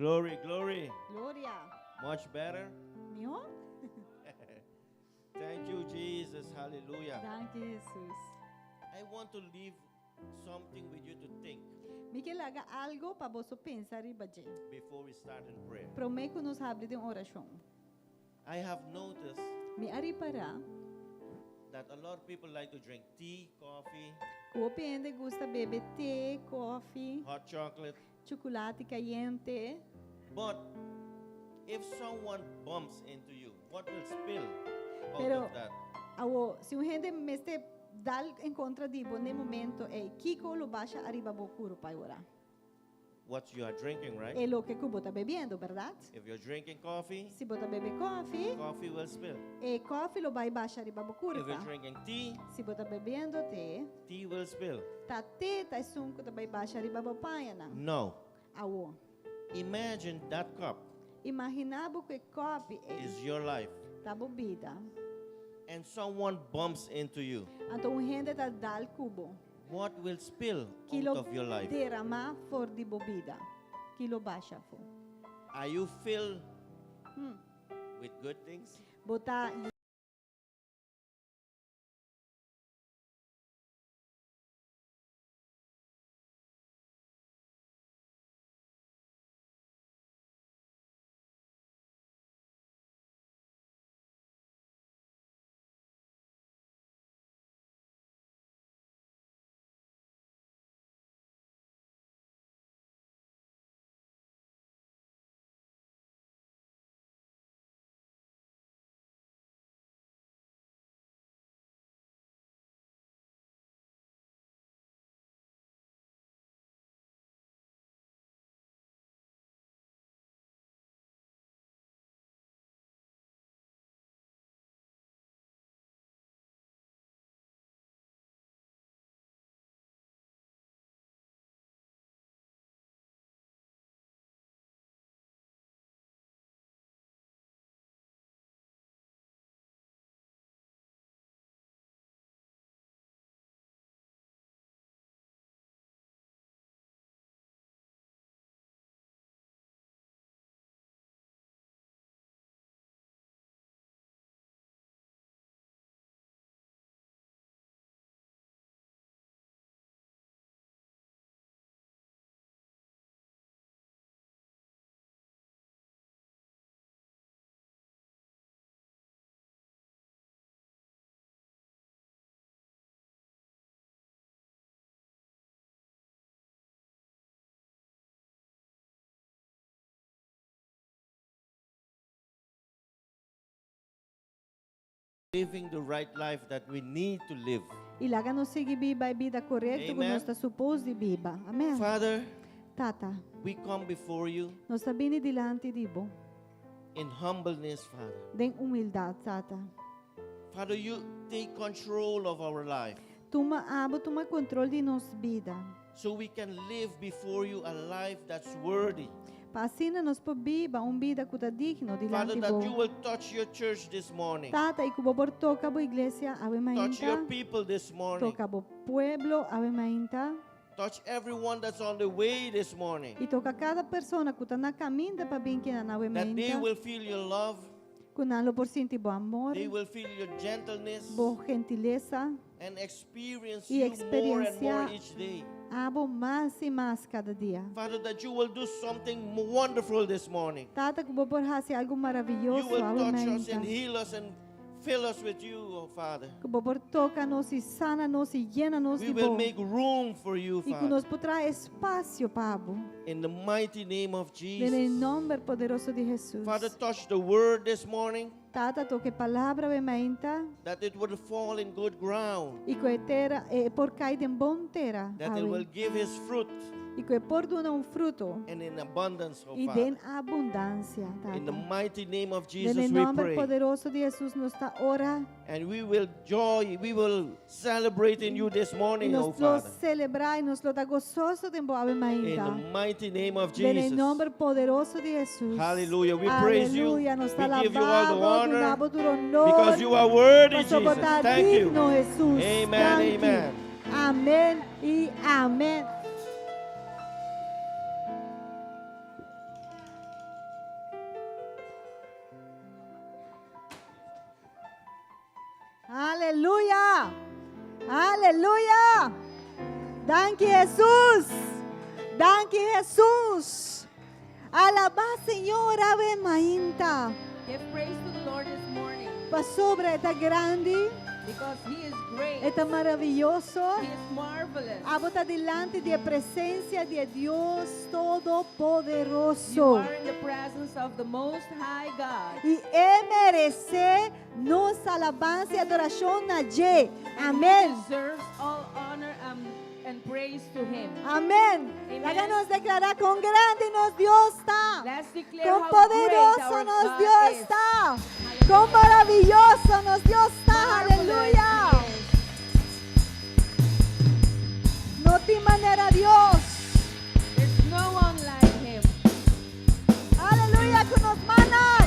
Glory, glory. Gloria. Much better. Mihó? Thank you, Jesus. Hallelujah. Danki, Jesus. I want to leave something with you to think Mi ke laga algu pa boso pensa riba dje. before we start in prayer. Promé ku nos habri den orashon. I have noticed Mi a ripará that a lot of people like to drink tea, coffee, ku hopi hende gusta bebe te, kòfi, hot chocolate. chukulati kayente. But if someone bumps into you, what will spill out Pero of that? awo, si un hende mester dal en kontra di bo n'e momento ei, kiko lo basha ariba bo kurpa ora? What you are drinking, right? E loke ku bo ta bebiendo, bèrdat? If you're drinking coffee, Si bo ta bebe kòfi, coffee will spill. e kòfi lo bai basha riba bo If kurpa. you're drinking tea, Si bo ta bebiendo te, tea will spill. ta te ta esun ku ta bai basha riba bo pañanan. Now, Awo. imagine that cup Imaginá bo ku e kòpi ei is your life. ta bo bida. And someone bumps into you. Anto un hende ta dal ku bo. What will spill Ki out lo of your life? deramá for di bo bida? Ki lo basha afó? Are you filled with good things? Bo ta Living the right life that we need to live. I laga nos sigui biba e bida korekto ku Amen. nos ta supos di biba. Amen. Father, Tata, we come before you nos ta bini dilanti di bo in humbleness, Father. den humildat, Tata. Father, you take control of our life. Tuma abo tuma kontrol di nos bida. So we can live before you a life that's worthy. Pa asina nos por biba un bida ku ta digno Father, dilanti that you bo. will touch your church this morning. Tata, i ku bo por toka bo iglesia awe Touch your mainta. people this morning. Toka bo pueblo awe mainta. Touch everyone that's on the way this morning. I toka kada persona ku ta na kaminda pa bin kinan awe That they mainta. will feel your love. Ku nan lo por sinti bo amor, They will feel your gentleness. bo gentilesa. And experience I you more and more eksperensiá each day. abo mas i mas kada dia. Father, that you will do something wonderful this morning. Tata, ku bo por hasi algu You maravioso will awe touch us and mainta. heal us and fill us with you, oh Father. Ku bo por toka nos i sana nos i yena nos We di will bo. make room for you, I ku Father. nos por traha espasio pa bo. In the mighty name of Den e Jesus. nòmber poderoso di Hesus. Father, touch the word this morning. Tata, toka e palabra awe mainta. That it will fall in good ground. I ku e tera e por kai den bon tera That it awe. will give his fruit. I ku e por duna un fruto. And in abundance, oh I Father. den abundansia, In the Tata. mighty name of Den e Jesus we nòmber pray. poderoso di Hesus nos ta ora. And we will joy, we will celebrate in you this I morning, oh nos lo Father. selebrá i nos lo ta gososo den bo awe In the mainta. mighty name of Den e Jesus. nòmber poderoso di Hesus. Hallelujah. We praise you. Aleluya. Nos ta We give you all the alabá bo, honor. duna bo tur honor. Because you are worthy, Pasobra bo Jesus. ta Thank you. digno, Hesus. Amen, Danki. amen. Amen i amen. Aleluya! Aleluya! Danki Jesus! Danki Jesus! Alabá Señor awe mainta. Give praise to the Lord this morning Pasobra e ta grandi, because He is great. e ta maravioso. He is marvelous. Abo ta dilanti di presensia di Dios You Todopoderoso. are in the presence of the Most High God. I e meresé nos alabansa i adorashon na dje. And Amèn. He deserves all honor and praise to Him. Amèn. Amen. Laga nos deklará kon grandi nos Dios ta. Let's declare Kon how great poderoso our nos God Dios is. ta. Kon maravioso nos Dios ta. Marvelous Aleluya. He is. No tin manera Dios. There's no one like Him. Aleluya ku nos mannan.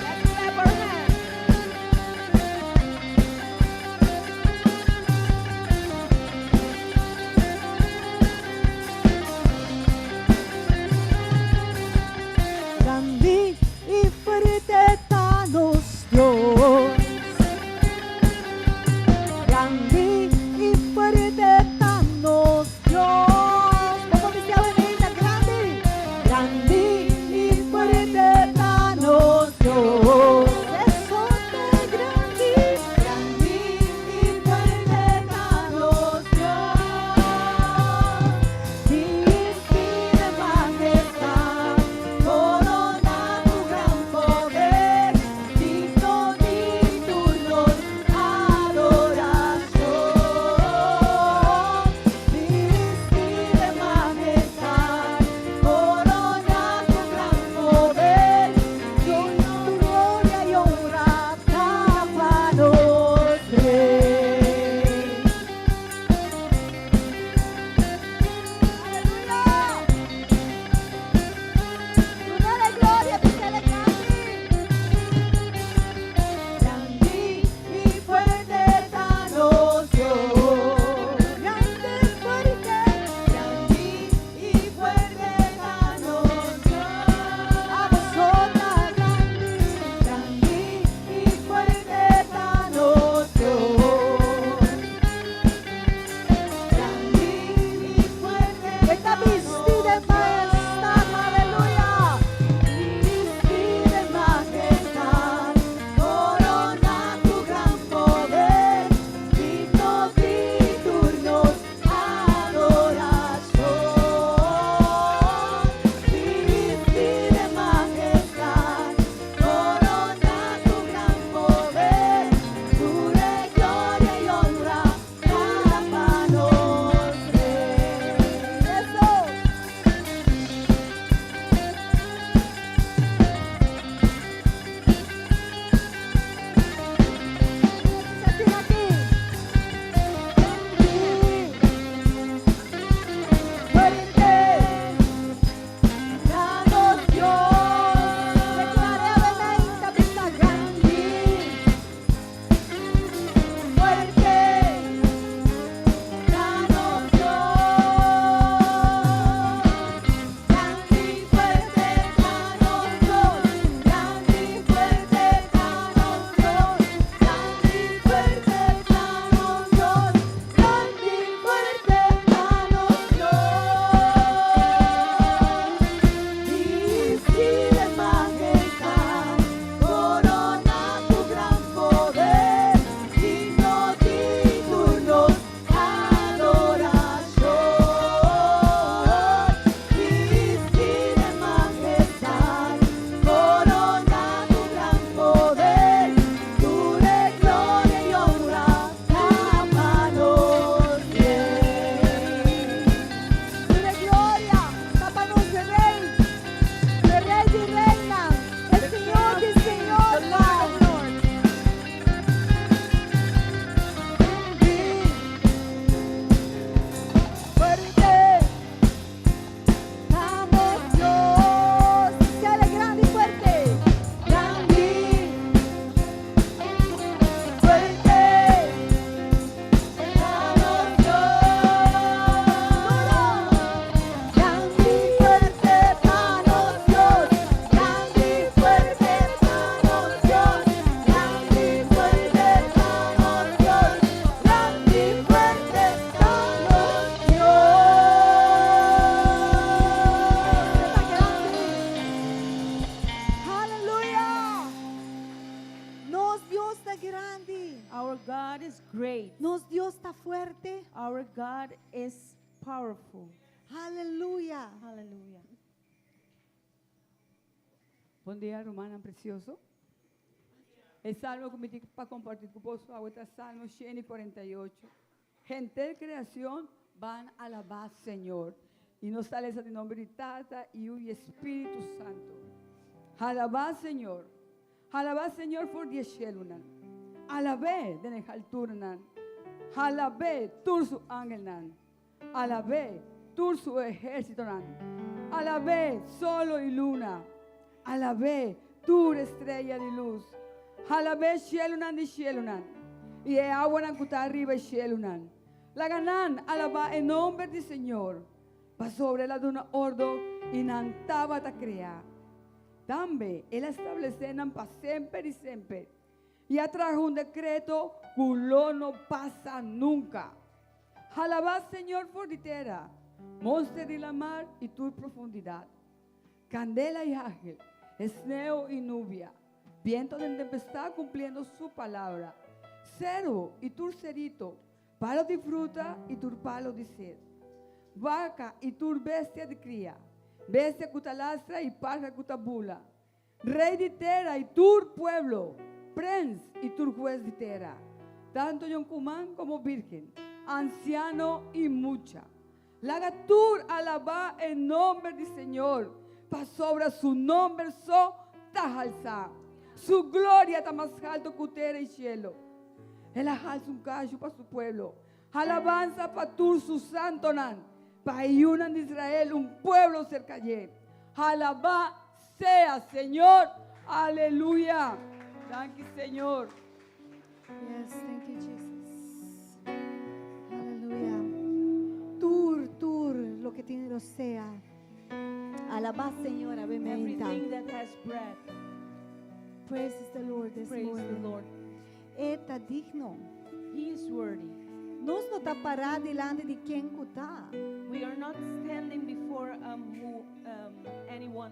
Let's clap our hands. Grandi i fuerte ta nos Dios. Grandi i fuerte ta nos Dios. God is great. Nos Dios ta fuerte. Our God is powerful. Aleluya. Hallelujah. Bon dia, rumannan precioso. E salmo cu mi tin pa comparti cu boso ta Salmo 148. Henter creacion ban alaba Señor. Y nos ta lesa den nomber di Tata, Yiu y Spirito Santo. Alaba Señor. Alaba Señor for di cielonan. Alab'e den alturanan. Alab'e tur su angelnan. Alab'e tur su ehercitonan. Alab'e solo y luna. Alab'e tur strea di luz. Alab'e cielonan di cielonan. Y e awanan cu ta riba cielonan. Laga nan alaba e nomber di Señor. Pasobra el a duna ordo y nan tabata crea. Tambe el a establece nan pa semper y semper. Y a traha un decreto cu lo no pasa nunca. Alaba Señor for di tera, monster di lama y tur profundidad. Candela y hagel, sneu y nubia, viento de tempestad cumpliendo su palabra. Cero y tur cerito, palo di fruta y tur palo di sed. Vaca y tur bestia di cria, bestia cu ta lastra y parha cu ta bula. Rey di tera y tur pueblo, prins y tur hues di tera. Tanto yoncuman como virgen, anciano y mucha. Laga tur alaba e nomber di Señor, pasobra su nomber so ta halsa. Su gloria ta mas halto cu tera y cielo. El a halsa un cacho pa su pueblo. Alabanza pa tur su santonan. Pa yiunan di Israel, un pueblo cerca dje. Alaba sea Señor. Aleluya. Thank you, Señor. Yes, thank you, Jesus. Aleluya. Tur, tur, loke tin rosea. Alaba Señor, amén. Everything that has breath, Praise the Lord this praise the morning. Lord. E ta digno. He is worthy. Nos no ta para dilanti di ken cu ta. We are not standing before anyone.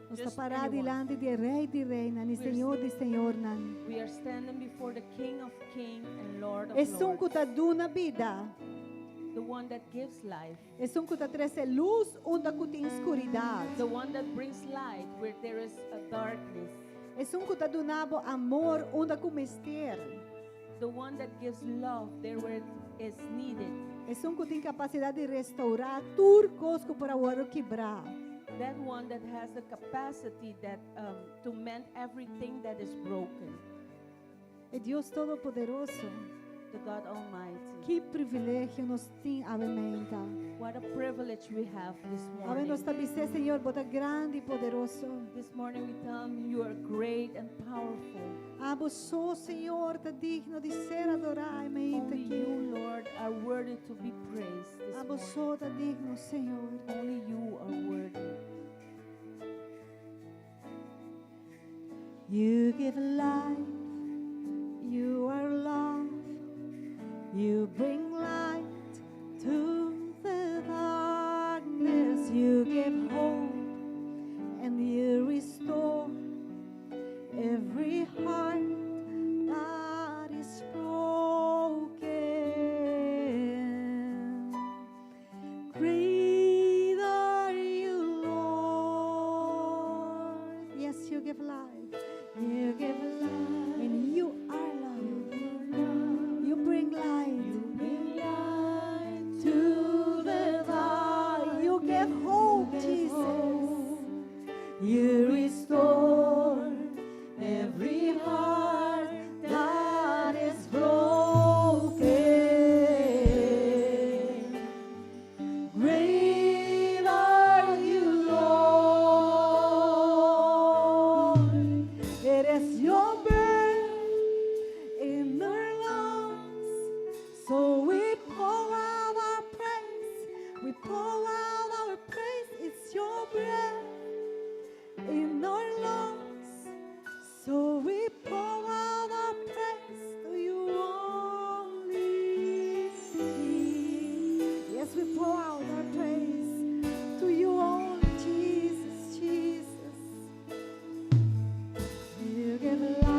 Nos ta Just para anyone. dilanti di Rey di Reynan, y Señor di Señornan. We are standing before the King of Kings and Lord of Esun Lords, cu ta duna bida. The one that gives life, Esun cu ta trece luz unda cu tin oscuridad. The one that brings light where there is a darkness, Esun cu ta duna bo amor unda cu mester. The one that gives love there where it is needed, Esun cu tin capacidad di restaura tur cos cu por a wordo kibra. That one that has the capacity that to mend everything that is broken, E Dios Todopoderoso. The God Almighty. Ki privilegio nos tin, awe mainta. What a privilege we have this Awe morning. nos ta bisa, Señor, bo ta grandi y poderoso. This morning we tell him you are great and powerful. Abo so, Señor, ta digno di ser adora, mainta Only aki. you, Lord, are worthy to be praised this Abo morning. so ta digno, Señor. Only you are worthy. You give life, you are love, you bring light to the darkness, you give hope and you restore every heart that is broken. Great are you, Lord. Yes, you give life. You give life. And you are love. You bring light. To the dark. You give hope, Jesus. You restore every heart that is broken. Great are you, Lord. It is your breath in our lungs. So we pour out our praise. We pour out our praise. It's your breath in our lungs. So we pour out our praise to you only. Yes, we pour out our praise to you only, Jesus, Jesus. You give life.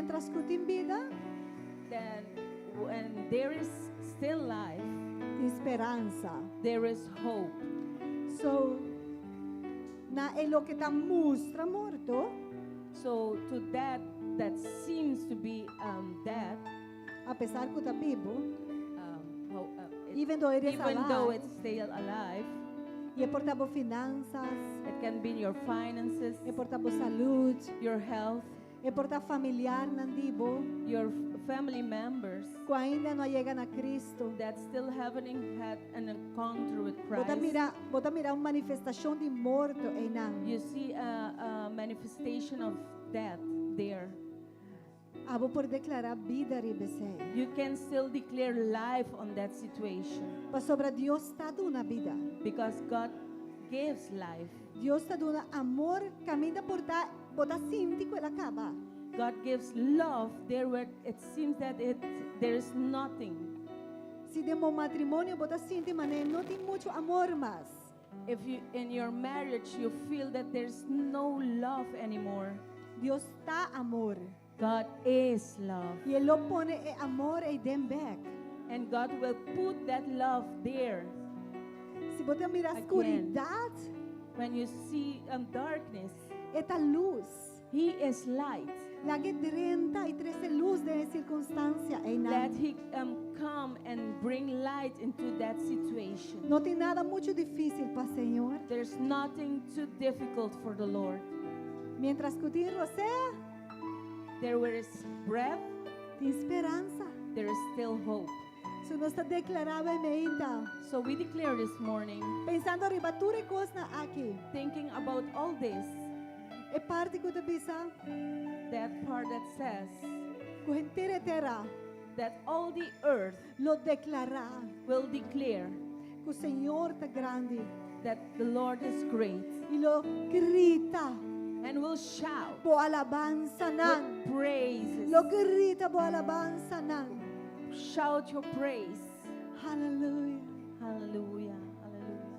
Mientras ku tin bida, Then when there is still life, tin speransa. There is hope. So, na e loke ta mustra morto, So to that that seems to be dead, apesar ku ta bibu, even though it is even though alive, it's still alive, e por ta bo finansas, it can be in your finances, e por ta bo salú, your health, e por ta famianan di bo, your family members ku ainda no a yega na Kristu. That still haven't had an encounter with Bo ta Christ. Mira, bo ta mira un manifestashon di morto einan. You see a manifestation of death there. Abo por deklará bida riba esei. You can still declare life on that situation Pasobra Dios ta duna bida. Because God gives life. Dios ta duna amor kaminda por ta bo ta sinti ku el a kaba. God gives love there where it seems that it there is nothing. Si den bo matrimonio bo ta sinti manera no tin muchu amor mas. If you in your marriage you feel that there's no love anymore, Dios ta amor. God is love. I E lo pone e amor eiden bèk. And God will put that love there. Si bo ta mira Again. skuridat, When you see darkness, E ta lus. He is light. Lag'é drenta i trese lus den e sirkunstansia einan. Let He come and bring light into that situation. No tin nada muchu difísil pa Señor. There's nothing too difficult for the Lord. Mientras ku tin rosea, There where is breath, tin speransa. There is still hope. So nos ta deklará e mainta. So we declare this morning, Pensando riba tur e kosnan aki. Thinking about all this, E parti ku ta bisa, that part that says ku henter tera that all the earth lo deklará will declare ku Señor ta grandi that the Lord is great i lo grita and will shout bo alabansanan. With praises. Lo grita bo alabansanan. Shout your praise. Hallelujah. Hallelujah. Hallelujah.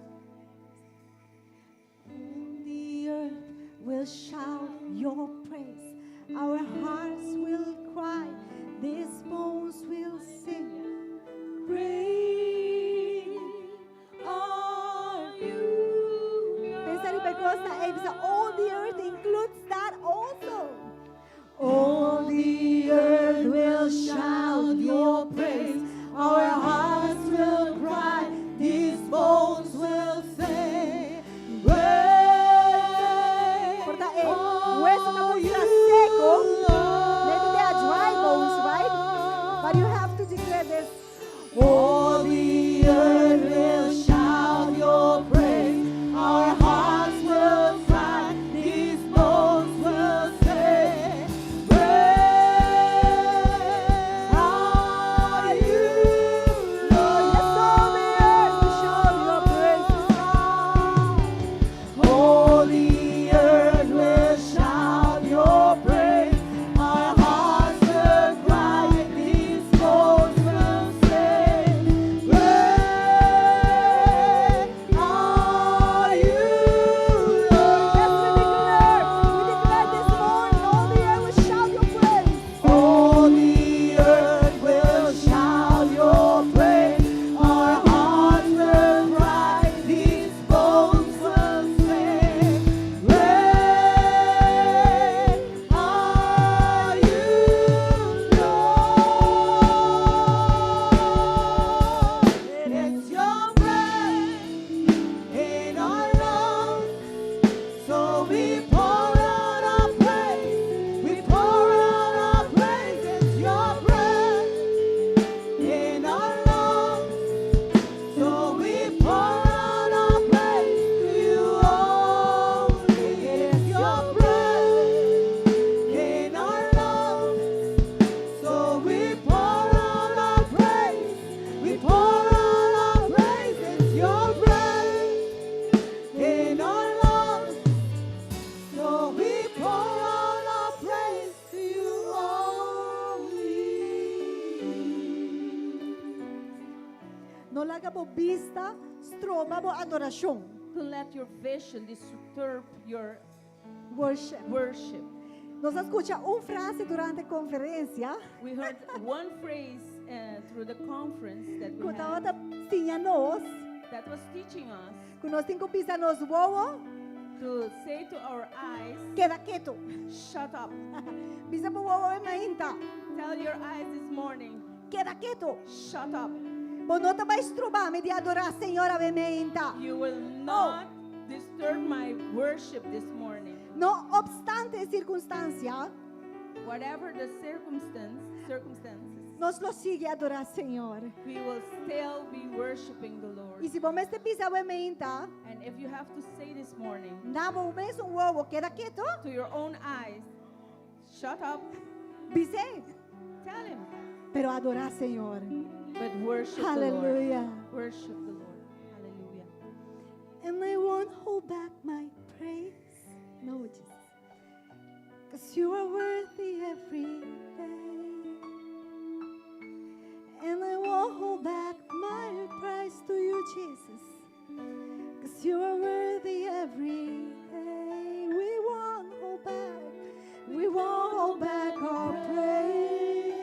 The earth will shout your praise. Our hearts will cry. These bones will sing. Great are you, Pensa riba e all the earth includes that also. All the earth will shout your praise. Our hearts will cry. These bones will say, Great Por ta e wesu ta seku. Maybe they are dry bones, right? But you have to declare this. All the earth will shout your praise. Our hearts will cry. These bones will say, Great are you, Lord. Yes, all the earth will shout your praise. All the earth will shout your praise. Our hearts will cry. These bones will say, Great are you, Yes, Lord. we declare this morning, all the earth will shout your praise. All the earth will shout your praise. Our hearts will cry. These bones will say, Great are you, Lord. It is your breath in our lungs. So we pour out our praise. We pour out our praise. It's your breath in our lungs. So we pour out our praise to you only. It's your breath in our lungs. So we pour out our praise. We pour out our praise. It's your breath in our lungs. So we pour out our praise to you only. No laga bo bista, stroba bo adorashon. Don't let your vision disturb your Worship. Worship. Nos a skucha un frase durante e konferensia We heard one phrase through the conference that we ku had tabata siña nos that was teaching us ku nos tin ku bisa nos wowo to say to our eyes, keda ketu. "Shut up." Bisa bo wowo awe mainta, Tell your eyes this morning, keda ketu. "Shut up." Bo no ta bai stroba mi di adorá Señor awe mainta. You will not disturb my worship this morning. No opstante e sirkunstansia, Whatever the circumstances, nos lo sigui adorá Señor. We will still be worshiping the Lord. I si bo mester bisa awe mainta, And if you have to say this morning na bo mesun wowo, keda ketu, to your own eyes, "Shut up," bis'é. Tell him. Pero adorá Señor. But worship the Lord. Hallelujah. Worship the Lord. Hallelujah. And I won't hold back my praise. No, Jesus. 'Cause you are worthy every day. And I won't hold back my praise to you, Jesus. 'Cause you are worthy every day. We won't hold back. We won't hold back our praise.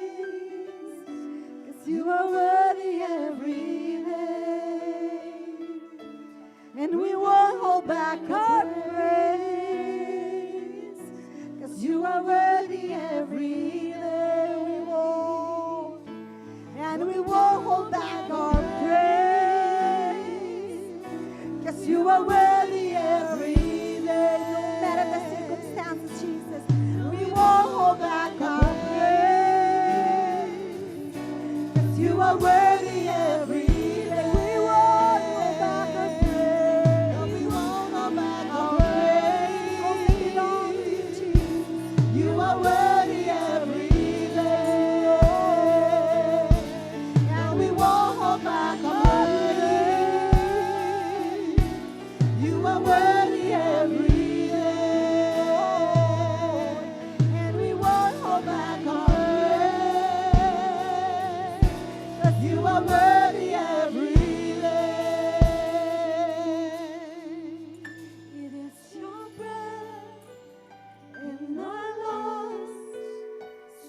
'Cause you are worthy every day. And we won't hold back our praise. 'Cause you are worthy every day. We won't. And we won't hold back our praise. 'Cause you are worthy every day. No matter the circumstances, Jesus. We won't hold back our praise. 'Cause you are worthy every day. We won't hold back our praise. We won't hold back our Our praise only belongs to you, Jesus. You are worthy every day. And we won't hold back our praise. You are worthy every day. And we won't hold back our praise. 'Cause you are worthy every day. It is your breath in our lungs,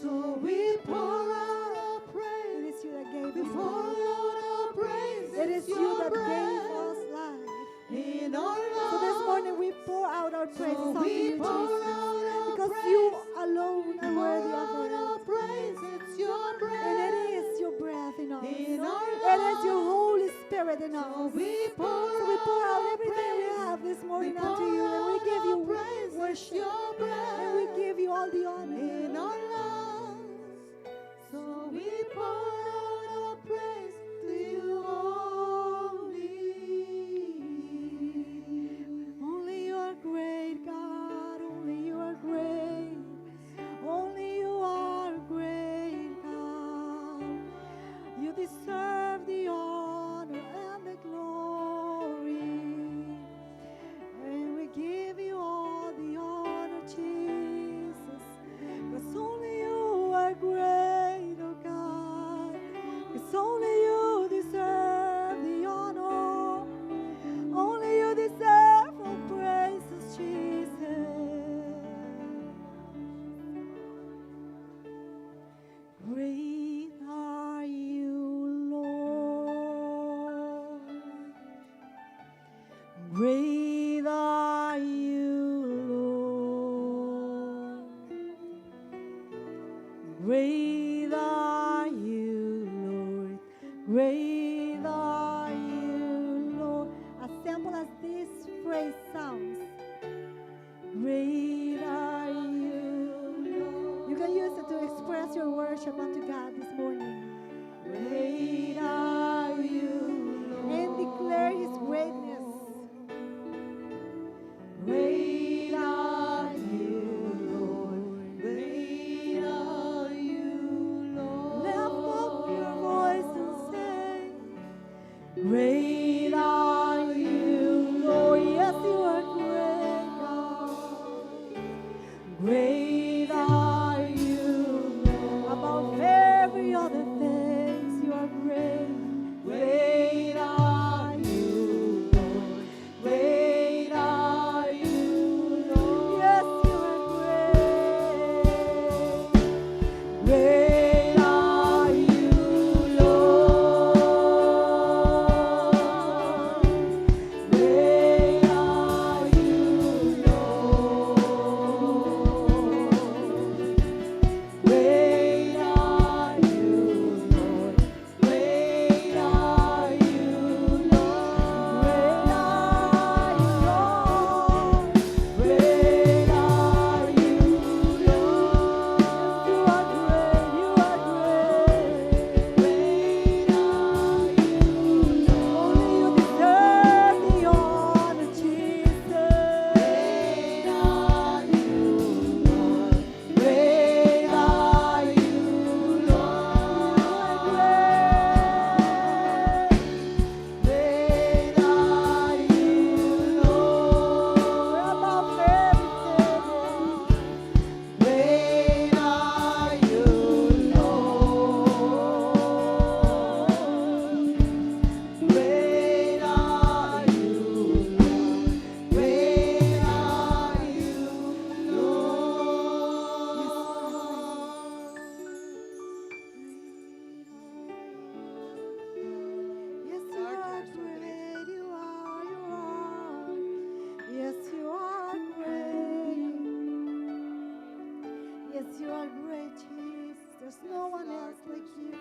so we pour out our praise. It is you that gave We us pour life. out our praise. It is It's you your that gave breath us life. in our So this morning we lungs. pour out our praises So unto we you, pour Jesus, out our because you praise. alone are Pour worthy of out it. our praise. It's your breath And it is your breath in us. in our It is your lungs. Holy Spirit in So us. we pour So we pour out out our everything we praise. have this We morning pour unto you, and we out give our you praise. It's worship. your And we breath give you all the honor. in our lungs. So we pour out our praise to you only. Only you are great, God. Only you are great. Only you are great, God. You deserve the honor and the glory. And we give you all the honor, Jesus. 'Cause only you are great, oh God. 'Cause only you deserve the honor. Only you deserve all praises, Jesus. Great are you, Lord. Great are you, Lord. Great are you, Lord. Great are you, Lord. As simple as this phrase sounds, great are you, Lord. You can use it to express your worship unto God this morning. Great are you, Lord. And declare his greatness. Great are you, Lord. Great are you, Lord. Lift up your voice and say, Great are you, Lord. Yes, you are great, God. Great are you, Lord. Above every other things, you are great. Great are you, Lord. Great are you, Lord. Great are you, Lord. Great are you, Lord. Great are you, Lord. Great are you, Lord. Great are you, Lord. You are great, you are great. Great are you, Lord. Only you deserve the honor, Jesus. Great are you, Lord. Great are you, Lord. Great. Great are you, Lord. Above everything. Great are you, Lord. Great are you, Lord. Great are you, Lord. Yes, you Lord, you are are so great. great. You are, you are. Yes, you are great. Yes, you are great, Jesus. There's no Yes, one Lord, else like you.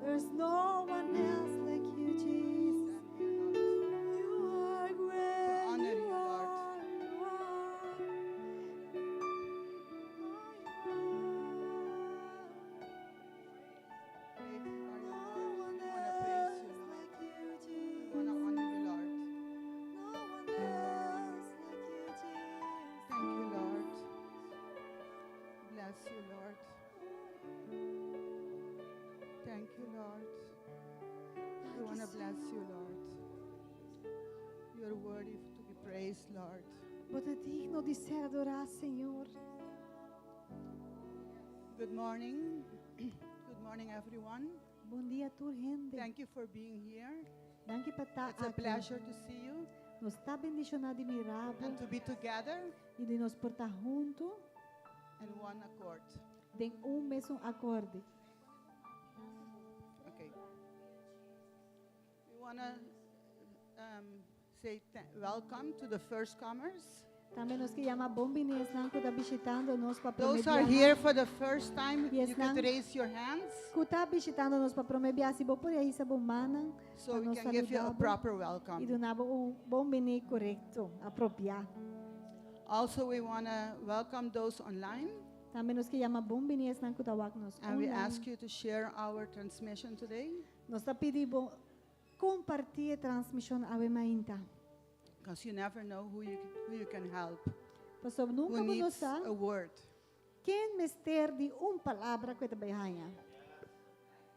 There's no one else like you, Jesus. You are great. honor You you, Lord. are, you are. Oh, you are. Great are you, No Lord. one We want to praise else you, Lord. like you, We want to Jesus. honor you, Lord. No one else like you, Jesus. Thank you, Lord. Bless you, Lord. Thank you, Lord. We Thank want you to so bless you, Lord. You're worthy to be praised, Lord. Bo ta digno di ser adorá, Señor. Good morning. Good morning, everyone. Bon dia, tur hende. Thank you for being here. Danki pa ta It's a aki. pleasure to see you Nos ta bendishoná di mira bo and to be together i di nos por ta huntu in one accord. den un mesun akorde. Okay. We want to say welcome to the first comers. Tambe nos ke yama bon biní esnan ku ta bishitando nos pa Those are promé here for the first time. Yes, You could ma'am. raise your hands Ku ta bishitando nos pa promé biaha, si bo por hisa bo man so we nos can give you a saludá bo proper i welcome. duna bo un bon biní korekto, apropiá. Also, we want to welcome those online Tambe nos ke yama bon biní esnan ku ta wak nos and we online. ask you to share our transmission today Nos ta pidi bo kompartí e transmishon awe mainta. because you never know who you can help, Paso who nunka bo no needs sa a word. ken mester di un palabra ku e ta bai haña.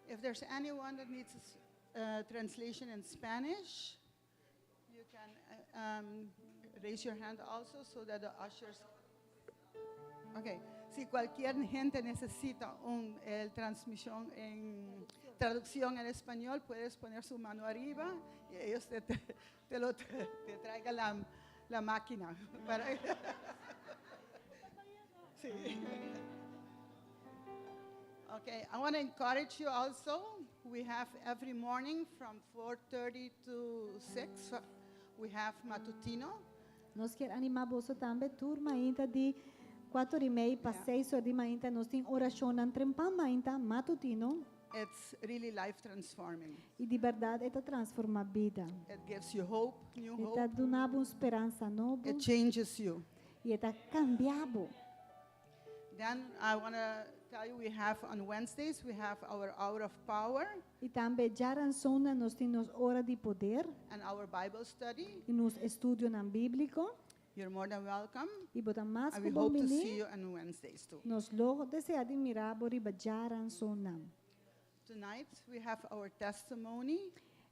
If there's anyone that needs a translation in Spanish, you can raise your hand also so that the ushers. Okay. Si cualquier gente necesita un el transmisión en traducción en español, puedes poner su mano arriba y ellos te traigan la máquina. Sí. Okay, I want to encourage you also. We have every morning from 4:30 to 6, we have matutino. Nos ke animá boso tambe tur mainta di 4:30 pa 6 or di mainta nos tin orashon trempan mainta matutino. It's really life transforming. I di berdat e ta transformá bida. It gives you hope, new E ta hope. duna bo speransa nobo It changes you. i e ta kambia bo. Then I want to tell you we have on Wednesdays we have our hour of power I tambe djárason nos tin ora di poder and our Bible study. i nos estudionan bíbliko You're more than welcome. i bo ta mas And we ku hope to see bon you on Wednesdays too. Nos lo deseá di mira bo riba djárason. Tonight we have our testimony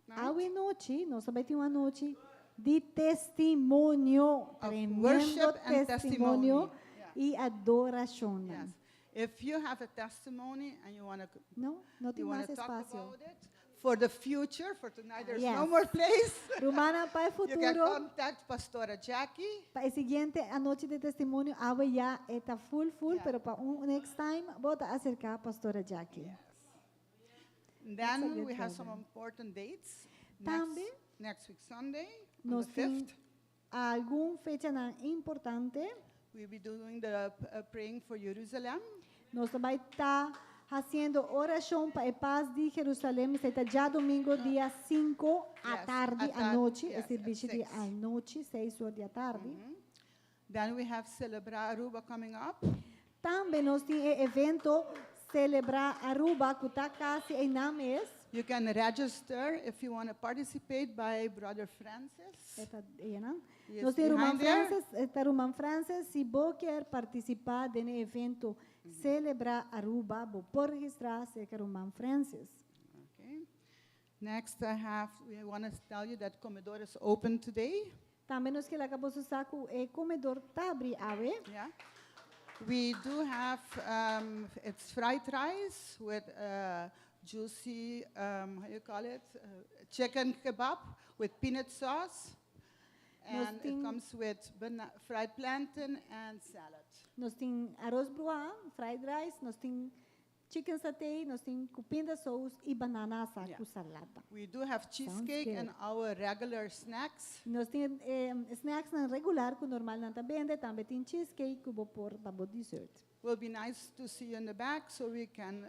night Awe nochi, nos tambe tin un anochi di testimonio, of tremendo worship and testimonio testimony. Yeah. i adorashon. Yes. If you have a testimony and you want to No, no you tin want mas to talk espasio. about it, For the future, for tonight, there's no Yes. more place. Rumannan, pa You can futuro, contact Pastora Jackie. Pa e siguiente anochi di testimonio, awe ya ta full, full, pero pa un next time, bo ta aserká Pastora Jackie. And That's a then good we have some program. Important dates. Tambe, Next week, Sunday, on nos the tin 5th, algun fechanan importante. We'll be doing the praying for Jerusalem. Nos bai ta hasiendo orashon pa e pas di Jerusalèm. Esei ta djadumingu, dia 5 Yes, atardi, anochi. Yes, at Servisio di 6. Anochi, 6 or di atardi. Then we have Celebra Aruba coming up. Tambe nos tin e evento Celebra Aruba, ku ta kasi einan mes. You can register if you want to participate by Brother Francis. E ta einan. He is Nos tin ruman behind there. Francis, ta ruman Francis, si bo ke partisipá den e evento Celebra Aruba, bo por registrá serka ruman Francis. Okay. Next, we want to tell you that Comedor is open today. Tambe nos ke laga boso sa ku e komedor ta habrí awe. Yeah. We do have, it's fried rice with juicy, how you call it, chicken kebab with peanut sauce. Nos And it tin- comes with fried plantain and salad. Nos tin aros bruá, fried rice, nos tin chicken satay, nos tin ku pinda saus i banana asá ku salada. We do have cheesecake good. And our regular snacks. Nos tin snacks nan regular ku normal nan ta bende, tambe tin cheesecake ku bo por pa bo dessert. Will be nice to see you in the back so we can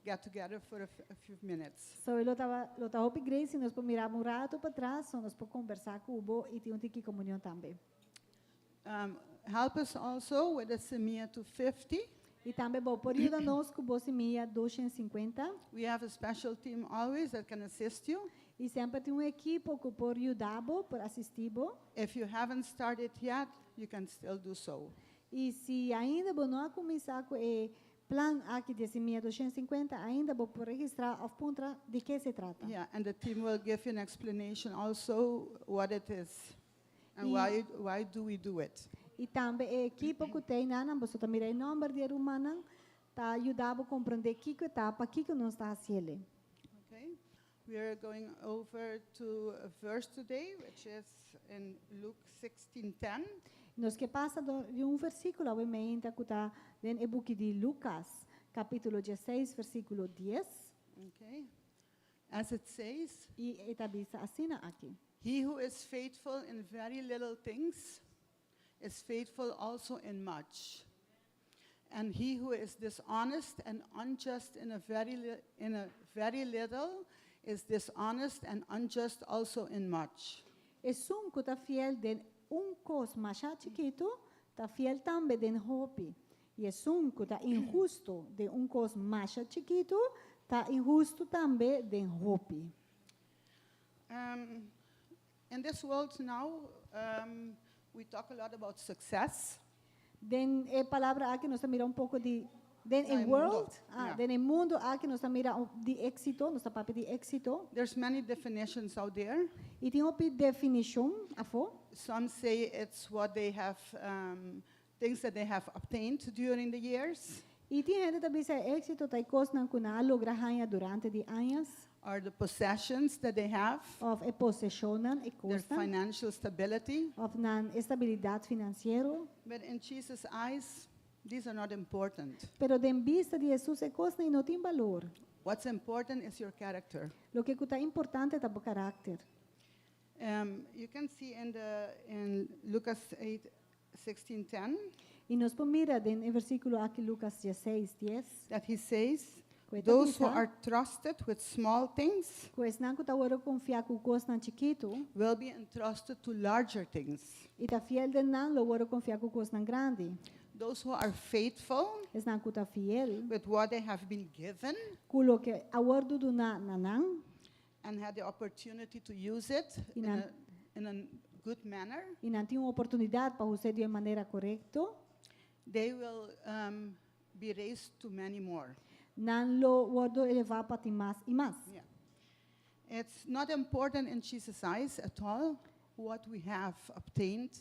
get together for a few minutes. So lo ta hopi great si nos por mira un ratu patras, so nos por kombersá ku bo i tin un tiki komunion tambe. Help us also with the Semilla 250. I tambe bo por yuda nos ku bo Simia 250. We have a special team always that can assist you. I semper tin un ekipo ku por yuda bo, por asistí bo. If you haven't started yet, you can still do so. I si ainda bo no a kuminsá ku e plan aki di Simia 250, ainda bo por registrá òf puntra di kiko ta trata. Yeah, and the team will give you an explanation also what it is and why do we do it. I tambe e ekipo ku tin einan, bo ta mira e nòmber di rumannan, ta yuda bo komprondé kiko ta, pakiko nos ta hasié. Okay, we are going over to a verse today, which is in Luke 16:10. Nos ke pasa di un versíkulo awe mainta ku ta den e buki di Lucas, kapítulo 16, versíkulo 10. Okay, as it says, I e ta bisa asina aki. "He who is faithful in very little things is faithful also in much. And he who is dishonest and unjust in a very little is dishonest and unjust also in much." Esun ku ta fiel den un kos masha chikitu, ta fiel tambe den hopi. I esun ku ta inhustu den un kos masha chikitu, ta inhustu tambe den hopi. In this world now, we talk a lot about success. Den e palabra aki nos ta mira un poko di den Ah, e e mundu. world, ah, den e mundu aki nos ta mira di éksito, nos ta papia di éksito. There's many definitions out there. I tin hopi definishon afó. Some say it's what they have, things that they have obtained during the years, I tin hende ta bisa éksito ta kosnan ku nan a logra haña durante di aña, or the possessions that they have, òf e poseshonnan e their kosnan, financial stability. Òf nan estabilidat finansiero. But in Jesus' eyes, these are not important. Pero den bista di Jesus e kosnan no tin balor. What's important is your character. Loke ta importante ta bo karakter. You can see in Lucas 8, 16, 10, I nos por mira den versíkulo aki Lucas 16, 10, that he says, Ku e ta "Those who bisa, are trusted with small things ku esnan ku ta wòrdu konfiá ku kosnan chikitu, will be entrusted to larger things." I ta fiel den nan, lo wòrdu konfiá ku kosnan grandi. Those who are faithful Esnan ku ta fiel, with what they have been given ku loke a wòrdu duná na nan, and had the opportunity to use it in a good manner, i nan tin un oportunidat pa usa di manera korekto, they will be raised to many more. Nan lo wòrdu elevá pa tin mas i mas. Yeah. It's not important in Jesus' eyes at all what we have obtained,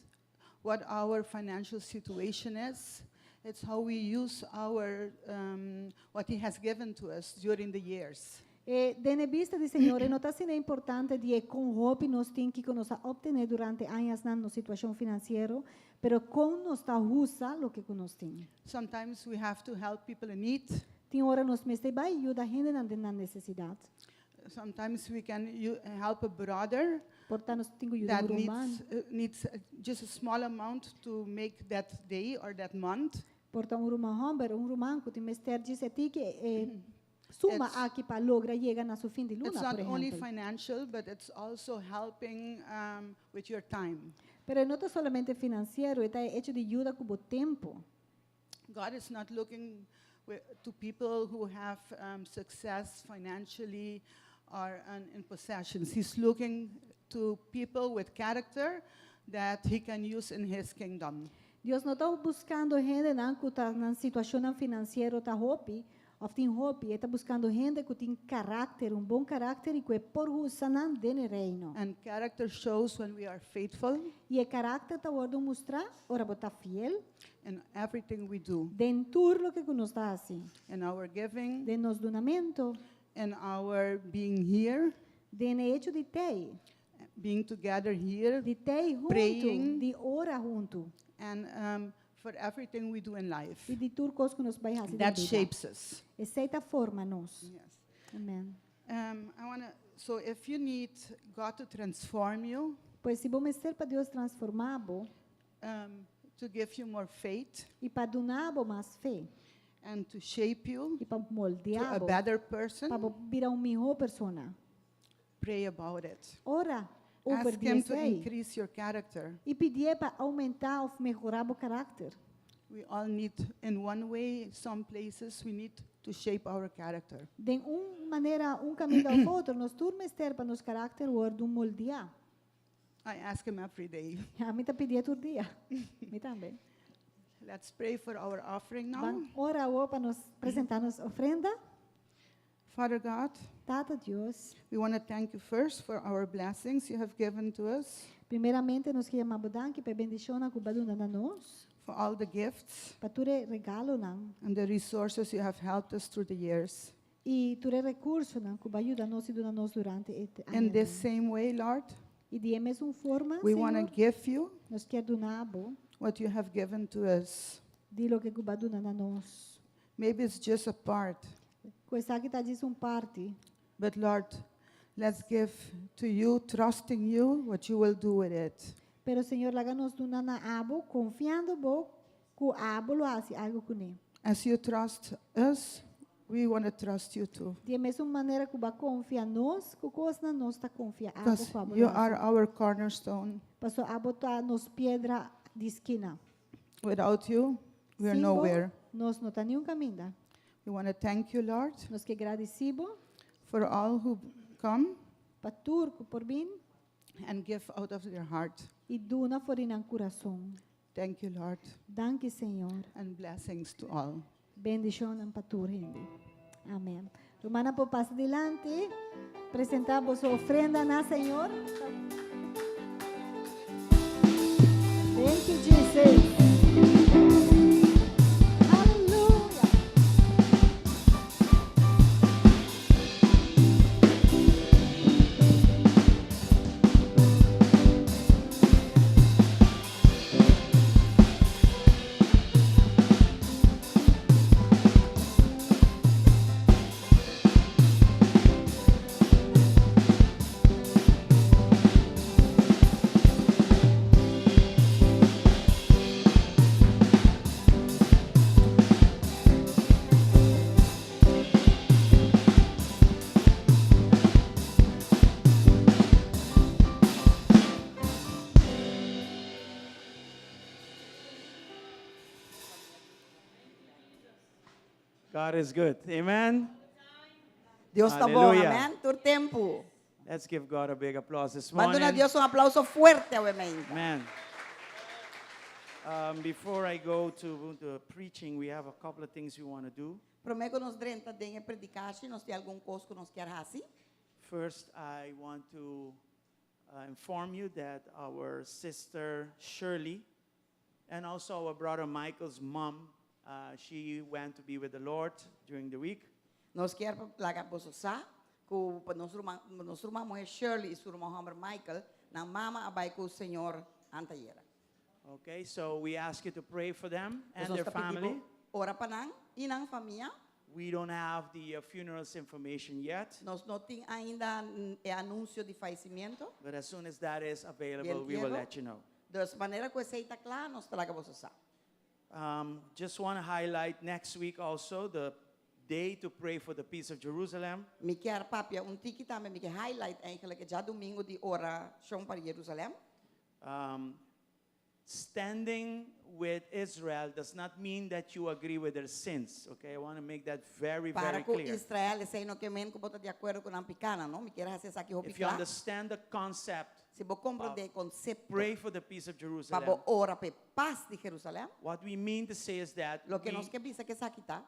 what our financial situation is. It's how we use what He has given to us during the years. E, den bista di Señor, no ta asina importante di kon hopi nos tin ku nos a optené durante añanan nos situashon finansiero, pero kon nos ta usa loke nos tin. Sometimes we have to help people in need. Tin ora nos mester bai yuda hendenan den nesesidat. Sometimes we can help a brother Por ta nos tin ku yuda that un ruman. needs just a small amount to make that day or that month. Por ta un ruman hòmber, un ruman ku tin mester di tiki suma aki pa logra yega na su fin di luna, It's not por only ehèmpel. financial, but it's also helping with your time. Pero no ta solamente finansiero, ta hecho di yuda ku tempu. God is not looking to people who have success financially or in possessions. He's looking to people with character that he can use in his kingdom. Dios no ta buskando hendenan ku ta den situashon finansiero ta hopi, òf tin hopi, e ta buskando hende ku tin karakter, un bon karakter i ku e por usa nan den reino. And character shows when we are faithful I e karakter ta wòrdu mustrá, ora bo ta fiel, in everything we do, den tur loke nos ta hasi, in our giving, den nos dunamentu, in our being here, den hecho di t'ei, being together here, di t'ei huntu, praying. Di ora huntu, and for everything we do in life. I di tur kos ku nos bai hasi. That shapes us. Esei ta forma nos. Yes. Amen. I want to. So, if you need God to transform you, Pues si bo mester pa Dios transformá bo to give you more faith, i pa duna bo mas fe and to shape you i pa to a moldeá bo better person, pa bira un mihó persona. Pray about it. Ora over Ask Him to di esei. increase your character. I pidié pa oumentá òf mehorá bo karakter. We all need, in one way, some places, we need to shape our character. Di un manera, un kaminda òf otro, nos tur mester pa nos karakter wòrdu moldeá. I ask Him every day. Ami ta pidié tur dia. Mi tambe. Let's pray for our offering now. Ban ora awor pa nos presentá nos ofrenda. Father God, Tata Dios, we want to thank you first for our blessings you have given to us, primeramente nos ke yama danki pa bendishon ku bo a duna na nos, for all the gifts pa tur regalonan and the resources you have helped us through the years. I tur rekursonan ku bo a yuda nos i duna nos durante e In this same way, Lord, I di mesun forma, we want to Señor, give you nos ke duna bo what you have given to us. di loke bo a duna na nos. Maybe it's just a part, Ku esaki ta djis un parti, but Lord, let's give to you, trusting you, what you will do with it. Pero Señor, laga nos duna na abo, konfiando bo, ku abo lo hasi algu kuné. As you trust us, we want to trust you too. Di mesun manera ku bo a konfia nos, ku kosnan nos ta konfia abo Because ku abo you lo hasi. are our cornerstone. Paso abo ta nos piedra di skina. Without you, we are Sin bo, nowhere. nos no ta ningun kaminda. We want to thank you, Lord, Nos ke gradisí bo for all who come pa tur ku por bin and give out of their heart. I duna for di nan kurason. Thank you, Lord, Danki, Señor. And blessings to all. Bendishon pa tur hende. Amèn. Rumannan por pasa dilanti, presentá boso ofrenda na Señor. Thank you, Jesus. Hallelujah. God is good. Amen. Dios ta bon, Hallelujah. amèn? Tur tempu. Let's give God a big applause this Manda morning. Dios un aplouso fuerte, amèn. Amen. Before I go to the preaching, we have a couple of things we want to do. Promé ku nos drenta den predikashon, nos tin algun kos ku nos ke hasi. First, I want to inform you that our sister Shirley and also our brother Michael's mom, she went to be with the Lord during the week. Nos ke laga boso sa, Ku nos ruman nos ruman muhé Shirley i su ruman hòmber Michael, nan mama a bai ku Señor antayera. Okay, so we ask you to pray for them Dus and nos their ta pidi family. bo ora pa nan i nan famia. We don't have the uh, funeral's information yet, Nos no tin ainda e anunsio di fayesimiento. but as soon as that is available, we will entierro. let you know. Dus manera ku esei ta kla, nos ta laga boso sa. Um, just want to highlight next week also the day to pray for the peace of Jerusalem. Mi kier papia un tiki tambe, mi ke highlight eigenlijk e djadumingu di orashon pa Jerusalèm. Um, standing with Israel does not mean that you agree with their sins. Okay, I want to make that very, Para very ku clear. Israel, esei no ke men ku bo ta di akuerdo ku nan pikánan, no? Mi kier hasi esaki hopi If you kla. understand the concept, Si bo komprondé e konsepto pray for the peace of pa Jerusalem. bo ora pa e pas di Jerusalèm, What we mean to say is that loke we- nos ke bisa ku esaki ta,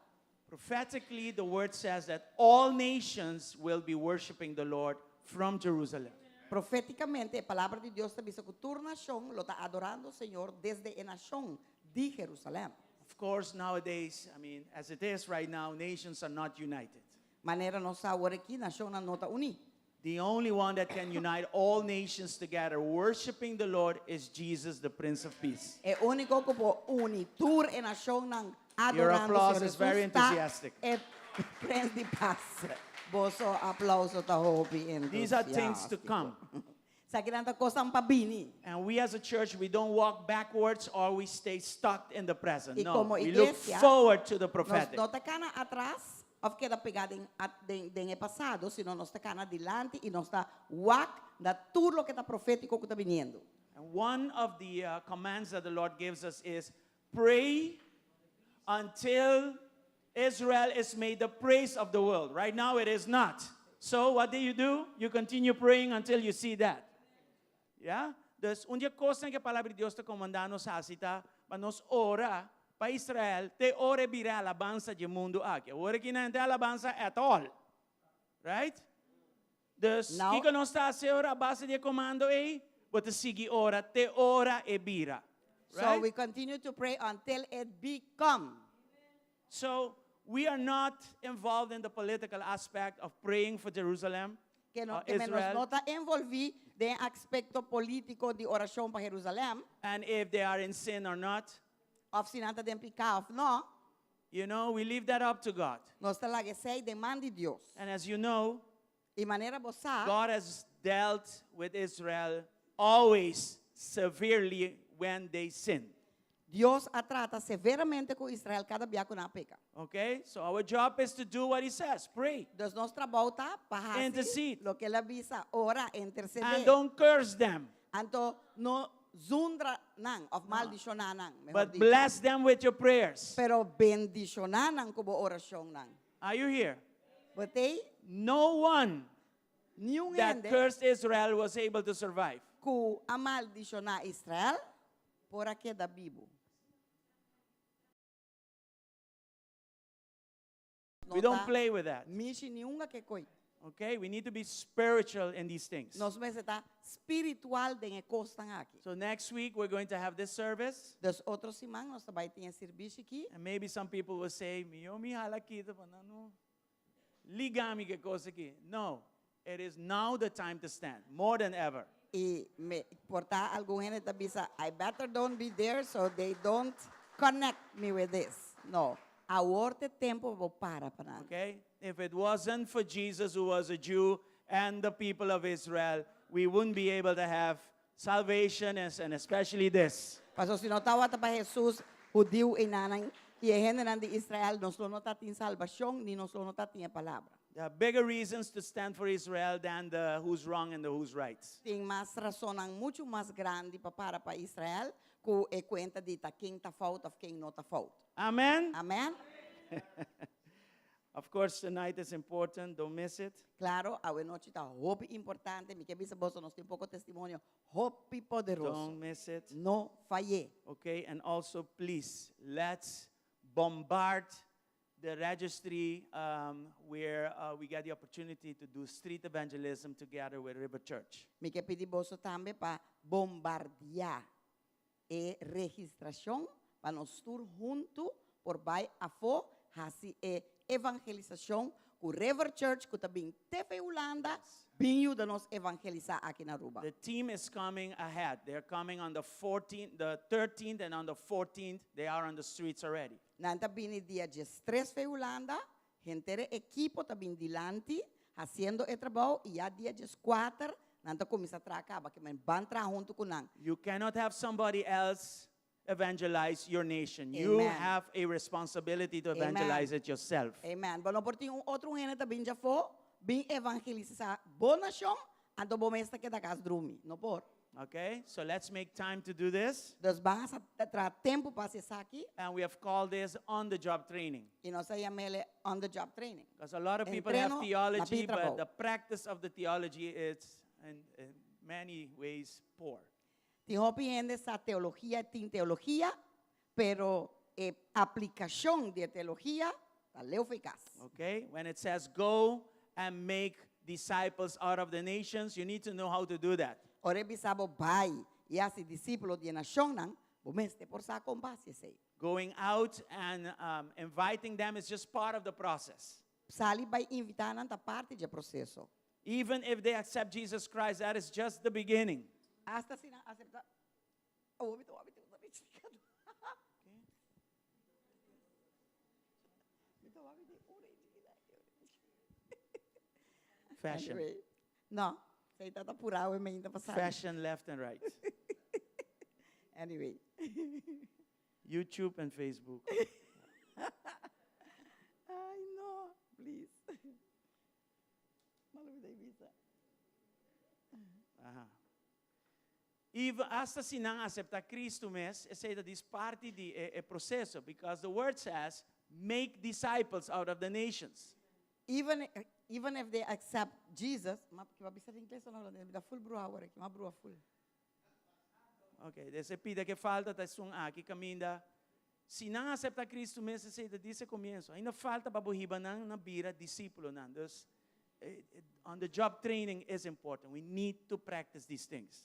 prophetically the word says that all nations will be worshiping the Lord from Jerusalem. Profétikamente e Palabra di Dios ta bisa ku tur nashon lo ta adorando Señor desde e nashon di Jerusalèm. Of course, nowadays, I mean, as it is right now, nations are not united. Manera nos sa awor aki, nashonnan no ta uní. The only one that can unite all nations together worshiping the Lord is Jesus, the Prince of Peace. E úniko ku por uni tur e nashonnan Your adorando applause Señor is very Hesus ta enthusiastic. e Prens di Pas. Boso aplauso ta hopi These are things to entusiástiko. come. Esakinan ta kosnan pa bini. And we as a church, we don't walk backwards or we stay stuck in the present. I No, komo we look iglesia, forward to the nos prophetic. no ta kana atras òf keda pegá den, den, den e pasado, sino nos ta kana dilanti i nos ta wak na tur loke ta profétiko ku ta biniendo. And one of the uh, commands that the Lord gives us is pray until Israel is made the praise of the world. Right now it is not. So what do you do? You continue praying until you see that. Yeah? Dus un di e kosnan ku e Palabra di Dios ta komandá nos hasi ta pa nos ora pa Israel te ora e bira alabansa di e mundu aki. Awor aki nan no tin alabansa at all. Right? Dus Now, kiko nos ta hasi ora a base di e komando ei? Bo ta sigui ora te ora e bira. So Right? we continue to pray until it become. So we are not involved in the political aspect of praying for Jerusalem, Ke no, or ke men nos Israel. no ta envolví den aspekto polítiko di orashon pa Jerusalèm, And if they are in sin or not. òf si nan ta den piká òf no. You know, we leave that up to God. Nos ta laga esei den man di Dios. And as you know, I manera bo sa, God has dealt with Israel always severely when they sin. Dios a trata severamente ku Israel kada bia ku nan a peka. Okay? So our job is to do what he says, pray. Dus nos trabou ta pa hasi Intercede. loke el a bisa, ora, intercedé. And don't curse them. Anto no zundra nan of maldishoná nan, mehor But dicho. bless them with your prayers. Pero bendishoná nan ku bo orashonnan. Are you here? Bo t'ei? No one Niun that hende cursed Israel was able to survive. ku a maldishoná Israel por a keda bibu. We don't play with that. Mishi niun ke koi. Okay? We need to be spiritual in these things. Nos mester ta spiritual den e kosnan aki. So next week we're going to have this service. Dus otro siman nos ta bai tin e servisio aki. And maybe some people will say, Mio mi hala kita pa na no. Ligami ke kos aki. No. It is now the time to stand, more than ever. I me por ta algun hende ta bisa, I better don't be there so they don't connect me with this. No, awor ta e tempo pa bo para pa nan. Okay? If it wasn't for Jesus, who was a Jew, and the people of Israel, we wouldn't be able to have salvation and especially this. Paso si no tabata pa Jesus, hudiu einan i e hendenan di Israel, nos lo no ta tin salbashon ni nos lo no ta tin e palabra. There are bigger reasons to stand for Israel than the who's wrong and the who's right. Tin mas rasonnan muchu mas grandi pa para pa Israel ku e kuenta di ta ken ta fout òf ken no ta fout. Amen? Amen? Of course, tonight is important. Don't miss it. Claro, awe nochi ta hopi importante. Mi ke bisa boso nos tin poko testimonio hopi poderoso. Don't miss it. No fay'é. Okay, and also please, let's bombard the registry um, where uh, we get the opportunity to do street evangelism together with River Church. Mi ke pidi boso tambe pa bombardiá e registrashon pa nos tur huntu por bai afó hasi e evangelisashon ku River Church ku ta bin te for di Hulanda, bin yuda nos evangelisá aki na Aruba. The team is coming ahead. They're coming on the 14th, the 13th, and on the 14th, they are on the streets already. Nan ta bini dia 13 for di Hulanda, henter ekipo ta bin dilanti, hasiendo e trabou, i ya dia 14, nan ta kuminsá traha kaba, ke men ban traha huntu ku nan. You cannot have somebody else evangelize your nation. You Amen. have a responsibility to Amen. evangelize it yourself. Amen. Bo no por tin un otro hende ta bin djafó, bin evangelisá bo nashon, anto bo mes ta keda kas drumi. No por. Okay? So let's make time to do this. Dus ban traha tempu pa hasi esaki. And we have called this on the job training. I nos a yam'é on the job training. Because a lot of people have Entreno na theology, pitra but bou. the practice of the theology is in many ways poor. Tin hopi hende sa teologia, tin teologia, pero e aplikashon di teologia ta leu for di kas. Okay? When it says go and make disciples out of the nations, you need to know how to do that. Ora e bisa bo bai i hasi disipel di nashonnan, bo mester por sa kon pa hasi esei. Going out and inviting them is just part of the process. Sali bai invitá nan ta parti di e proseso. Even if they accept Jesus Christ, that is just the beginning. Asta si nan aseptá. Oh, mi ta wak, mi ta wak, mi ta wak. Mi ta wak, mi ta Fashion. Anyway, no, esei ta purá mi ainda pasá. Fashion left and right. Anyway. YouTube and Facebook. Ai, no, please. M'a lubidá bisa. Aha. Even hasta si nan aseptá Kristu mes, esei ta djis parti di e proseso, because the word says, make disciples out of the nations. Even if they accept Jesus, m'a ki bisa na ingles òf no, mi ta full bruha awor aki, m'a bruha full. Ok, e pida ku falta ta esun aki kaminda. Si nan aseptá Kristu mes, esei ta djis komienso. Ainda falta pa hiba nan na bira disipelnan. Dus on the job training is important. We need to practice these things.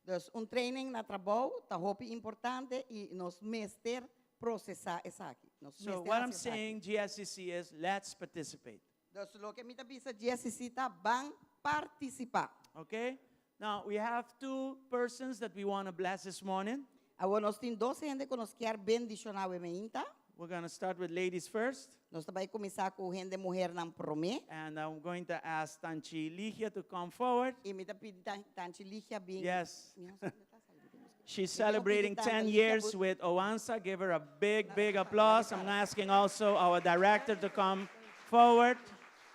Dus un training na trabou ta hopi importante i nos mester prosesá esaki. Nos So mester what I'm hasi esaki. saying, GSCC, is let's participate. Dus loke mi ta bisa GSCC ta ban partisipá. Okay? Now, we have two persons that we want to bless this morning. Awor nos tin dos hende ku nos ke bendishoná awe mainta. We're going to start with ladies first. Nos ta bai kuminsá ku hende muhénan promé. And I'm going to ask Tanchi Ligia to come forward. I mi ta pidi Tanchi Ligia bin. Yes. Mi no sa unda ta, sabi, She's celebrating 10 years with OANSA. Give her a big, big applause. I'm asking also our director to come forward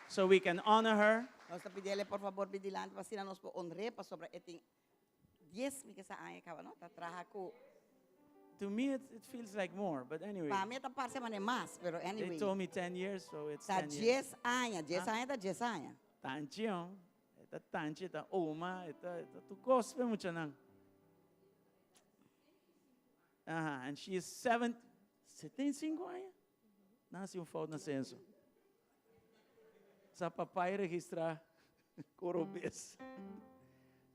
so we can honor her. Nos ta pidiendo por fabor bin dilanti pa asina nos por honr'é pasobra e tin 10 mi ke sa aña kaba no ta traha ku. To me, it feels like more, but anyway. Pa mi ta parse manera mas, pero They anyway. told me 10 years, so it's Ta 10 years. 10 aña, 10 Ah. aña ta 10 aña. Tanchi, oh. Ta tanchi, ta oma, ta tu cospe mucho nan. Aha, and she is seven, 75 aña? Nasi un falta na senso. Sa papai registrá corobes.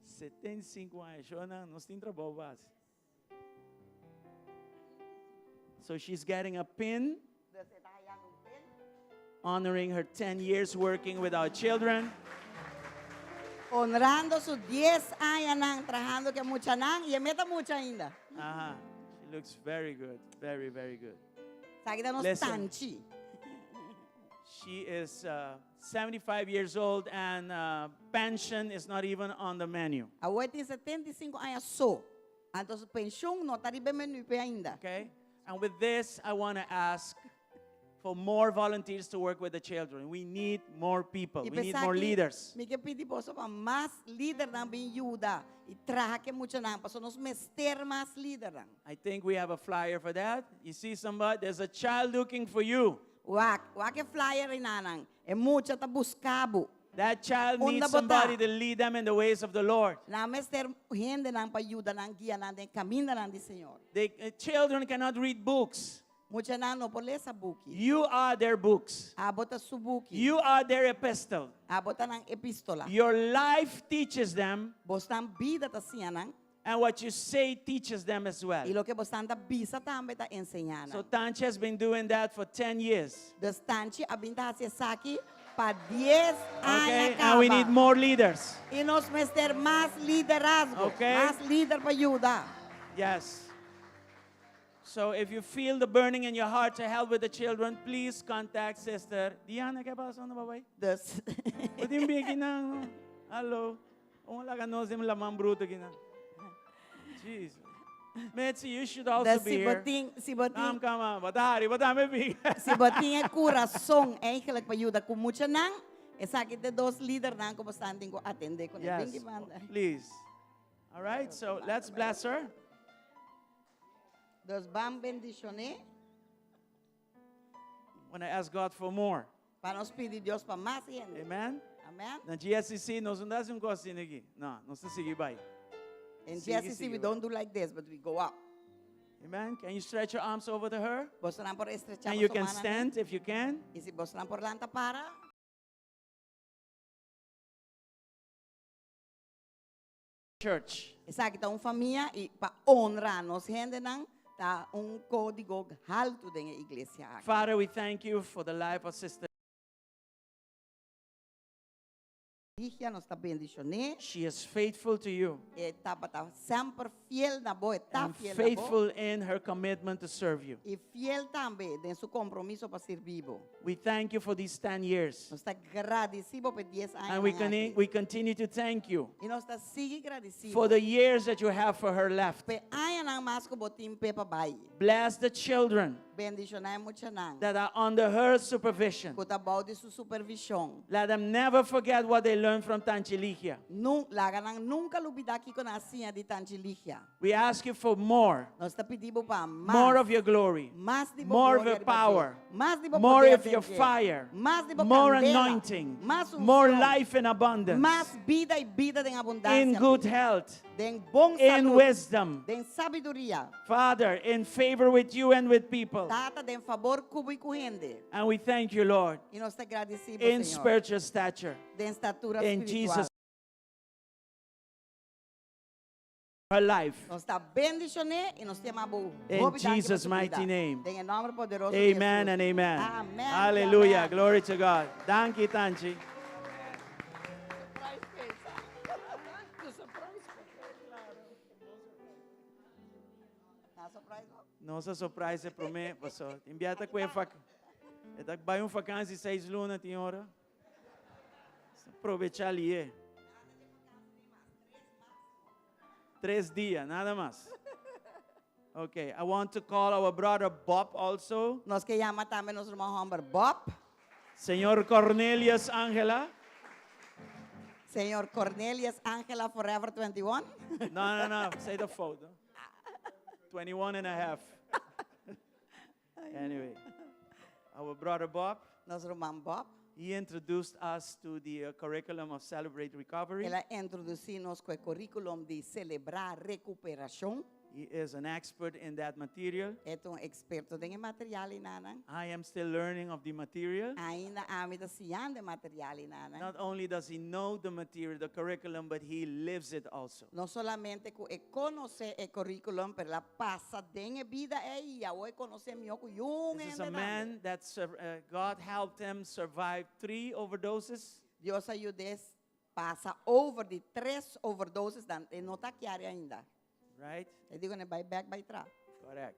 75 aña, Shona, nos tin trabou base. So she's getting a pin honoring her 10 years working with our children. Honrando su 10 añanan trahando ku muchanan i e mes ta mucha ainda. Aha. She looks very good. Very, very good. Esaki ta nos Listen. tanchi. She is 75 years old and pension is not even on the menu. Awor e tin 75 aña so. Anto penshun no ta riba menu p'e ainda. Okay? And with this, I want to ask for more volunteers to work with the children. We need more people. I We need pensa more ku leaders. Mi ke pidi boso pa mas lidernan bin yuda i traha ku muchanan, paso nos mester mas lidernan. I think we have a flyer for that. You see somebody, there's a child looking for you. Wak, wak e flyer einan. E mucha ta buska bo. That child Unda needs bo ta. somebody to lead them in the ways of the Lord. Nan mester hendenan pa yuda nan guia nan den kamindanan di Señor. Children cannot read books. Muchanan no por lesa buki. You are their books. Abo ta su buki. You are their epistle. Abo ta nan epístola. Your life teaches them, Boso bida ta siña nan. and what you say teaches them as well. I loke boso ta bisa tambe ta enseñá nan. So Tanchi has been doing that for 10 years. Dus Tanchi a bin ta hasi esaki. Pa 10 Okay, aña and we need kaba. more leaders. I nos mester mas liderazgo, Okay. mas lider pa yuda. Yes. So if you feel the burning in your heart to help with the children, please contact Sister Diana. Kiko a pasa, no, babay? Dus, Pwede mo na. Hello. Un laga nos den laman brutu aki na. Jesus. Mitzi, you should also dus be si here. bo tin, si Come, bo tin, come on. Batari, batami bi. si bo tin e kurason eigenlijk pa yuda ku muchanan, esaki ta dos lidernan ku bo tin ku atendé ku Yes. Bingi banda. Please. All right, so let's bless her. Dus ban bendishon'é When I ask God for more. pa nos pidi Dios pa mas hende. Amen. Amen. Na GSCC, nos no ta hasi un kos aki. No, nos ta sigui bai. In Sigui, GSCC sigui, we bai. don't do like this, but we go up. Amen. Can you stretch your arms over to her? Boso por stretch And you can stand if you can. I si boso por lanta para, Church. Esaki ta un famia i pa honra nos hendenan ta un kódigo haltu den iglesia aki. Father, we thank you for the life of Sister. Ligia nos ta bendishon'é. She is faithful to you E tabata semper fiel na bo, ta and fiel na bo. faithful in her commitment to serve you. I fiel tambe den su kompromiso pa sirbi bo. We thank you for these 10 years. Nos ta gradisido pa 10 aña. And we continue to thank you I nos ta sigui gradisido. for the years that you have for her left. Pa añanan mas ku bo tin p'e pa bai. Bless the children Bendishoná e muchanan. that are under her supervision. Ku ta bou di su supervishon. Let them never forget what they learned from Tanchi Ligia. Nun, laga nan nunka lubidá kiko nan a siña di Tanchi Ligia. We ask you for more, Nos ta pidi pa mas. more of your glory, Mas di bo more of gloria your riba power, dje. Mas di bo more poder of your den dje. fire, Mas di bo more kandela. anointing, Mas more unshon. life in abundance, Mas bida i bida den abundansia. in good health, Den bon in salú. wisdom. Den sabiduria. Father, in favor with you and with people. Tata den fabor ku bo i ku hende. And we thank you, Lord, I nos ta gradisido, in Señor. spiritual stature, Den statura in spiritual. Jesus' her life. Nos ta bendishon'é i nos ta yama bo. In Jesus' mighty name. Den nòmber poderoso di Amen Jesus. and amen. Amen. Hallelujah. Amen. Glory to God. Danki, Tanchi. Surprise face. Surprise. Na surprise. Nos a surprise promé, pasó. Tin bia ta kue vak. E ta bai un vakantie 6 luna tin ora. Aprovechá ei. 3 dia, nada mas. Okay, I want to call our brother Bob also. Nos ke yama tambe nos ruman hòmber Bob, Señor Cornelius Angela. Señor Cornelius Angela Forever 21. No. Say the photo. 21 and a half. Anyway, our brother Bob, Nos ruman Bob. he introduced us to the curriculum of Celebrate Recovery. El a introdusí nos ku e curriculum di selebrá rekuperashon. He is an expert in that material. E ta un eksperto den material einan. I am still learning of the material. Ainda ami ta siñando e material einan. Not only does he know the material, the curriculum, but he lives it also. No solamente ku e konosé e curriculum, pero el a pasa den e bida ei, e konosé mihó ku ningun This is a man that God helped him survive three overdoses. Dios a yud'é pasa over di tres overdoses, dan e no ta kla ainda. Right? E di ku e bai bèk bai tras. Correct.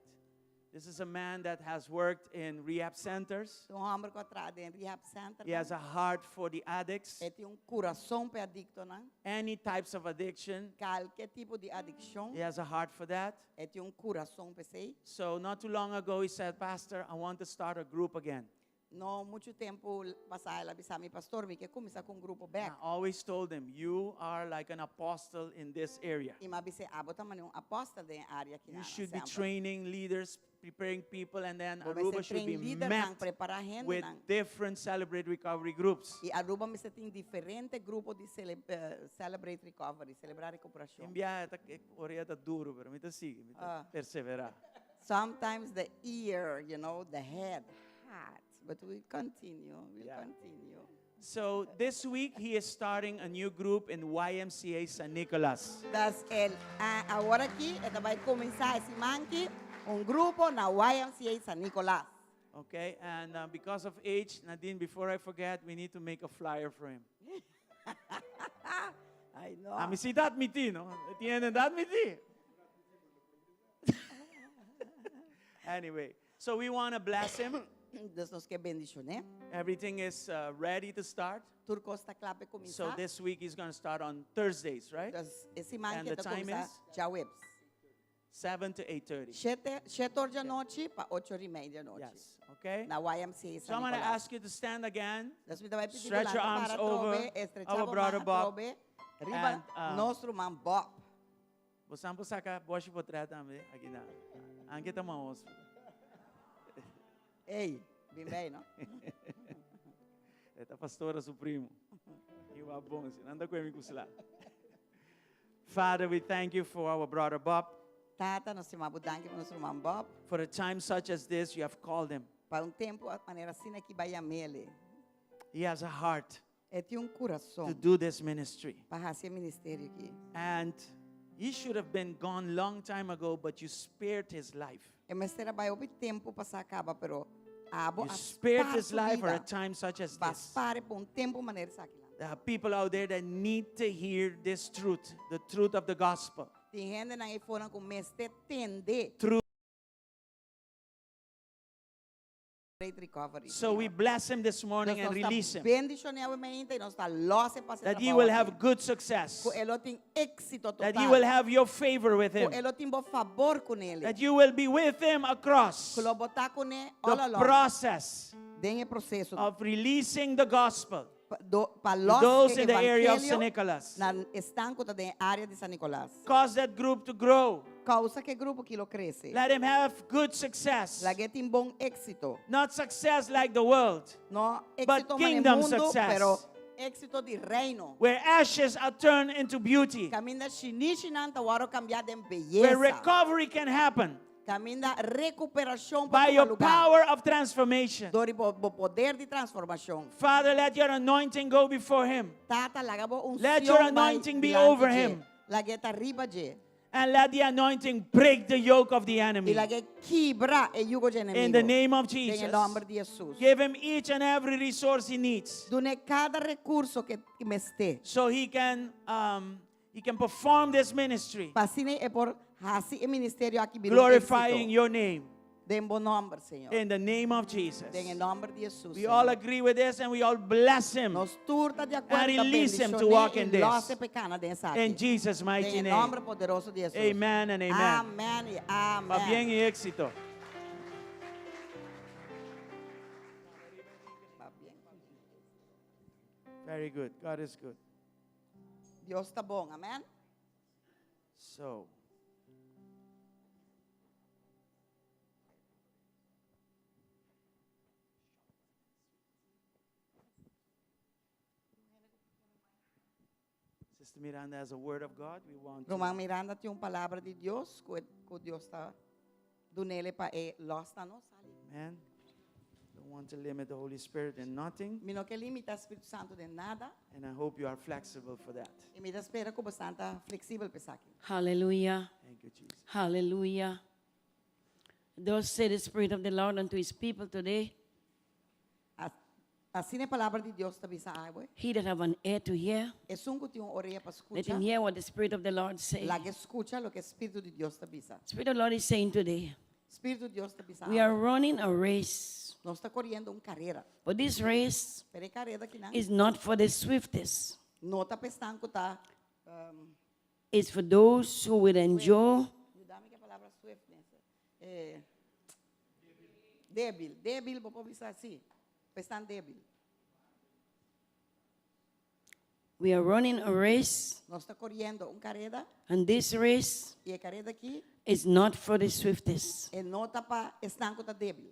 This is a man that has worked in rehab centers. Un hòmber ku a traha den rehab center. He has a heart for the addicts, E tin un kurason pa adiktonan. any types of addiction. Kualke tipo di adikshon. He has a heart for that. E tin un kurason pa esei. So not too long ago, he said, Pastor, I want to start a group again. No muchu tempu pasá el a bisa mi pastor, mi ke kuminsá ku un grupo I bèk. always told him, you are like an apostle in this area. I m'a bis'é abo ta manera un apòstel den e área aki You na should be semper. training leaders, preparing people, and then Bo Aruba mester should be train lidernan, mapped prepará hende with nan. different Celebrate Recovery groups. I Aruba mester tin diferente grupo di Celebrate Recovery, selebrá rekuperashon. Enviar orea ta duru, pero mi ta sigui, mi ta Ah. perseverá. Sometimes the ear, the head, hot, but we continue, we'll continue. So this week he is starting a new group in YMCA San Nicolas. Dus el, awor aki, e ta bai kuminsá e siman aki, un grupo na YMCA San Nicolas. Okay, and because of age, Nadine, before I forget, we need to make a flyer for him. Ay, no. Ami si ta admití, no? Tiene ta admití. Anyway, so we want to bless him. Dus nos ke bendishon'é. Everything is ready to start. Tur kos ta kla pa kuminsá. So this week he's going to start on Thursdays, right? Dus e siman And ku the ta time kuminsá is? djaweps. 7 to 8:30. Shete, shete or di anochi pa 8 or i mei di anochi. Yes, okay? Na YMCA So San I'm going to Nicolas. ask you to stand again. Dus mi ta bai pidi Stretch your arms para over atrobe, estrecha our bo brother man Bob. atrobe, riba And, nos ruman Bob. Boso por saka boshi potrèt tambe aki na. Anke ta maos. Ey, bin bij, no? E ta pastora su primo. Iwa bon, si nan ta kue mi ku sla. Father, we thank you for our brother Bob. Tata, nos ta yama bo danki pa nos ruman Bob. For a time such as this, you have called him. Pa un tempu manera asina aki bo a yam'é. He has a heart E tin un kurason to do this ministry. pa hasi e ministerio aki. And he should have been gone long time ago, but you spared his life. E mester a bai hopi tempu pasá kaba, pero abo You a spared spar his su life for a vida. time such as Ba this. spar pa un tempu manera esaki. There are people out there that need to hear this truth, the truth of the gospel. Tin hendenan eifonan ku mester tende. Through Great recovery. So we bless him this morning and release him. Bendishon'é awe mainta i nos ta lòs e pa hasi That he trabou will aki. have good success. Ku e lo tin éksito That total. he will have your favor with Ku him. e lo tin bo fabor kuné. That you will be with him across Ku lo bo ta kuné all the along. process Den e proseso. of releasing the gospel. Pa, do, pa los Those e in the area of evangelio San Nicolas. Na esnan ku ta den área di San Nicolas. Cause that group to grow. Kousa ku e grupo aki lo krese. Let him have good success. Lag'é tin bon éksito. Not success like the world. No But éksito man kingdom mundo, success. pero éksito di reino. Where ashes are turned into beauty. Kaminda shinishinan ta wòrdu kambiá den Where beyesa. recovery can happen. Kaminda rekuperashon By pa your lugar. power of transformation. Dor di bo poder di transformashon. Father, let your anointing go before him. Tata, laga bo unshon Let your bai anointing be dilanti over dje. him. Lag'é ta riba dje. And let the anointing break the yoke of the enemy. I lag'é kibra e yugo di In enemigu. the name of Den Jesus. nòmber di Hesus. Give him each and every resource he needs. Dun'é kada rekurso ku e mester. So he can um, he can perform this ministry. Pa asina e por hasi e ministerio aki bira Glorifying éksito. your name. Den bo nòmber, Señor. In the name of Jesus. Den nòmber di Hesus. We all agree with this and we all bless him. Nos tur ta di And akuerdo release him to walk in this. In Jesus' mighty In name. nòmber poderoso di Hesus. Amen and amen. Amèn i amèn. Pabien i éksito. Pabien. Very good. God is good. Dios ta bon, amèn. So. Sister Miranda has a word of God. We want to Ruman Miranda tin un palabra di Dios, ku ku Dios ta dun'é pa e lòs nan nos sali. Amen. Don't want to limit the Holy Spirit in nothing. Mi no ke limitá Spiritu Santu den nada. And I hope you are flexible for that. I mi ta spera ku boso ta fleksibel pa esaki. Hallelujah. Thank you, Jesus. Hallelujah. Thus said the Spirit of the Lord unto his people today. Asina e palabra di Dios ta bisa awe. He that have an ear to hear, Esun ku tin un orea pa let him skucha. hear what the Spirit of the Lord say. Lag'é skucha loke Spiritu di Dios ta bisa. Spirit of the Lord is saying today, Spiritu di Dios ta bisa we awe. are running a race. Nos ta koriendo un karera. But this race Pero e karera akinan is not for the swiftest. no ta pa esnan ku ta It's for those who will endure. Yuda mi ku e palabra swiftness. Eh, débil, débil, bo por bisa asina. Pa esnan débil. We are running a race, Nos ta koriendo un karera and this race i e karera aki is not for the swiftest, e no ta pa esnan ku ta débil.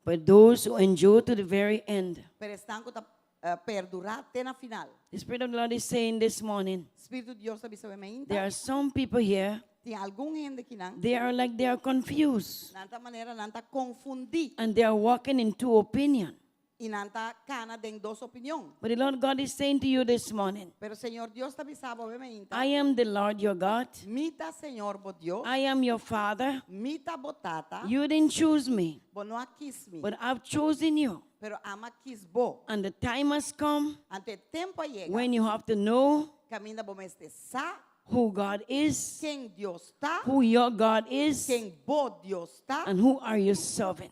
but those who endure to the very end. Pero esnan ku ta eh, perdurá te na final. The Spirit of the Lord is saying this morning, Spiritu di Dios ta bisa awe mainta. there are some people here, Tin algun hende akinan. they are like they are confused, Nan ta manera nan ta konfundí. and they are walking in two opinion. I nan ta kana den dos opinion. But the Lord God is saying to you this morning, Pero Señor Dios ta bisa bo awe mainta. I am the Lord your God. Mi ta Señor bo Dios. I am your father. Mi ta bo tata. You didn't choose me, Bo no a kies mi. but I've chosen you. Pero ami a kies bo. And the time has come Anto e tempu a yega. when you have to know Kaminda bo mester sa. who God is, Ken Dios ta. who your God is, Ken bo Dios ta. and who are you serving.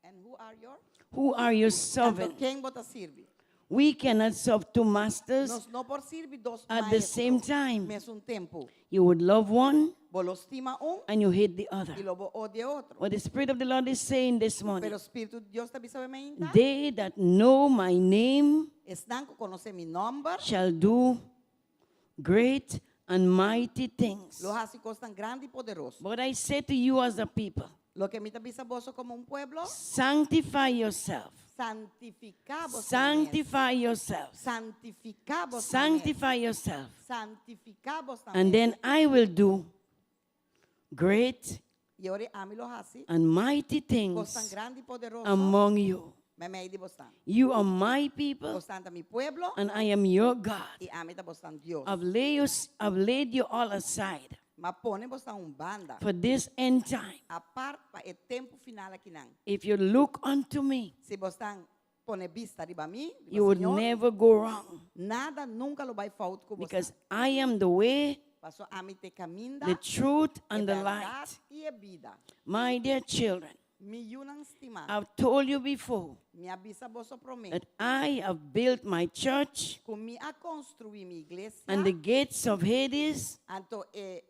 And who are your? Who are you Anto serving? ken bo ta sirbi? We cannot serve two masters Nos no por sirbi dos at the same time. Mesun tempu. You would love one Bo lo stima un and you hate the other. i lo bo odia otro. What the Spirit of the Lord is saying this morning, Pero Spiritu di Dios ta bisa awe mainta. they that know my name Esnan ku konosé mi nòmber shall do great and mighty things. lo hasi kosnan grandi i poderoso. But I say to you as a people, Loke mi ta bisa boso komo un pueblo, sanctify yourself. Santifiká boso mes. Sanctify yourself. Santifiká boso mes. Sanctify yourself. Santifiká boso And mes. then I will do great I ora ami lo hasi and mighty kosnan things grandi i poderoso among you. meimei di bosnan. You are my people, Bosnan ta mi pueblo and I am your God. i ami ta bosnan Dios. I've laid you, I've laid you all aside M'a pone bosnan un banda for this end time. apart pa e tempu final akinan. If you look unto me, Si bosnan pone bista riba mi, riba you would Señor, never go wrong nada nunka lo bai fout ku bosnan. because I am the way, Paso ami ta e kaminda, the truth, e and the bèrdat light. i e bida. My dear children, Mi yunan stimá, I've told you before mi a bisa boso promé that I have built my church ku mi a konstruí mi iglesia, and the gates of Hades anto e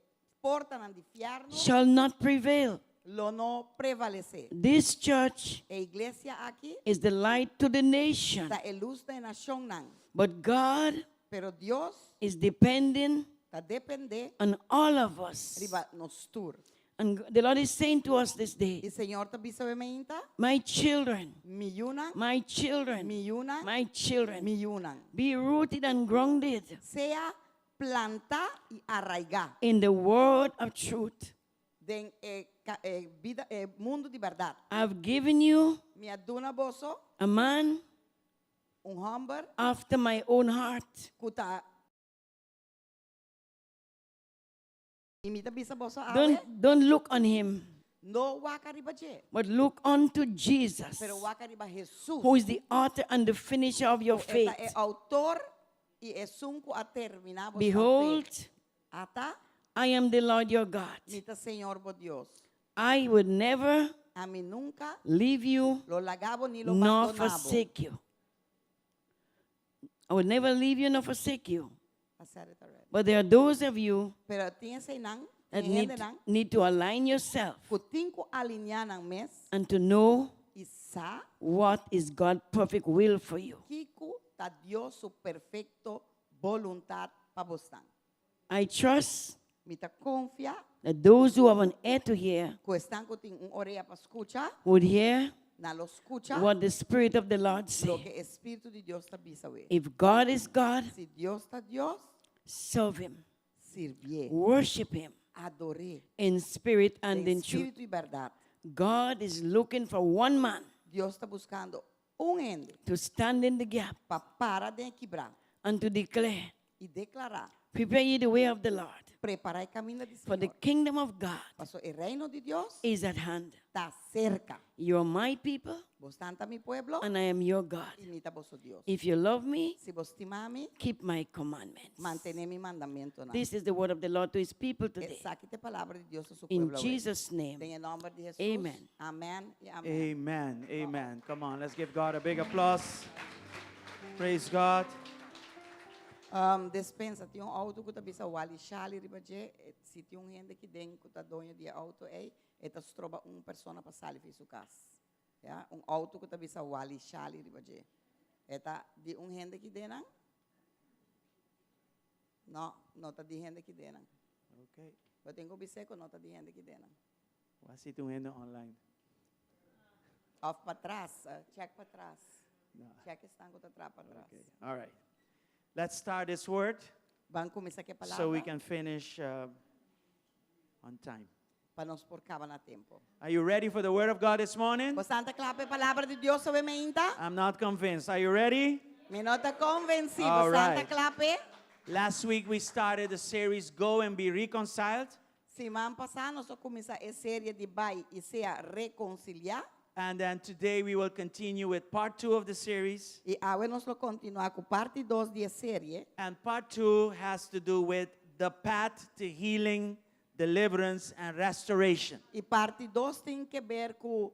portanan di fièrnu shall not prevail. lo no prevalesé. This church E iglesia aki is the light to the nation, ta e lus na e nashonnan. but God Pero Dios is depending ta dependé on all of us. riba nos tur. And the Lord is saying to us this day, I Señor ta bisa awe mainta, My children, mi yunan, my children, mi yunan, my children, mi yunan. be rooted and grounded Sea plantá i arraigá in the word of truth. den e e bida e mundu di bèrdat. I've given you Mi a duna boso a man un hòmber after my own heart. ku ta I mi ta bisa boso awe, Don't, don't look on him, no wak riba dje, but look unto Jesus, pero wak riba Jesus. who is the author and the finisher of your E ta faith. e outor i esun ku a terminá boso Behold, fe. Ata, I am the Lord your God. mi ta Señor bo Dios. I would never Ami nunka leave you lo laga bo ni lo nor bandoná bo. forsake you. I would never leave you nor forsake you. I said it already. But there are those of you Pero tin eseinan, that tin need, hendenan, need to align yourself ku tin ku aliniá nan mes and to know i sa what is God's perfect will for you. kiko ta Dios su perfekto boluntat pa bosnan. I trust Mi ta konfia that those who have an ear to hear ku esnan ku tin un orea pa skucha, would hear nan lo skucha what the Spirit of the Lord say. loke e Spiritu di Dios ta bisa awe. If God is God, Si Dios ta Dios, serve Him, sirbié, worship Him ador'é in spirit and den in truth. spiritu i bèrdat. God is looking for one man Dios ta buskando un hende to stand in the gap pa para den kibrá and to declare, i deklará, Prepare ye the way of the Lord, prepará e kaminda di for the Señor. kingdom of God Paso e reino di Dios is at hand. ta serka. You are my people, Bosnan ta mi pueblo and I am your God. i mi ta boso Dios. If you love me, Si bo stima mi, keep my commandments. mantené mi mandamentunan. This is the word of the Lord to his people today. Esaki ta e palabra di Dios na su In pueblo. Jesus' name. Den nòmber di Jesus. Amen. Amèn i amèn. Amen. Amen. Come on, let's give God a big applause. Praise God. Um, despensa, tin un outo ku ta bisa Wally Shali riba dje, eh, si tin un hende aki den ku ta doño di e outo ei, e ta stroba un persona pa sali for di su kas. Ja, un outo ku ta bisa Wally Shali riba dje. E ta di un hende aki den nan? No, no ta di hende aki den nan. Okay. Bo tin ku bisa ku no ta di hende aki den nan. Wak si tin hende online. Òf patras, eh, check patras. No. Check esnan ku ta tras patras. Okay. All right. Let's start this word Ban kuminsá ku e palabra. so we can finish on time. Pa nos por kaba na tempu. Are you ready for the word of God this morning? Boso ta kla pa e palabra di Dios awe mainta? I'm not convinced. Are you ready? Mi no ta konvensí. All Boso ta right. kla p'e? Last week we started the series Go and Be Reconciled. Siman pasá nos a kuminsá e serie di Bai i Sea Rekonsiliá. And then today we will continue with part two of the series. I awe nos lo kontinuá ku parti 2 di e serie. And part two has to do with the path to healing, deliverance, and restoration. I parti 2 tin ke ber ku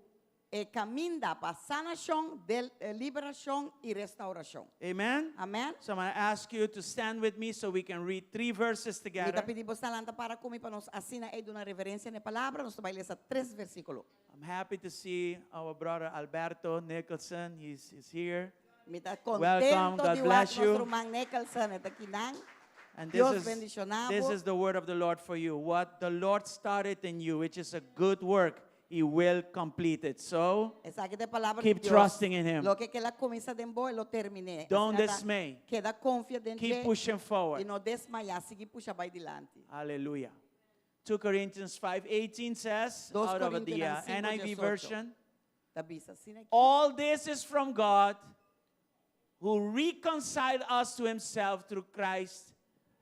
e kaminda pa sanashon, del, eh, liberashon i restourashon. Amen? Amen? So I'm going to ask you to stand with me so we can read three verses Mi ta together. pidi boso lanta para ku mi pa nos asina ei duna reverensia na e palabra, nos ta bai lesa tres versíkulo. I'm happy to see our brother Alberto Nicholson. He's here. Mi ta Welcome. kontentu God di wak bless nos you. ruman Nicholson e ta akinan. And Dios this is, bendishoná this bo. is the word of the Lord for you. What the Lord started in you, which is a good work, He will complete it. So Esaki ta e palabra keep di Dios. trusting in Him. Loke ku El a kuminsá den bo, E lo termin'é. Don't Asina ta, dismay. Keda konfia den Keep dje pushing forward. I no desmayá, sigui pusha bai dilanti. Hallelujah. 2 Corinthians 5:18 says, Dos out of the Korintionan 5, NIV 18. version, Ta bisa asina aki. all this is from God who reconciled us to himself through Christ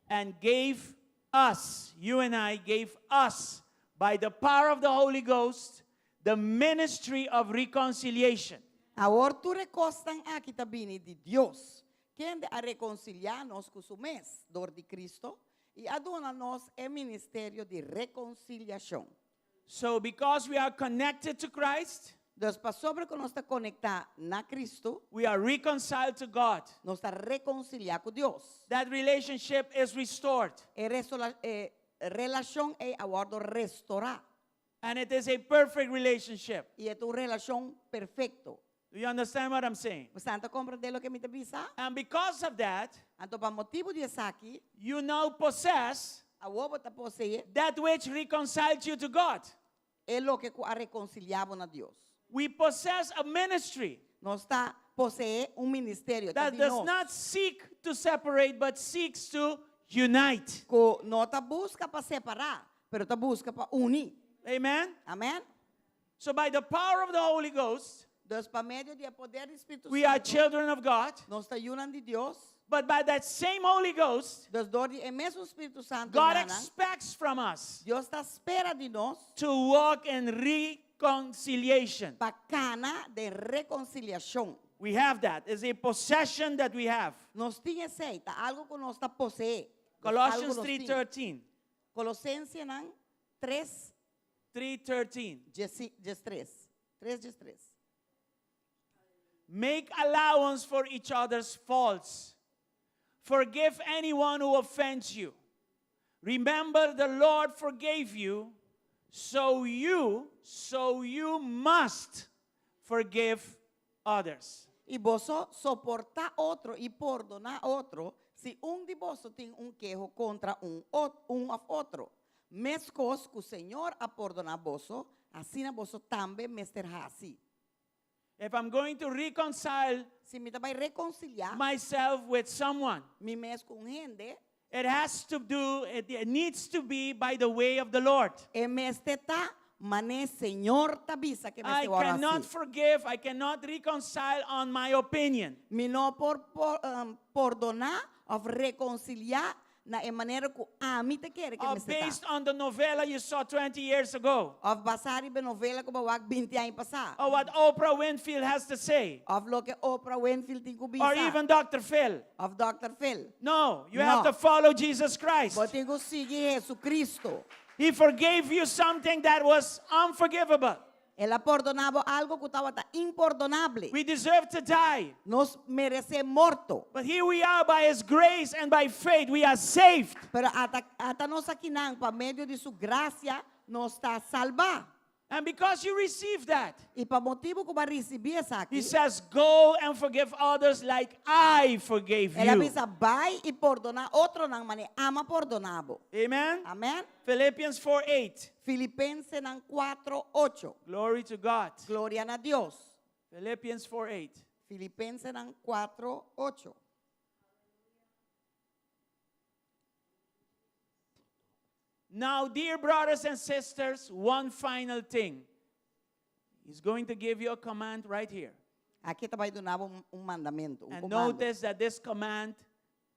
and gave us, you and I, gave us by the power of the Holy Ghost, the ministry of reconciliation. Awor tur e kosnan aki ta bini di Dios, kende a rekonsiliá nos ku su mes dor di Kristo i a duna nos e ministerio di rekonsiliashon. So because we are connected to Christ, Dus pasobra ku nos ta konektá na Kristo, we are reconciled to God. nos ta rekonsiliá ku Dios. That relationship is restored. E resola, e relashon ei a wòrdu restourá. And it is a perfect relationship. I e ta un relashon perfekto. Do you understand what I'm saying? Boso ta komprondé loke mi ta bisa? And because of that, Anto pa motibu di esaki, you now possess awor bo ta poseé that which reconciled you to God. e loke ku a rekonsiliá bo na Dios. We possess a ministry Nos ta poseé un ministerio that di does nos. not seek to separate, but seeks to unite. Ku no ta buska pa separá, pero ta buska pa uni. Amen? Amèn? So, by the power of the Holy Ghost, Dus pa medio di e poder di Spiritu we are Santu, children of God. nos ta yunan di Dios. But by that same Holy Ghost, Dus dor di e mesun Spiritu Santu, God nanan, expects from us Dios ta spera di nos to walk in reconciliation. pa kana den rekonsiliashon. We have that. It's a possession that we have. Nos tin esei, ta algu ku nos ta poseé. Colossians 3:13. Kolosensenan 3, 3:13. 13. 3, 13. Make allowance for each other's faults. Forgive anyone who offends you. Remember the Lord forgave you, so you, so you must forgive others. I boso soportá otro i pordoná otro si un di boso tin un keho kontra un, un òf otro. Meskos ku Señor a pordoná boso, asina boso tambe mester hasi. If I'm going to reconcile Si mi ta bai rekonsiliá myself with someone, mi mes ku un hende, it has to do, it needs to be by the way of the Lord. e mester ta manera Señor ta bisa ku I mester wòrdu cannot hasi. forgive, I cannot reconcile on my opinion. Mi no por, por um, pordoná òf rekonsiliá na e manera ku ami ta kere ku Or mester ta. based on the novela you saw 20 years ago, Òf basá riba e novela ku bo a wak 20 aña pasá. or what Oprah Winfield has to say, Òf loke Oprah Winfield tin ku bisa. or even Dr. Phil. Òf Dr. Phil. No, you have No. to follow Jesus Christ. Bo tin ku sigui Hesukristu. He forgave you something that was unforgivable. El a pordoná bo algu ku tabata imperdonabel. We deserve to die. Nos meresé morto. But here we are by His grace and by faith, we are saved. Pero ata, ata nos akinan, pa medio di su grasia, nos ta salbá. And because you receive that, I pa motibu ku bo a risibí esaki, He says, Go and forgive others like I forgave el a you. bisa bai i pordoná otronan manera ami a pordoná bo. Amen. Amèn? Philippians 4 8. Filipensenan 4, 8. Glory to God. Gloria na Dios. Philippians 4 8. Filipensenan 4, 8. Now, dear brothers and sisters, one final thing. He's going to give you a command right here. Aki e ta bai duna bo un, un mandamentu, un And komando. notice that this command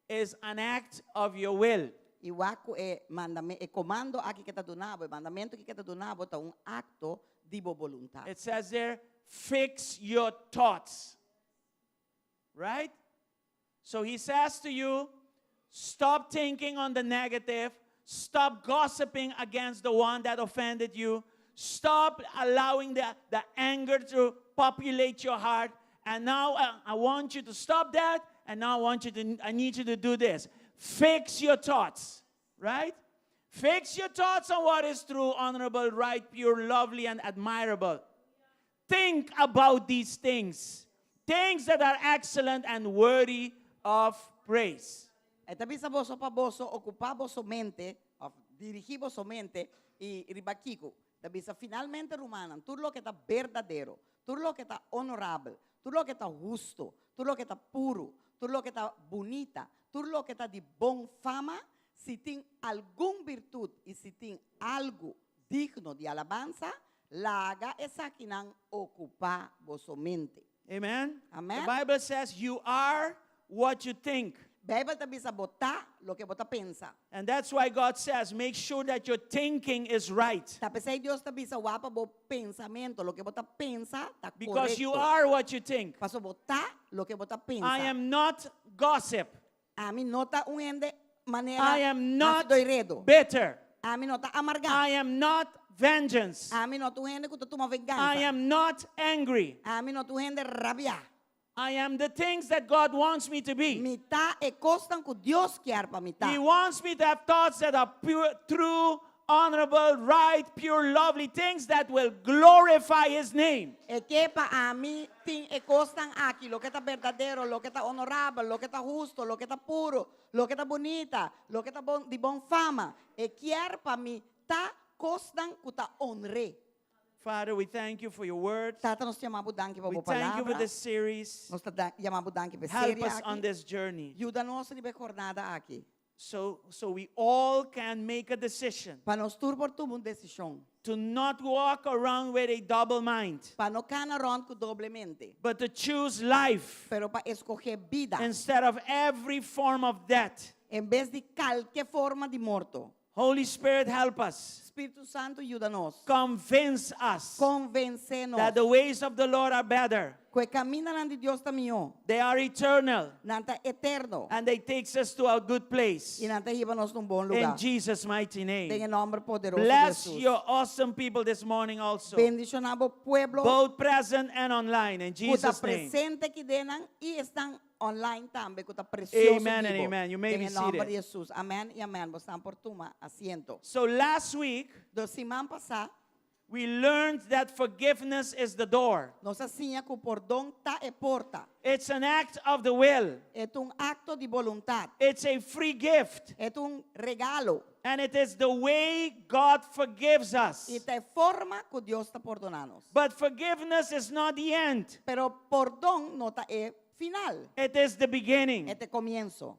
is an act of your will. I wak ku e mandame, e komando aki ku e ta duna bo, e mandamentu aki ku e ta duna bo ta un akto di bo boluntat. It says there, fix your thoughts. Right? So he says to you, stop thinking on the negative, stop gossiping against the one that offended you, stop allowing the, the anger to populate your heart. And now I, I want you to stop that, and now I want you to I need you to do this. Fix your thoughts, right? Fix your thoughts on what is true, honorable, right, pure, lovely, and admirable. Think about these things, things that are excellent and worthy of praise. E ta bisa boso pa boso okupá boso mente, òf dirigí boso mente, i riba kiko. Ta bisa finalmente rumannan, tur loke ta berdadero, tur loke ta onorabel, tur loke ta husto, tur loke ta puru, tur loke ta bunita, tur loke ta di bon fama, si tin algun birtut i si tin algu digno di alabansa, laga esakinan okupá boso mente. Amen. Amen. The Bible says you are what you think. Beibel ta bisa bo ta loke bo ta pensa. And that's why God says make sure that your thinking is right. Ta p'esei Dios ta bisa wak pa bo pensamentu, loke bo ta pensa ta Because you korekto. are what you think. Pasobra bo ta loke bo ta pensa. I am not gossip. Ami no ta un hende manera I am not hasidó redo. bitter. Ami no ta amargá. I am not vengeance. Ami no ta un hende ku ta tuma I vengansa. am not angry. Ami no ta un hende rabiá. I am the things that God wants me to be. Mi ta e kosnan ku Dios kier pa mi ta. He wants me to have thoughts that are pure, true, honorable, right, pure, lovely, things that will glorify His name. E ke pa ami tin e kosnan aki, loke ta berdadero, loke ta honorabel, loke ta husto, loke ta puro, loke ta bunita, loke ta bon, di bon fama. E kier pa mi ta kosnan ku ta honr'é. Father, we thank you for your word. Tata, nos ta yama bo danki pa We bo thank you for palabra. this series. Nos ta yama bo danki pa e Help serie us on aki. this journey. Yuda nos riba e jornada aki. So, so we all can make a decision Pa nos tur por tuma un desishon. to not walk around with a double mind, Pa no kana rònt ku doble mente. but to choose life Pero pa eskohé bida. instead of every form of death. En bes di kalke forma di morto. Holy Spirit, help us. Spiritu Santu yuda nos. Convince us Konvensé nos. that the ways of the Lord are better. Ku e kamindanan di Dios ta mihó. They are eternal. Nan ta eterno. And they takes us to a good place. I nan ta hiba nos na un bon In lugá. Jesus' mighty Den name. e nòmber poderoso di Bless Hesus. your awesome people this morning also. Bendishoná bo pueblo Both present and online. In ku ta Jesus' name. presente aki den nan i esnan online tambe ku ta precioso Amen and di bo. amen. You may Den be e nomber seated. di Jesus. Amen y amen. Boso por tuma asiento. So last week, Dus siman pasá, we learned that forgiveness is the door. nos a siña ku pordon ta e porta. It's an act of the will. E ta un akto di boluntat. It's a free gift. E ta un regalo. And it is the way God forgives us. I ta e forma ku Dios ta pordoná nos. But forgiveness is not the end. Pero pordon no ta e final. It is the beginning. E ta e komienso.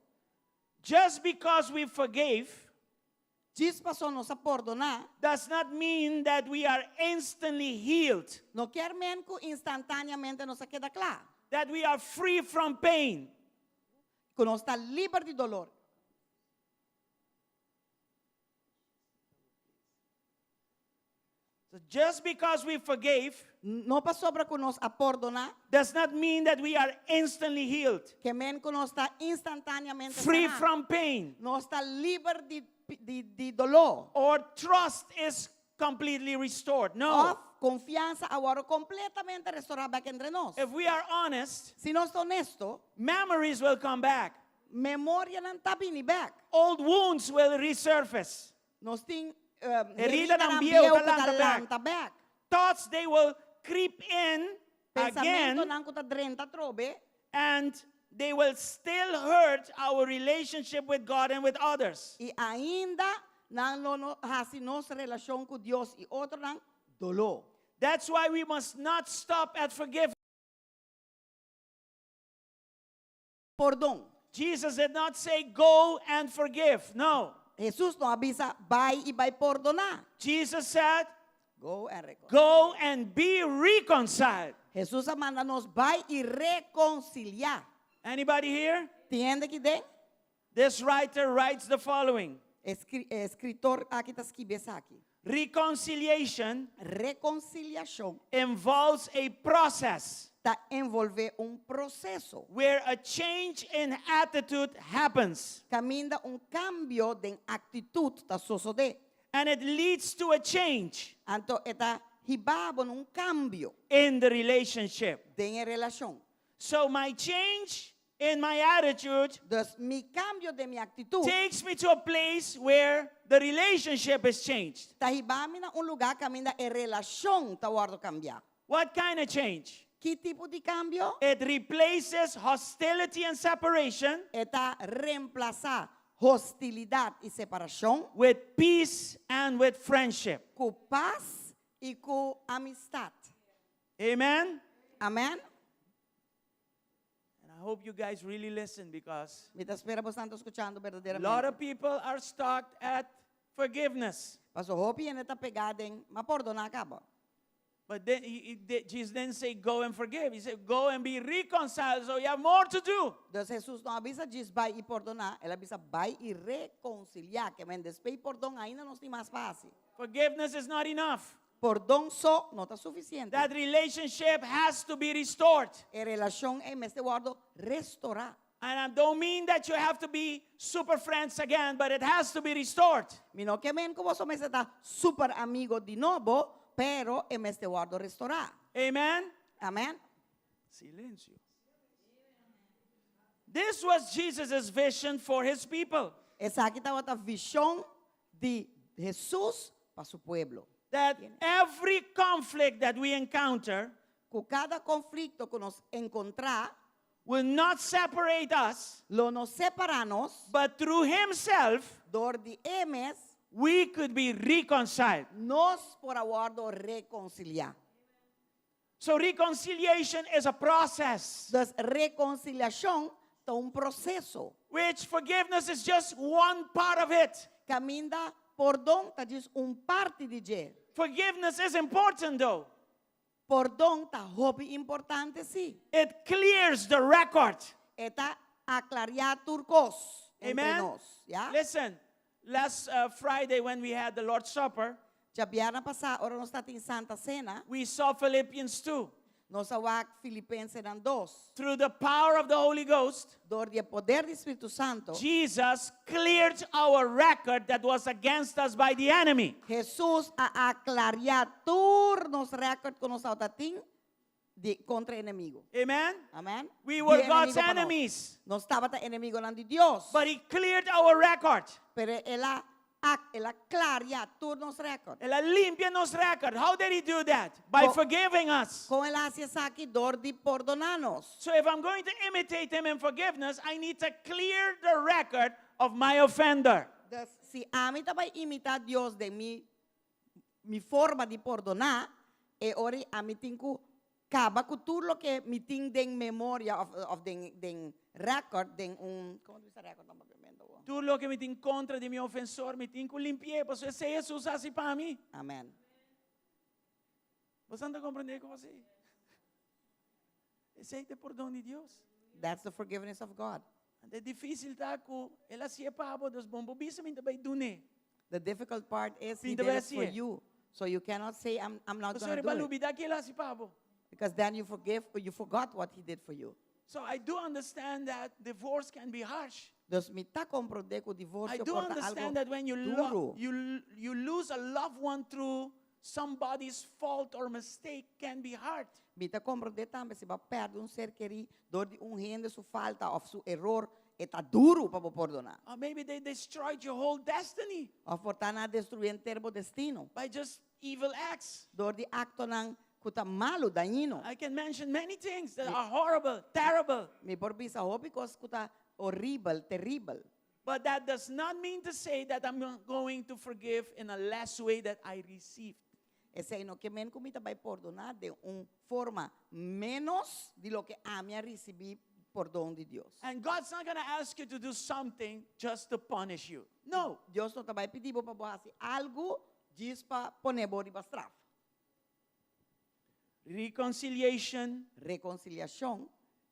Just because we forgave Djis paso nos a pordoná, does not mean that we are instantly healed, no kier men ku instantáneamente nos a keda kla. that we are free from pain. Ku nos ta liber di doló. So just because we forgave No pasobra ku nos a pordoná, does not mean that we are instantly healed, ke men ku nos ta instantáneamente free saná. from pain, Nos ta liber di, di, di doló. or trust is completely restored. No. Òf konfiansa a wòrdu kompletamente restourá bèk entre nos. If we are honest, Si nos ta honesto, memories will come back. memorianan ta bini bèk. Old wounds will resurface. Nos tin Heridanan heridanan bieu bieu ta ku ta lanta bèk. lanta bèk. Thoughts, they will creep in again Pensamentonan ku ta drenta atrobe. and they will still hurt our relationship with God and with others. I ainda nan lo no hasi nos relashon ku Dios i otronan doló. That's why we must not stop at forgiveness. Pordon. Jesus did not say go and forgive. No. Jesus no a bisa bai i bai pordoná. Jesus said, Go and reconcile. Go and be reconciled. Jesus a manda nos bai i rekonsiliá. Anybody here? Tin hende aki den? This writer writes the following. E eskritor aki ta skibi esaki. Reconciliation Rekonsiliashon involves a process ta envolvé un proseso. where a change in attitude happens. Kaminda un kambio den aktitut ta sosodé. And it leads to a change Anto e ta hiba bo na un kambio in the relationship. den e relashon. So my change in my attitude Dus mi kambio den mi aktitut takes me to a place where the relationship is changed. ta hiba mi na un lugá kaminda e relashon ta wòrdu kambiá. What kind of change? Ki tipo di kambio? It replaces hostility and separation E ta remplasá hostilidat i separashon with peace and with friendship. ku pas i ku amistat. Amen? Amen? And I hope you guys really listen because Mi ta spera boso ta skuchando a lot of berdaderamente. people are stuck at forgiveness. Paso hopi hende ta pegá den m'a pordoná kaba. But then Jesus didn't say go and forgive. He said go and be reconciled. So you have more to do. Dus Jesus no a bisa djis bai i pordoná, el a bisa bai i rekonsiliá. Ke men despues di pordon ainda nos tin mas pa hasi. Forgiveness is not enough. Pordon so no ta sufisiente. That relationship has to be restored. E relashon ei mester wòrdu restorá. And I don't mean that you have to be super friends again, but it has to be restored. Mi no ke men ku boso mester ta super amigo di nobo, pero e mester wòrdu restorá. Amen? Amen? Silencio. This was Jesus' vision for his people. Esaki tabata vishon di Hesus pa su pueblo. That every conflict that we encounter Ku kada konflikto ku nos enkontrá, will not separate us, lo no separá nos, but through himself, dor di e mes, we could be reconciled. nos por a wòrdu rekonsiliá. So reconciliation is a process, Dus rekonsiliashon ta un proseso. which forgiveness is just one part of it. Kaminda pordon ta djis un parti di dje. Forgiveness is important though. Pordon ta hopi importante si. It clears the record. E ta aklariá tur kos entre Amen. nos. Ya? Listen, last Friday when we had the Lord's Supper, Djabièrnè pasá, ora nos tabatin Santa Sena, we saw Philippians 2. nos a wak Filipensenan 2. Through the power of the Holy Ghost, Dor di e poder di Spiritu Santu, Jesus cleared our record that was against us by the enemy. Jesus a aklariá tur nos rèkòrt ku nos tabatin di kontra enemigu. Amen? Amen? We were Di God's enemigu pa nos. enemies. Nos tabata enemigunan di Dios. But he cleared our record. Pero el a, a, el a klaria tur nos rèkòrt. El a limpia nos record. How did he do that? By forgiving us. Kon el a hasi esaki dor di pordoná nos. So if I'm going to imitate him in forgiveness, I need to clear the record of my offender. Dus si ami ta bai imitá Dios den mi mi forma di pordoná, e ora ei ami tin ku kaba ku tur loke mi tin den memoria òf òf den den rèkòrt den un, komo ta bisa rèkòrt na papiamentu awor? Tur loke mi tin kontra di mi ofensor, mi tin ku limpi'é, pasobra esei Hesus a hasi pa mi. Amèn. Boso ta komprendé kos ei? Esei ta e pordon di Dios. That's the forgiveness of God. Anto e difísil ta ku el a hasié pa bo, dus bon bo bisa mi ta bai dun'é. The difficult part is he Pinta did it for bai hasié. you. So you cannot say I'm, I'm not Pasobra going to bo a do it. lubidá kiko el a hasi pa bo. Because then you forgive, you forgot what he did for you. So I do understand that divorce can be harsh. Dus mi ta komprondé ku I divorsio do por ta algo understand that when you, duru. you, you lose a loved one through somebody's fault or mistake can be hard. Mi ta komprondé tambe si bo a pèrdè un ser kerí dor di un hende su falta òf su eror, e ta duru pa bo pordoná. Or maybe they destroyed your whole destiny Òf por ta nan a destruí henter bo destino by just evil acts. dor di aktonan ku ta malu, dañino. I can mention many things that are horrible, terrible. Mi por bisa hopi kos ku ta horibel, teribel. But that does not mean to say that I'm not going to forgive in a less way that I received. Esei no ke men ku mi ta bai pordoná den un forma ménos di loke ami a risibí. pordon di Dios. And God's not going to ask you to do something just to punish you. No. Dios no ta bai pidi bo pa bo hasi algu djis pa pone bo riba straf. Reconciliation Rekonsiliashon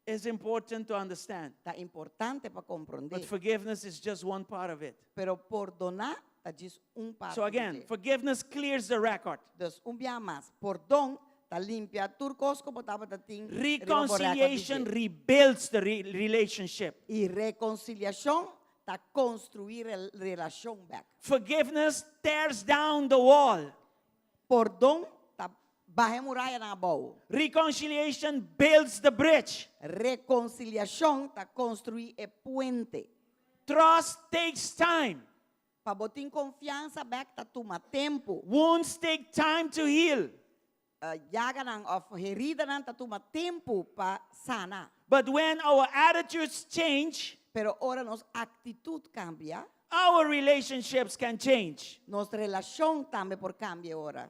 is important to understand. ta importante pa komprondé. But forgiveness is just one part of it. Pero pordoná ta djis un parti So again, di dje. forgiveness clears the record. Dus un bia mas, pordon ta limpia tur kos ku bo tabata tin riba bo rèkòrt di Reconciliation dje. rebuilds the relationship. I rekonsiliashon ta konstruí relashon bèk. Forgiveness tears down the wall. Pordon ta baha e murayanan abou. Reconciliation builds the bridge. Rekonsiliashon ta konstruí e puente. Trust takes time. Pa bo tin konfiansa bèk ta tuma tempu. Wounds take time to heal. Yaganan òf heridanan ta tuma tempu pa sana. But when our attitudes change, Pero ora nos aktitut kambia, our relationships can change. Nos relashon tambe por kambia e ora.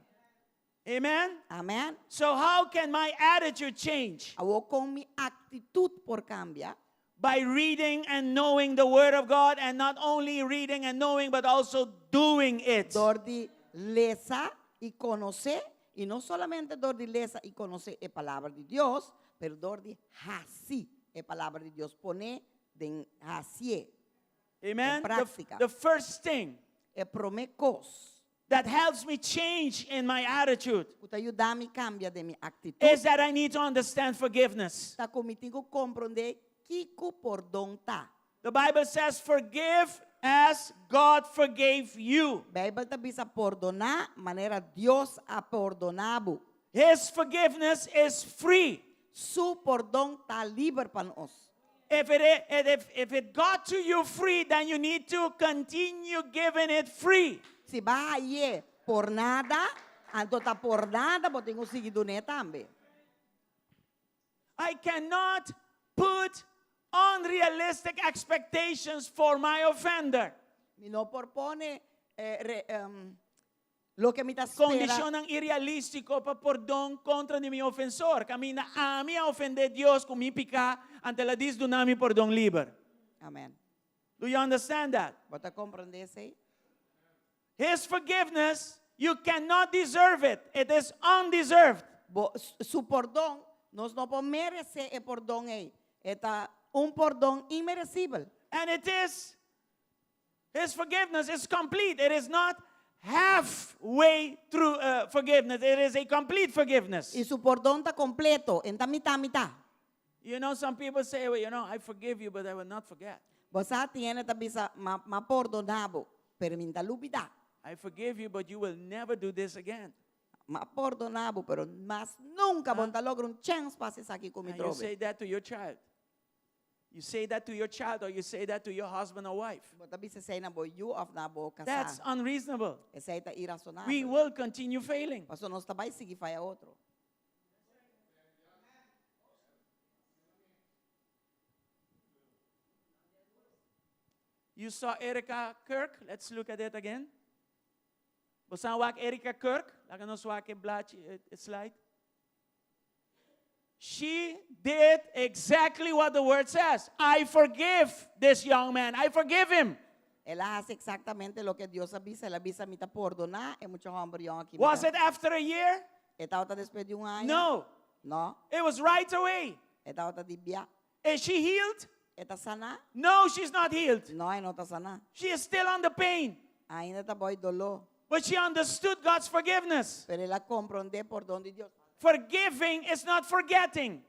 Amen? Amen. So how can my attitude change? Awor kon mi aktitut por kambia? By reading and knowing the Word of God, and not only reading and knowing, but also doing it. Dor di lesa i konosé, i no solamente dor di lesa i konosé e Palabra di Dios, pero dor di hasi e Palabra di Dios, pon'é den hasié, Amen? den The, práktika. the first thing E promé kos that helps me change in my attitude ku ta yuda mi kambia den mi aktitut is that I need to understand forgiveness. ta ku mi tin ku komprondé kiko pordon ta. The Bible says, Forgive as God forgave you. Beibel ta bisa pordoná manera Dios a pordoná bo. His forgiveness is free. Su pordon ta liber pa nos. If it, if, if it got to you free, then you need to continue giving it free. Si bo a hañ'é por nada, anto ta por nada bo tin ku sigui dun'é tambe. I cannot put unrealistic expectations for my offender. Mi no por pone eh, re, um, loke mi ta spera. Kondishonnan irealístiko pa pordon kontra di mi ofensor. Kaminda ami a ofendé Dios ku mi piká, anto el a dis duna mi pordon liber. Amen. Do you understand that? Bo ta komprendé esei? His forgiveness, you cannot deserve it. It is undeserved. Bo, su pordon, nos no por meresé e pordon ei. E ta un pordon inmeresibel. And it is, His forgiveness is complete. It is not halfway through uh, forgiveness. It is a complete forgiveness. I su pordon ta kompleto, e n' ta mitá mitá. You know, some people say, well, you know, I forgive you, but I will not forget. Bo sa tin hende ta bisa, m'a, m'a pordoná bo, pero mi n' ta lubidá. I forgive you, but you will never do this again. M'a pordoná bo, pero mas nunka bo n' ta logra un chèns pa hasi esaki ku mi And you trobe. say that to your child. You say that to your child or you say that to your husband or wife. Bo ta bisa esei na bo yu òf na bo kasá. That's unreasonable. Esei ta irasonabel. We will continue failing. Pasobra nos ta bai sigui faya otro. You saw Erika Kirk. Let's look at it again. Bo sa wak Erika Kirk? Laga nos wak e blachi, e slide. She did exactly what the word says. I forgive this young man. I forgive him. El a hasi eksaktamente loke Dios a bisa. El a bisa, Mi ta pordoná e mucha hòmber yòn aki. Was it after a year? E tabata despues di un aña? No. No. It was right away. E tabata di bia. Is she healed? E ta saná? No, she's not healed. No, e no ta saná. She is still under pain. Ainda ta bou di doló. But she understood God's forgiveness. Pero el a komprondé pordon di Dios. Forgiving is not forgetting.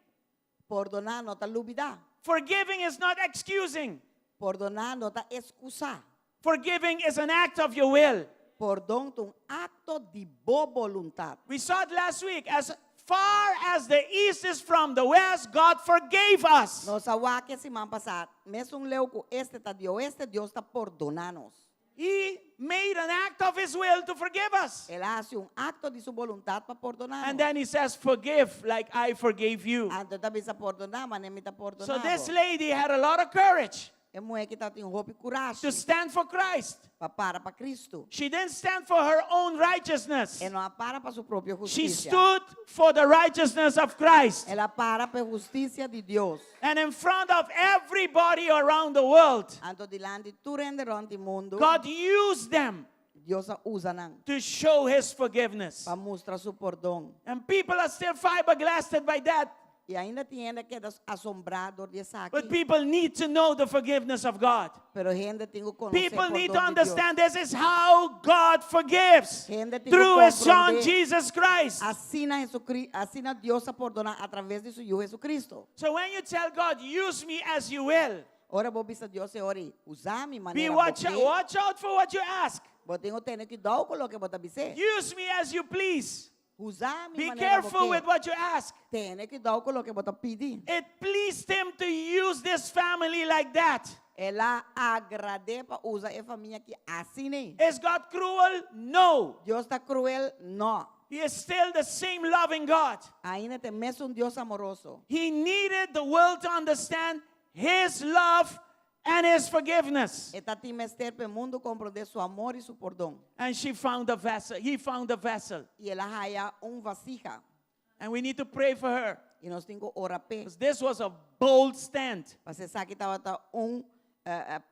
Pordoná no ta lubidá. Forgiving is not excusing. Pordoná no ta ekskusá. Forgiving is an act of your will. Pordon ta un akto di bo boluntat. We saw it last week. As far as the east is from the west, God forgave us. Nos a wak e siman pasá, mesun leu ku este ta di oeste, Dios ta pordoná nos. He made an act of his will to forgive us. El a hasi un akto di su boluntat pa pordoná And nos. then he says, Forgive like I forgave you. Anto e ta bisa pordoná, manera mi ta pordoná So this bo. lady had a lot of courage. E muhé aki tabatin hopi kurashi. To stand for Christ. Pa para pa Kristu. She didn't stand for her own righteousness. E no a para pa su propio She hustisia. stood for the righteousness of Christ. El a para pa e hustisia di Dios. And in front of everybody around the world. Anto dilanti tur hende rònt di mundu. God used them. Dios a usa nan. To show his forgiveness. Pa mustra su pordon. And people are still fiberglassed by that. I ainda tin hende a keda asombrá dor di esaki. But people need to know the forgiveness of God. Pero hende tin ku konosé People need to pordon di Dios. understand this is how God forgives. Hende tin ku Through his son komprondé Jesus Christ. Asina Jesucri-, asina Dios a pordoná atraves di su Yu Jesucristo. So when you tell God, use me as you will. Ora bo bisa Dios e ora ei, usa mi Be manera bo watch, ke. watch out for what you ask. Bo tin ku tene kuidou ku loke bo ta bis'é. Use me as you please. Usa mi Be manera bo careful ke. with what you ask. Tene kuidou ku loke bo ta pidi. It pleased him to use this family like that. El a agrad'é pa usa e famia aki asina. Is God cruel? No. Dios ta kruel? No. He is still the same loving God. Ainda ta e mesun Dios amoroso. He needed the world to understand his love and his forgiveness. E tatin mester pa e mundu komprondé su amor i su pordon. And she found a vessel. He found a vessel. I el a haya un vasija. And we need to pray for her. I nos tin ku ora p'e. Because this was a bold stand. Pasobra esaki tabata un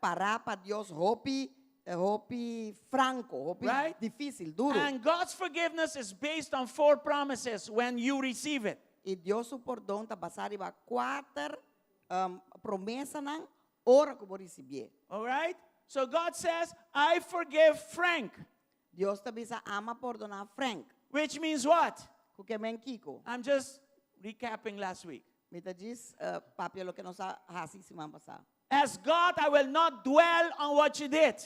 pará pa Dios hopi hopi franko, hopi Right? difísil, duru. And God's forgiveness is based on four promises when you receive it. I Dios su pordon ta basá riba kuater promesanan ora ku bo risibié. All right? So God says, I forgive Frank. Dios ta bisa, Ami a pordoná Frank. Which means what? Ku ke men kiko? I'm just recapping last week. Mi ta djis papia loke nos a hasi siman pasá. As God, I will not dwell on what you did.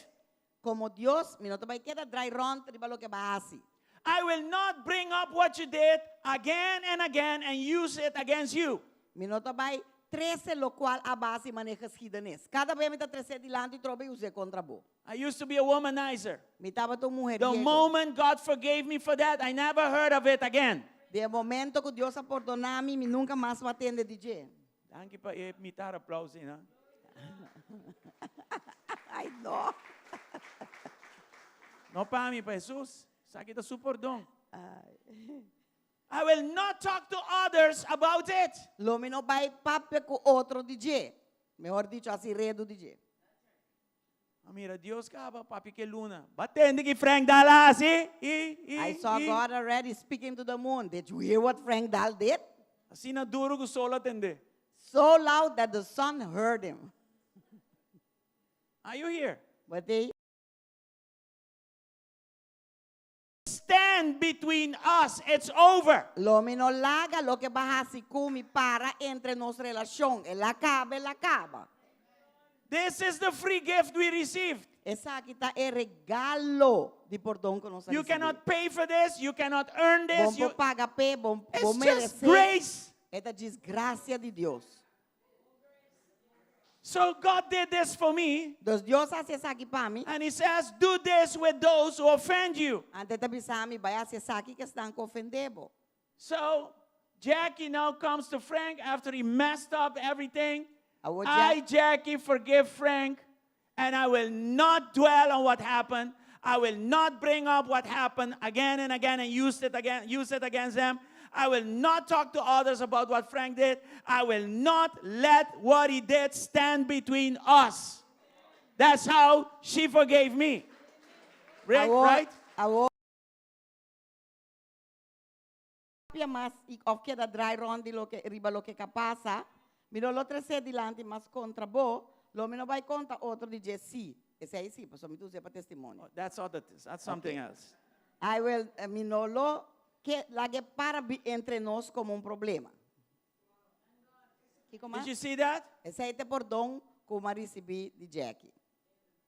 Komo Dios, mi no ta bai keda drai rònt riba loke bo a hasi. I will not bring up what you did again and again and use it against you. Mi no ta bai trese lokual abo a hasi manera geschiedenis. Kada bes mi ta tres'é dilanti trobe i us'é kontra bo. I used to be a womanizer. Mi tabata un The mujeriego. moment God forgave me for that, I never heard of it again. Den e momento ku Dios a pordoná mi, mi nunka mas a tende di dje. Danki pa e mitar aplauso, no? Ai, no. No pa mi, pa Jesus. Esaki ta su pordon. I will not talk to others about it. Lo mi no bai papia ku otro di dje. Mehor dicho, hasi redu di dje. A mira Dios kaba papia ku luna. B'a tende ki Frank Daal a hasi? I, i, I saw i. God already speaking to the moon. Did you hear what Frank Daal did? Asina duru ku solo a tende. So loud that the sun heard him. Are you here? Bo t'ei? Stand between us. It's over. Lo mi no laga loke b'a hasi ku mi para entre nos relashon. El a kaba, el a kaba. This is the free gift we received. Esaki ta e regalo di pordon ku nos a You risibí. cannot pay for this, you cannot earn Bon this. You, por paga p'e, bon it's bo just meresé. grace. E ta djis grasia di Dios. So God did this for me. Dus Dios a hasi esaki pa mi. And he says, do this with those who offend you. Anto e ta bisa mi, bai hasi esaki ku esnan ku ofendé bo. So Jackie now comes to Frank after he messed up everything. Awor I, Jack- Jackie, forgive Frank, and I will not dwell on what happened. I will not bring up what happened again and again and use it again, use it against them. I will not talk to others about what Frank did. I will not let what he did stand between us. That's how she forgave me. Right? Awor, right? awor papia mas i of keda drai rond di loke riba loke ka pasa, mi no lo trese dilanti mas kontra bo, lo mi no bai konta otro di dje sí. Esei sí, pasobra mi ta us'é pa testimonio. Oh, that's other, that's something Okay. else. I will, eh, mi no lo ke lag'é para bi entre nos komo un problema. Kiko Did mas? you see that? Esei ta e pordon ku mi a risibí di Jackie.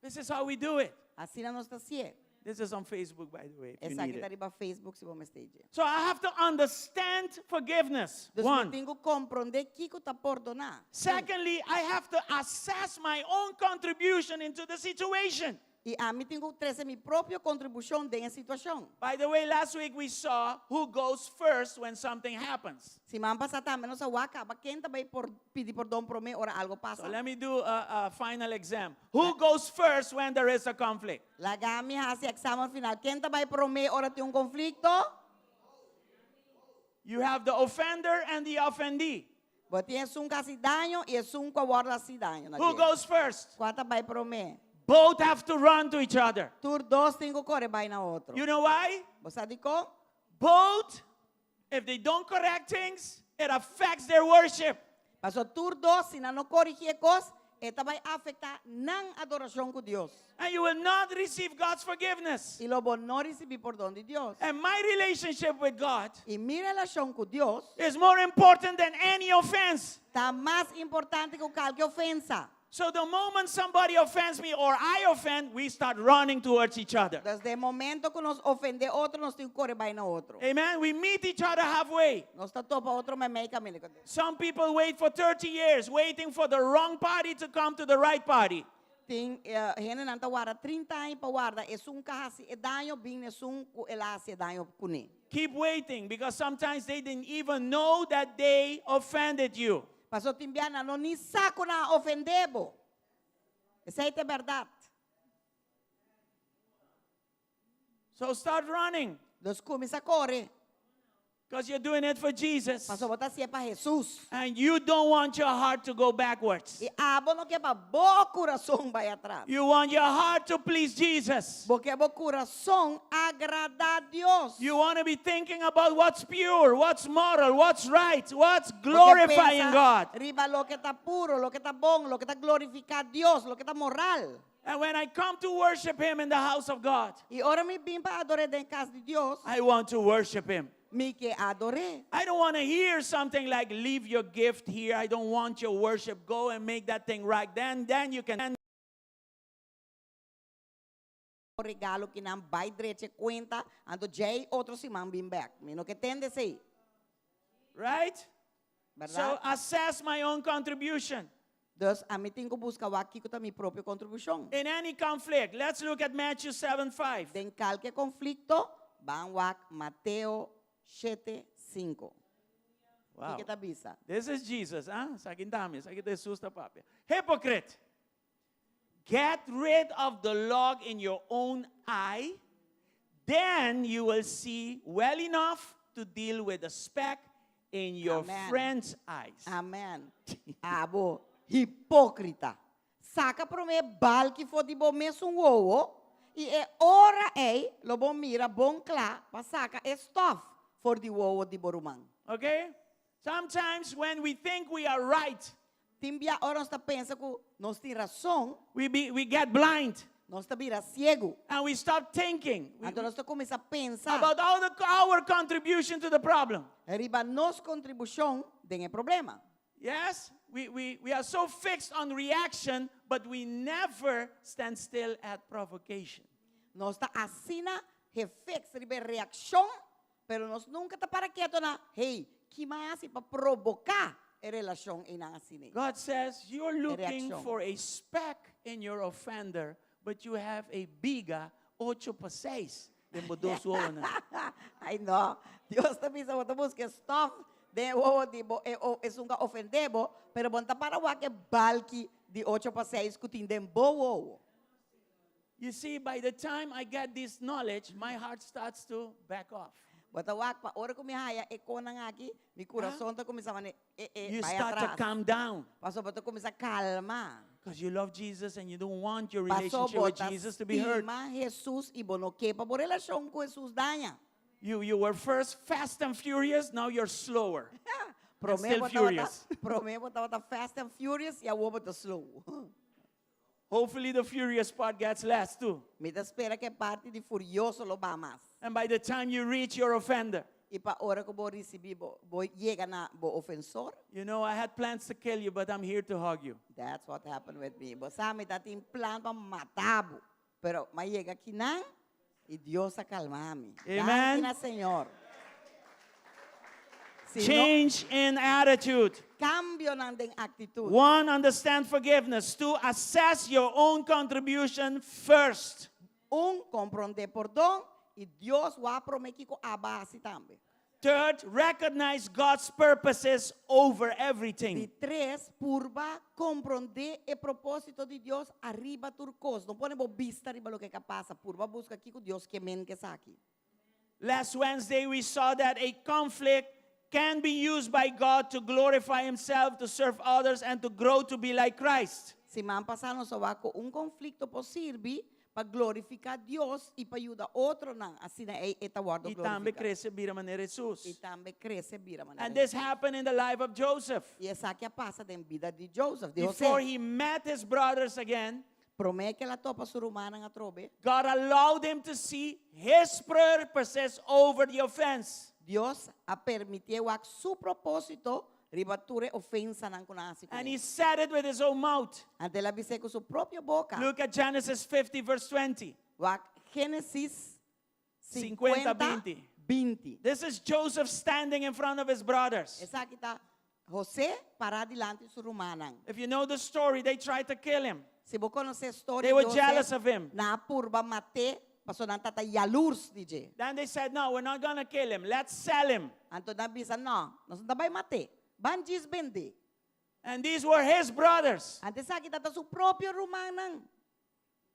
This is how we do it. Asina nos ta hasié. This is on Facebook, by the way, if you Esaki need ta it. riba Facebook si bo mester dje. So I have to understand forgiveness. Dus mi One. tin ku komprondé kiko ta pordoná. Secondly, I have to assess my own contribution into the situation. I ami tin ku trese mi propio kontribushon den e situashon. By the way, last week we saw who goes first when something happens. Siman pasá tambe nos a wak kaba ken ta bai por pidi pordon promé ora algu So pasa. let me do a final exam. Who goes first when there is a conflict? Laga mi hasi eksamen final. Ken ta bai promé ora tin un konflikto? You have the offender and the offendee. Bo tin esun ku a hasi daño i esun ku a wòrdu hasi daño na Who dje. goes first? Kua ta bai promé? Both have to run to each other. Tur dos tin ku kore bai na otro. You know why? Bo sa dikon? Both, if they don't correct things, it affects their worship. Paso tur dos, si nan no korigí e kos, e ta bai afektá nan adorashon ku Dios. And you will not receive God's forgiveness. I lo bo no risibí pordon di Dios. And my relationship with God I mi relashon ku Dios is more important than any offense. ta mas importante ku kalke ofensa. So the moment somebody offends me or I offend, we start running towards each other. Desde e momento ku nos ofendé otro, nos tin ku kore bai na otro. Amen. We meet each other halfway. Nos ta topa otro meimei kaminda. Some people wait for 30 years, waiting for the wrong party to come to the right party. Tin hendenan ta warda trinta aña pa warda esun ku a hasi e daño bin na esun ku el a hasi e daño kuné. Keep waiting because sometimes they didn't even know that they offended you. Paso tin bia nan no ni sa ku nan a ofendé bo. Esei ta e bèrdat. So start running. Dus kuminsá kore. Because you're doing it for Jesus. Pasobra bo ta hasié pa Hesus. And you don't want your heart to go backwards. I abo no ke pa bo kurason bai atras. You want your heart to please Jesus. Bo ke bo kurason agradá Dios. You want to be thinking about what's pure, what's moral, what's right, what's Bo ke glorifying pensa God. Riba loke ta puro, loke ta bon, loke ta glorifiká Dios, loke ta moral. And when I come to worship Him in the house of God, I ora mi bin pa ador'é den kas di Dios, I want to worship Him. Mi ke ador'é. I don't want to hear something like, leave your gift here. I don't want your worship. Go and make that thing right. Then you can. Regalo ki nan bai drecha e kuenta, anto djei otro siman bin bek. Mi no ke tende esei. Right? Berdad? So assess my own contribution. Dus ami tin ku buska wak kiko ta mi propio kontribushon. In any conflict, let's look at Matthew 7 5. Den kalke konflikto, ban wak Mateo shete sinku. Wow. Kiko ta bisa? This is Jesus, huh? Esaki ta mi, esaki ta Jesus ta papia. Hypocrite. Get rid of the log in your own eye, then you will see well enough to deal with the speck in your Amen. friend's eyes. Amen. Abo hipócrita. Saca promé balki for di bo mesun wowo i e ora ei lo bo mira bon kla pa saca e stof for di wowo di bo ruman. Okay? Sometimes when we think we are right, Tin bia ora nos ta pensa ku nos tin rason, we, be, we get blind. Nos ta bira siegu. And we stop thinking. We, Anto nos ta kuminsá pensa. About all the, our contribution to the problem. Riba nos kontribushon den e problema. Yes, we are so fixed on reaction, but we never stand still at provocation. Nos ta asina gefix riba e reakshon, pero nos nunka ta para keto na, hey, ki m'a hasi pa proboká e relashon einan asina ei? God says you're E looking reakshon. for a speck in your offender, but you have a biga ocho pa seis den bo dos wowonan. Ai no, Dios ta bisa bo ta buska e stof den e wowo di bo e o esun ku a ofendé bo, pero bo no ta para wak e balki di ocho pa seis ku tin den bo wowo. You see, by the time I get this knowledge, my heart starts to back off. Bo ta wak pa ora ku mi haya e konan aki, mi kurason ta kuminsá mane e e You bai start to atras. calm down. Pasobra bo ta kuminsá kalma. Because you love Jesus and you don't want your Paso relationship with bo ta Jesus to be hurt. stima Jesus i bo no ke pa bo relashon ku Jesus daña. You were first fast and furious, now you're slower. Promé And still bo tabata furious. promé bo tabata fast and furious i awor bo ta slow. Hopefully the furious part gets less too. Mi ta spera ku e parti di furioso lo baha mas. And by the time you reach your offender. I pa ora ku bo risibí bo, bo yega na bo ofensor. You know, I had plans to kill you, but I'm here to hug you. That's what happened with me. Bo sa, mi ta tin plan pa mata bo, pero m'a yega akinan i Dios a kalma mi. Amen. Danki na Señor. Si no- Change in attitude. Kambionan den aktitut. One, understand forgiveness. Two, assess your own contribution first. Un, komprondé pordon i dos, wak promé kiko abo a hasi tambe. Third, recognize God's purposes over everything. Di tres, purba komprondé e propósito di Dios ariba tur kos. No pone bo bista riba loke a pasa, purba buska kiko Dios ke men ku esaki. Last Wednesday, we saw that a conflict can be used by God to glorify Himself, to serve others, and to grow to be like Christ. Siman pasá nos a wak ku un konflikto por sirbi pa glorifiká Dios i pa yuda otronan asina e ta wòrdu I tambe glorifiká. krese bira manera Jesus. I tambe krese bira manera And this happened in the life of Joseph. I esaki a pasa den bida di Joseph, di José. Before he met his brothers again, Promé ku el a topa su rumannan atrobe. God allowed him to see his purposes over the offense. Dios a permitié wak su propósito riba tur e ofensanan ku nan a hasi And kuné. he said it with his own mouth. Anto el a bis'é ku su propio boka. Look at Genesis 50, verse 20. Wak Génesis 50, 50, 20. 20. This is Joseph standing in front of his brothers. Esaki ta José pará dilanti su rumannan. If you know the story, they tried to kill him. Si bo konosé e storia They were di José, jealous of him. nan a purba mat'é, pasobra nan tabata yalurs di dje. Then they said, No, we're not going to kill him. Let's sell him. Anto nan a bisa, no, nos no ta bai mat'é. Ban djis bend'é. And these were his brothers. Anto esaki tabata su propio rumannan.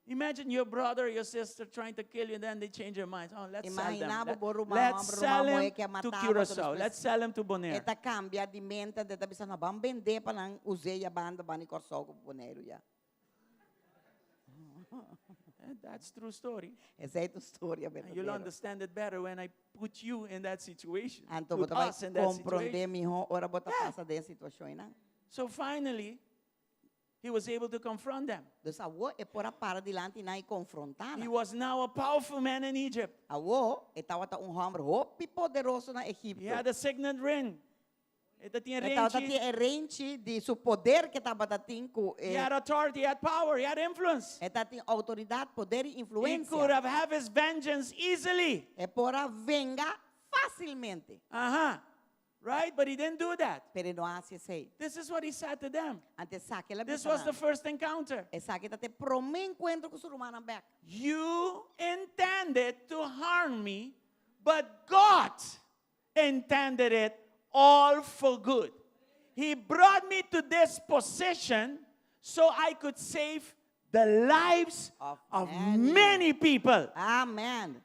Imagine your brother or your sister trying to kill you, and then they change their minds. Oh, let's sell them. Imaginá Let, bo ruman let's hòmber, sell ruman muhé him ku a to mata bo, Curacao. despues Let's sell him to Bonaire. E ta kambia di mente, e ta bisa, no, ban bend'é pa nan us'é ya banda banda di Kòrsou ku Boneiru ya. Eh, That's true story. Esei ta historia And you'll berdadero. understand it better when I put you in that situation. Anto Put bo ta bai us in that komprondé situation. mihó ora bo ta pasa den e situashonnan. So finally, he was able to confront them. Dus awor e por a para dilanti nan i konfrontá He nan. was now a powerful man in Egypt. Awor e tabata un hòmber hopi poderoso na Egipto. He had a signet ring. E tabatin E tabata renchi. tin e renchi di su poder ku e tabata tin ku He had authority, he had power, he had influence. E tabatin outoridat, poder i He influensia. could have had his vengeance easily. E por a venga fásilmente. Right? But he didn't do that. Pero e no a hasi esei. This is what he said to them. Anto esaki el a This bisa was the nan. first encounter. Esaki tabata e promé enkuentro ku su rumannan bèk. You intended to harm me, but God intended it all for good. He brought me to this position so I could save the lives Of of many. many people. Amen.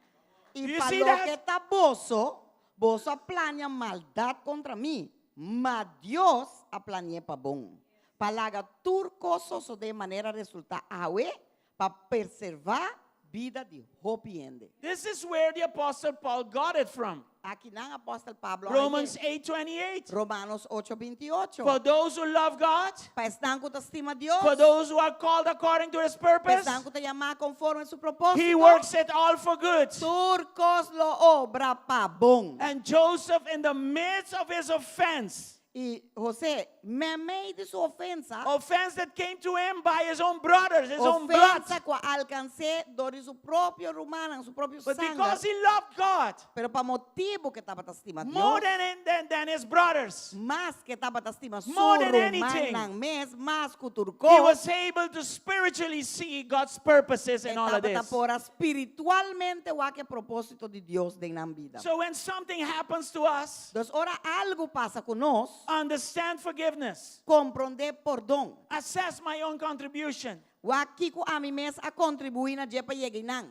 Do I you pa see loke that? ta boso, boso a plania maldat kontra mi, ma Dios a plani'é pa bon. Pa laga tur kos sosodé manera resultá awe, pa preservá bida di hopi hende. This is where the Apostle Paul got it from. Akinan Apòstel Pablo Romans 8:28. Romanos 8:28. For those who love God, Pa esnan ku ta stima Dios, for those who are called according to his purpose, pa esnan ku ta yamá konforme su propósito, he works it all for good. Tur kos lo obra pa bon. And Joseph, in the midst of his offense, I José, meimei di su ofensa, offense that came to him by his own brothers, his own blood. Ofensa ku a alkans'é dor di su propio rumannan, su propio But sanger. because he loved God Pero pa motibu ku e tabata stima Dios, more than his brothers, mas ku e tabata stima su More than anything. rumannan mes, mas ku he tur kos, was able to spiritually see God's purposes in all of e tabata this. por a spiritualmente wak e propósito di Dios den nan bida. So when something happens to us, Dus ora algu pasa ku nos, understand forgiveness, komprondé pordon. assess my own contribution. Wak kiko ami mes a kontribuí na dje pa yega einan.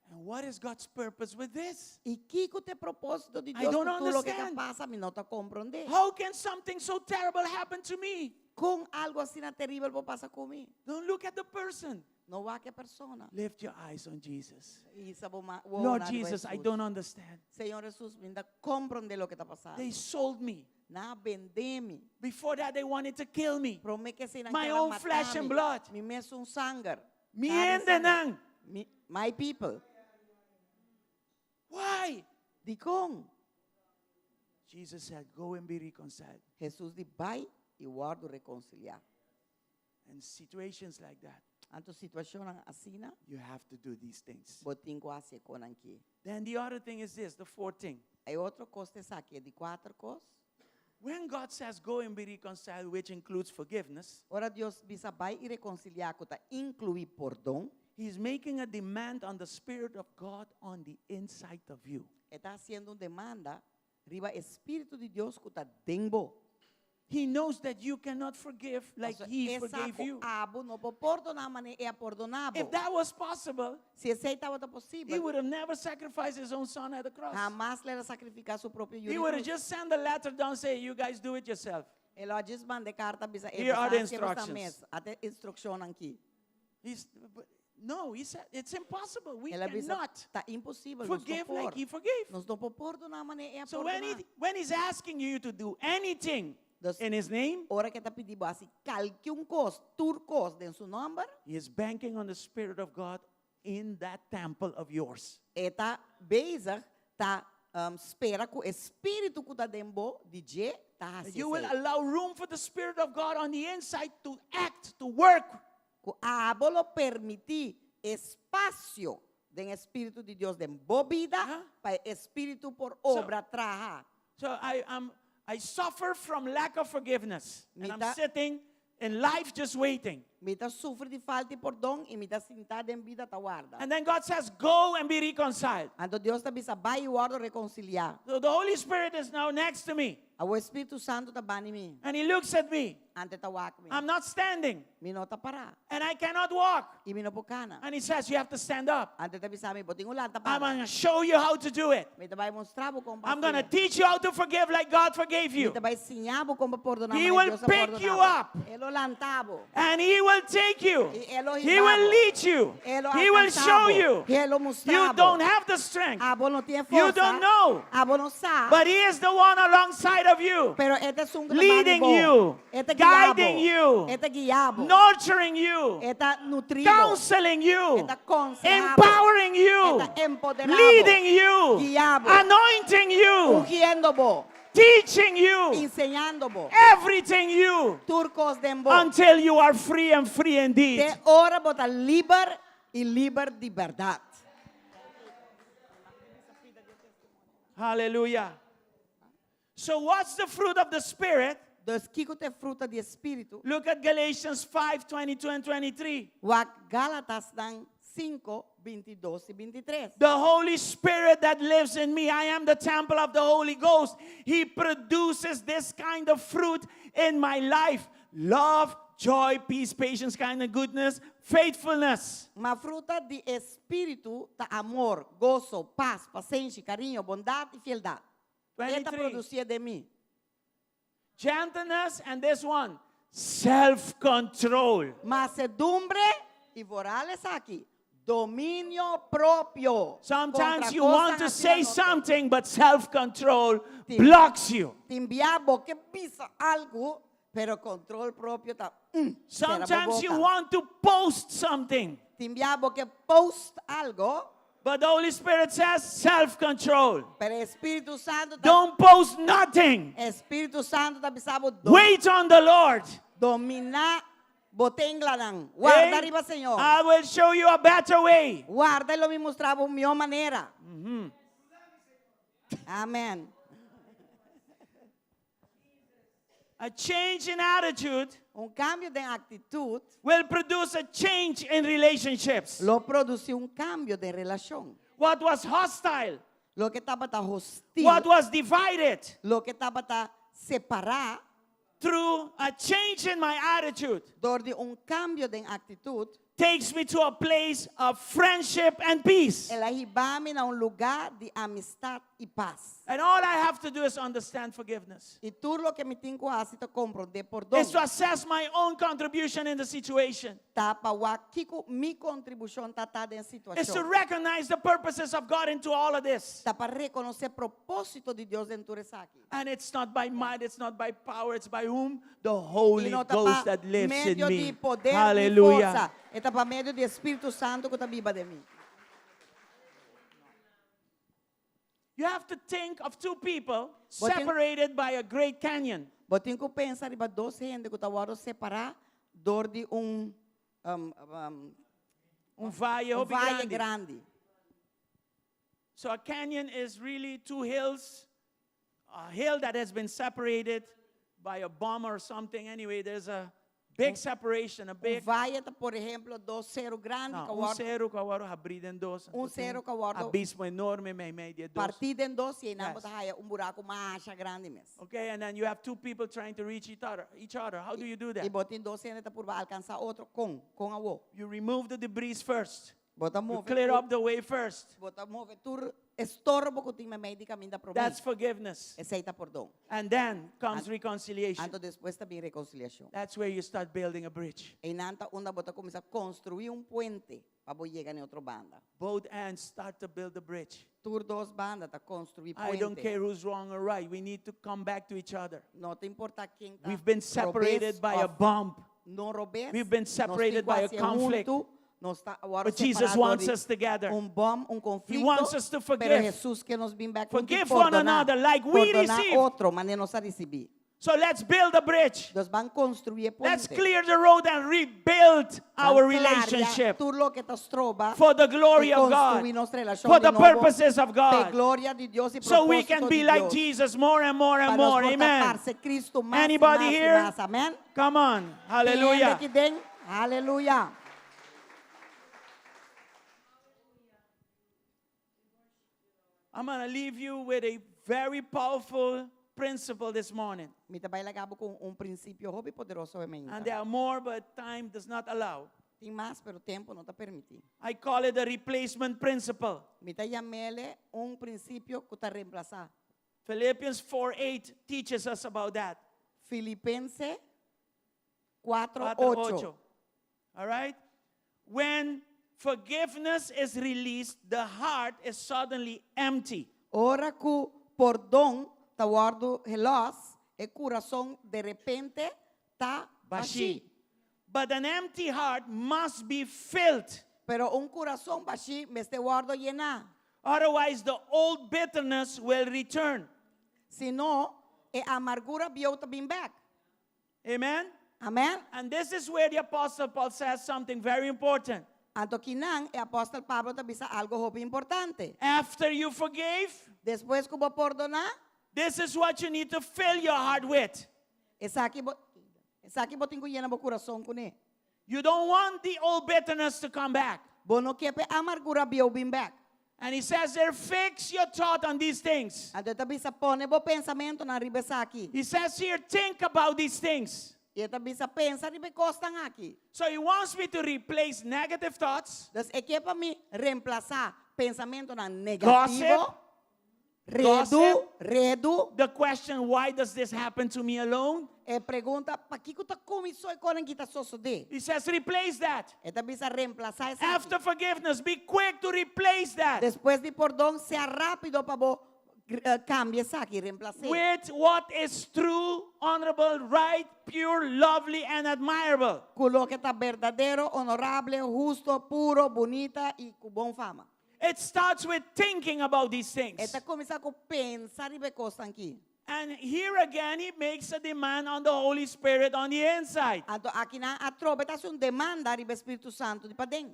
And what is God's purpose with this? I kiko ta e propósito di I Dios don't ku tur loke understand. a pasa, mi no ta komprondé. How can something so terrible happen to me? Kon algu asina teribel por pasa ku mi? Don't look at the person. No wak e persona. Lift your eyes on Jesus. Hisa bo ma- Lord wowo na riba Jesus, I Jesus. don't understand. Señor Jesus, mi no ta komprondé loke ta pasando. They sold me. Nan a bende mi. Before that, they wanted to kill me. Promé ku esei nan My ker a own mata flesh and mi. blood. Mi mesun sanger. Mi Karni hende sanger. nan. Mi, my people. Why? Dikon. Jesus said, Go and be reconciled. Jesus di bai i wòrdu rekonsiliá. And situations like that, Anto situashonnan asina, you have to do these things. bo tin ku hasi e kosnan akí. Then the other thing is this, the fourth thing. E otro kos ta esaki, di kuater kos. When God says go and be reconciled, which includes forgiveness, Ora Dios bisa bai i rekonsiliá ku ta inkluí pordon. He's making a demand on the Spirit of God on the inside of you. E ta hasiendo un demanda riba e Spiritu di Dios ku ta den bo. He knows that you cannot forgive like Pasobra He e sa forgave ku you. abo no por pordoná manera E a pordoná bo. If that was possible, Si esei tabata He posibel, would have never sacrificed His own son at the cross. hamas lo el a sakrifiká su propio yu He di would have krus. just sent a letter down saying, You guys do it yourself. E lo a djis manda e karta bisa e Here are the boso hasi boso instructions. mes. Ata e instrukshonnan aki. He's, but no, he said, It's impossible. We El a bisa, cannot ta imposibel, nos no forgive por. like He forgave. Nos no por pordoná manera E a So when, pordoná. he, when He's asking you to do anything Dus in His name, ora ku E ta pidi bo hasi kalke un kos, tur kos den su nòmber, He is banking on the Spirit of God in that temple of yours. E ta bezig ta spera ku e spiritu ku ta den bo di dje ta hasi You will esei. allow room for the Spirit of God on the inside to act, to work. Ku abo lo permití espasio den e spiritu di Dios den bo bida Huh? pa e spiritu por So, obra traha. so I, am, I suffer from lack of forgiveness. Mi And I'm ta sitting in life just waiting. Mi ta sufri di falta di pordon i mi ta sintá den bida ta warda. And then God says, Go and be reconciled. Anto Dios ta bisa, Bai i wòrdu rekonsiliá. So the Holy Spirit is now next to me. Awor e Spiritu Santu ta bani mi. And he looks at me. Anto e ta wak mi. I'm not standing. Mi no ta pará. And I cannot walk. I mi no por kana. And he says, You have to stand up. Anto e ta bisa mi, Bo tin ku lanta I'm para. going to show you how to do it. Mi ta bai mustra bo kon pa I'm going to hasié. teach you how to forgive like God forgave Mi you. ta bai siña bo kon pa pordoná He manera will Dios a pick pordoná you bo. up. E lo lanta bo. And he will take you. I e lo He hiba will bo. lead you. E lo He will alkansá show bo. you. E lo mustra You bo. don't have the strength. Abo no tin You forsa. don't know. Abo no sa. But he is the one alongside of you. Pero e ta esun ku ta Leading bani bo. you. E ta guia bo. Guiding you. E ta guia bo. Nurturing you. E ta nutri bo. Counseling you. E ta konsehá bo. Empowering you. E ta empoderá bo. Leading you. Guia bo. Anointing you. Ungiendo bo. Teaching you. Enseñando bo. Everything you. Tur kos den bo. Until you are free and free indeed. Te ora bo ta liber i liber di bèrdat. Hallelujah. So what's the fruit of the Spirit? Dus kiko ta e fruta di e Spiritu? Look at Galatians 5, 22 and 23. Wak Galatasnan 5, 22 i 23. The Holy Spirit that lives in me, I am the temple of the Holy Ghost. He produces this kind of fruit in my life. Love, joy, peace, patience, kindness, goodness, faithfulness. Ma fruta di e Spiritu ta amor, goso, pas, pasenshi, kariño, bondat i fieldat. E ta 23. produsié den mi. Gentleness and this one, self-control. Masedumbre i vooral esaki, dominio propio. Sometimes Kontra you want kosnan to asina say no tin. something, but self-control Tin blocks you. Tin bia bo ke bisa algu, pero kontrol propio ta sera bo Sometimes you boka. want to post something, Tin bia bo ke post algu, but the Holy Spirit says self-control. pero e Spiritu Santu ta Don't post nothing. E Spiritu Santu ta bisa bo do Wait on the Lord. dominá bo tenglanan. Warda Hey, riba Señor. I will show you a better way. Warda i lo mi mustra bo un mihó manera. Amen. A change in attitude Un kambio den aktitut will produce a change in relationships. lo produsí un kambio den relashon. What was hostile, Loke tabata hostil, what was divided, loke tabata separá, through a change in my attitude, dor di un kambio den aktitut, takes me to a place of friendship and peace. El a hiba mi na un lugá di amistat i pas. And all I have to do is understand forgiveness. I tur loke mi tin ku hasi ta komprondé pordon. Is to assess my own contribution in the situation. Ta pa wak kiko mi kontribushon ta ta den Is to situashon. recognize the purposes of God into all of this. Ta pa rekonosé propósito di Dios den tur esaki. And it's not by might, it's not by power, it's by whom? The I Holy no ta Ghost pa that lives in medio me. di poder ni Hallelujah. forsa. E ta pa medio di e Spiritu Santu ku ta biba den mi. You have to think of two people Bo tin separated by a great canyon. Bo tin ku pensa riba dos hende ku ta wòrdu separá dor di un um, um, Un valle un hopi valle grandi. grandi. So a canyon is really two hills. a hill that has been separated by a bomb or something. Anyway, there's a big separation, a Un big vaye ta, por ehempel, dos seru grandi No, ku un a wòrdu seru ku a wòrdu habrí den dos. Un Anto tin seru ku a wòrdu abismo enorme meimei di e dos. partí den dos i einan bo Yes. ta haya un buraku masha grandi mes. Okay, and then you have two people trying to reach each other. Each other. How do you do I that? bo tin dos hende ta purba alkansá otro kon? Kon awor? You remove the debris first. Bo ta You move clear tur up the way first. bo ta move tur estorbo ku tin meimei di kaminda promé. That's forgiveness. Esei ta pordon. And then comes An- reconciliation. Anto despues ta bin rekonsiliashon. That's where you start building a bridge. Einan ta unda bo ta kuminsá konstruí un puente pa bo yega na e otro banda. Both ends start to build a bridge. Tur dos banda ta konstruí I don't puente. care who's wrong or right. We need to come back to each other. No ta importá ken ta We've been separated robes by a òf bump. no robes. We've been Nos tin separated ku by a hasié conflict. huntu. Nos ta awor But Jesus separá dor wants di us together. un bòm, un He konflikto. wants us to Pero forgive. Hesus ke nos bin bèk huntu i Forgive one pordoná. another like we Pordoná received. otro, manera nos a risibí. So let's build a bridge. Nos ban konstruí e Let's puente. clear the road and rebuild Ban our klaria relationship tur loke ta stroba for the glory i of God, konstruí nos relashon for di the nobo purposes of p'e God, gloria di Dios i so we propósito can be di like Dios. Jesus more and more Pa and nos more. por ta Amen. parse Cristo mas i Anybody mas i here? mas. Amen. Come on. Tin hende Hallelujah. aki den? Hallelujah. I'm going to leave you with a very powerful principle this morning. Mi ta bai laga bo ku un prinsipio hopi poderoso awe mainta. And there are more, but time does not allow. Tin mas, pero tempu no ta permití. I call it the replacement principle. Mi ta yam'é un prinsipio ku ta remplasá. Philippians 4:8 teaches us about that. Filipense 4, 4, 8. 8. All right? When forgiveness is released, the heart is suddenly empty. Ora ku pordon ta wòrdu gelòs, e kurason de repente ta Bashí. bashí. But an empty heart must be filled. Pero un kurason bashí mester wòrdu yená. Otherwise, the old bitterness will return. Si no, e amargura bieu ta bin bèk. Amen? Amen? And this is where the Apostle Paul says something very important. Anto kinan e Apòstel Pablo ta bisa algu hopi importante. After you forgave, Despues ku bo pordoná, this is what you need to fill your heart with. esaki bo esaki bo tin ku yena bo kurason kuné. You don't want the old bitterness to come back. Bo no ke p'e amargura bieu bin bèk. And he says there, fix your thought on these things. Anto e ta bisa pone bo pensamentunan riba esaki. He says here, think about these things. I e ta bisa pensa riba e kosnan aki. So he wants me to replace negative thoughts, Dus e ke pa mi remplasá pensamentunan Gossip. negativo, redu, Gossip. redu, The question, why does this happen to me alone? E pregunta, Pakiko ta ku mi so e kosnan aki ta sosodé? He says, replace that. E ta bisa remplasá esaki. After forgiveness, be quick to replace that. Despues di pordon, sea rápido pa bo kambia esaki, remplas'é. With what is true, honorable, right, pure, lovely, and admirable. Ku loke ta berdadero, honorable, husto, puro, bunita i ku bon fama. It starts with thinking about these things. E ta kuminsá ku pensa riba e kosnan aki. And here again, he makes a demand on the Holy Spirit on the inside. Anto akinan atrobe e ta hasi un demanda riba e Spiritu Santu di paden.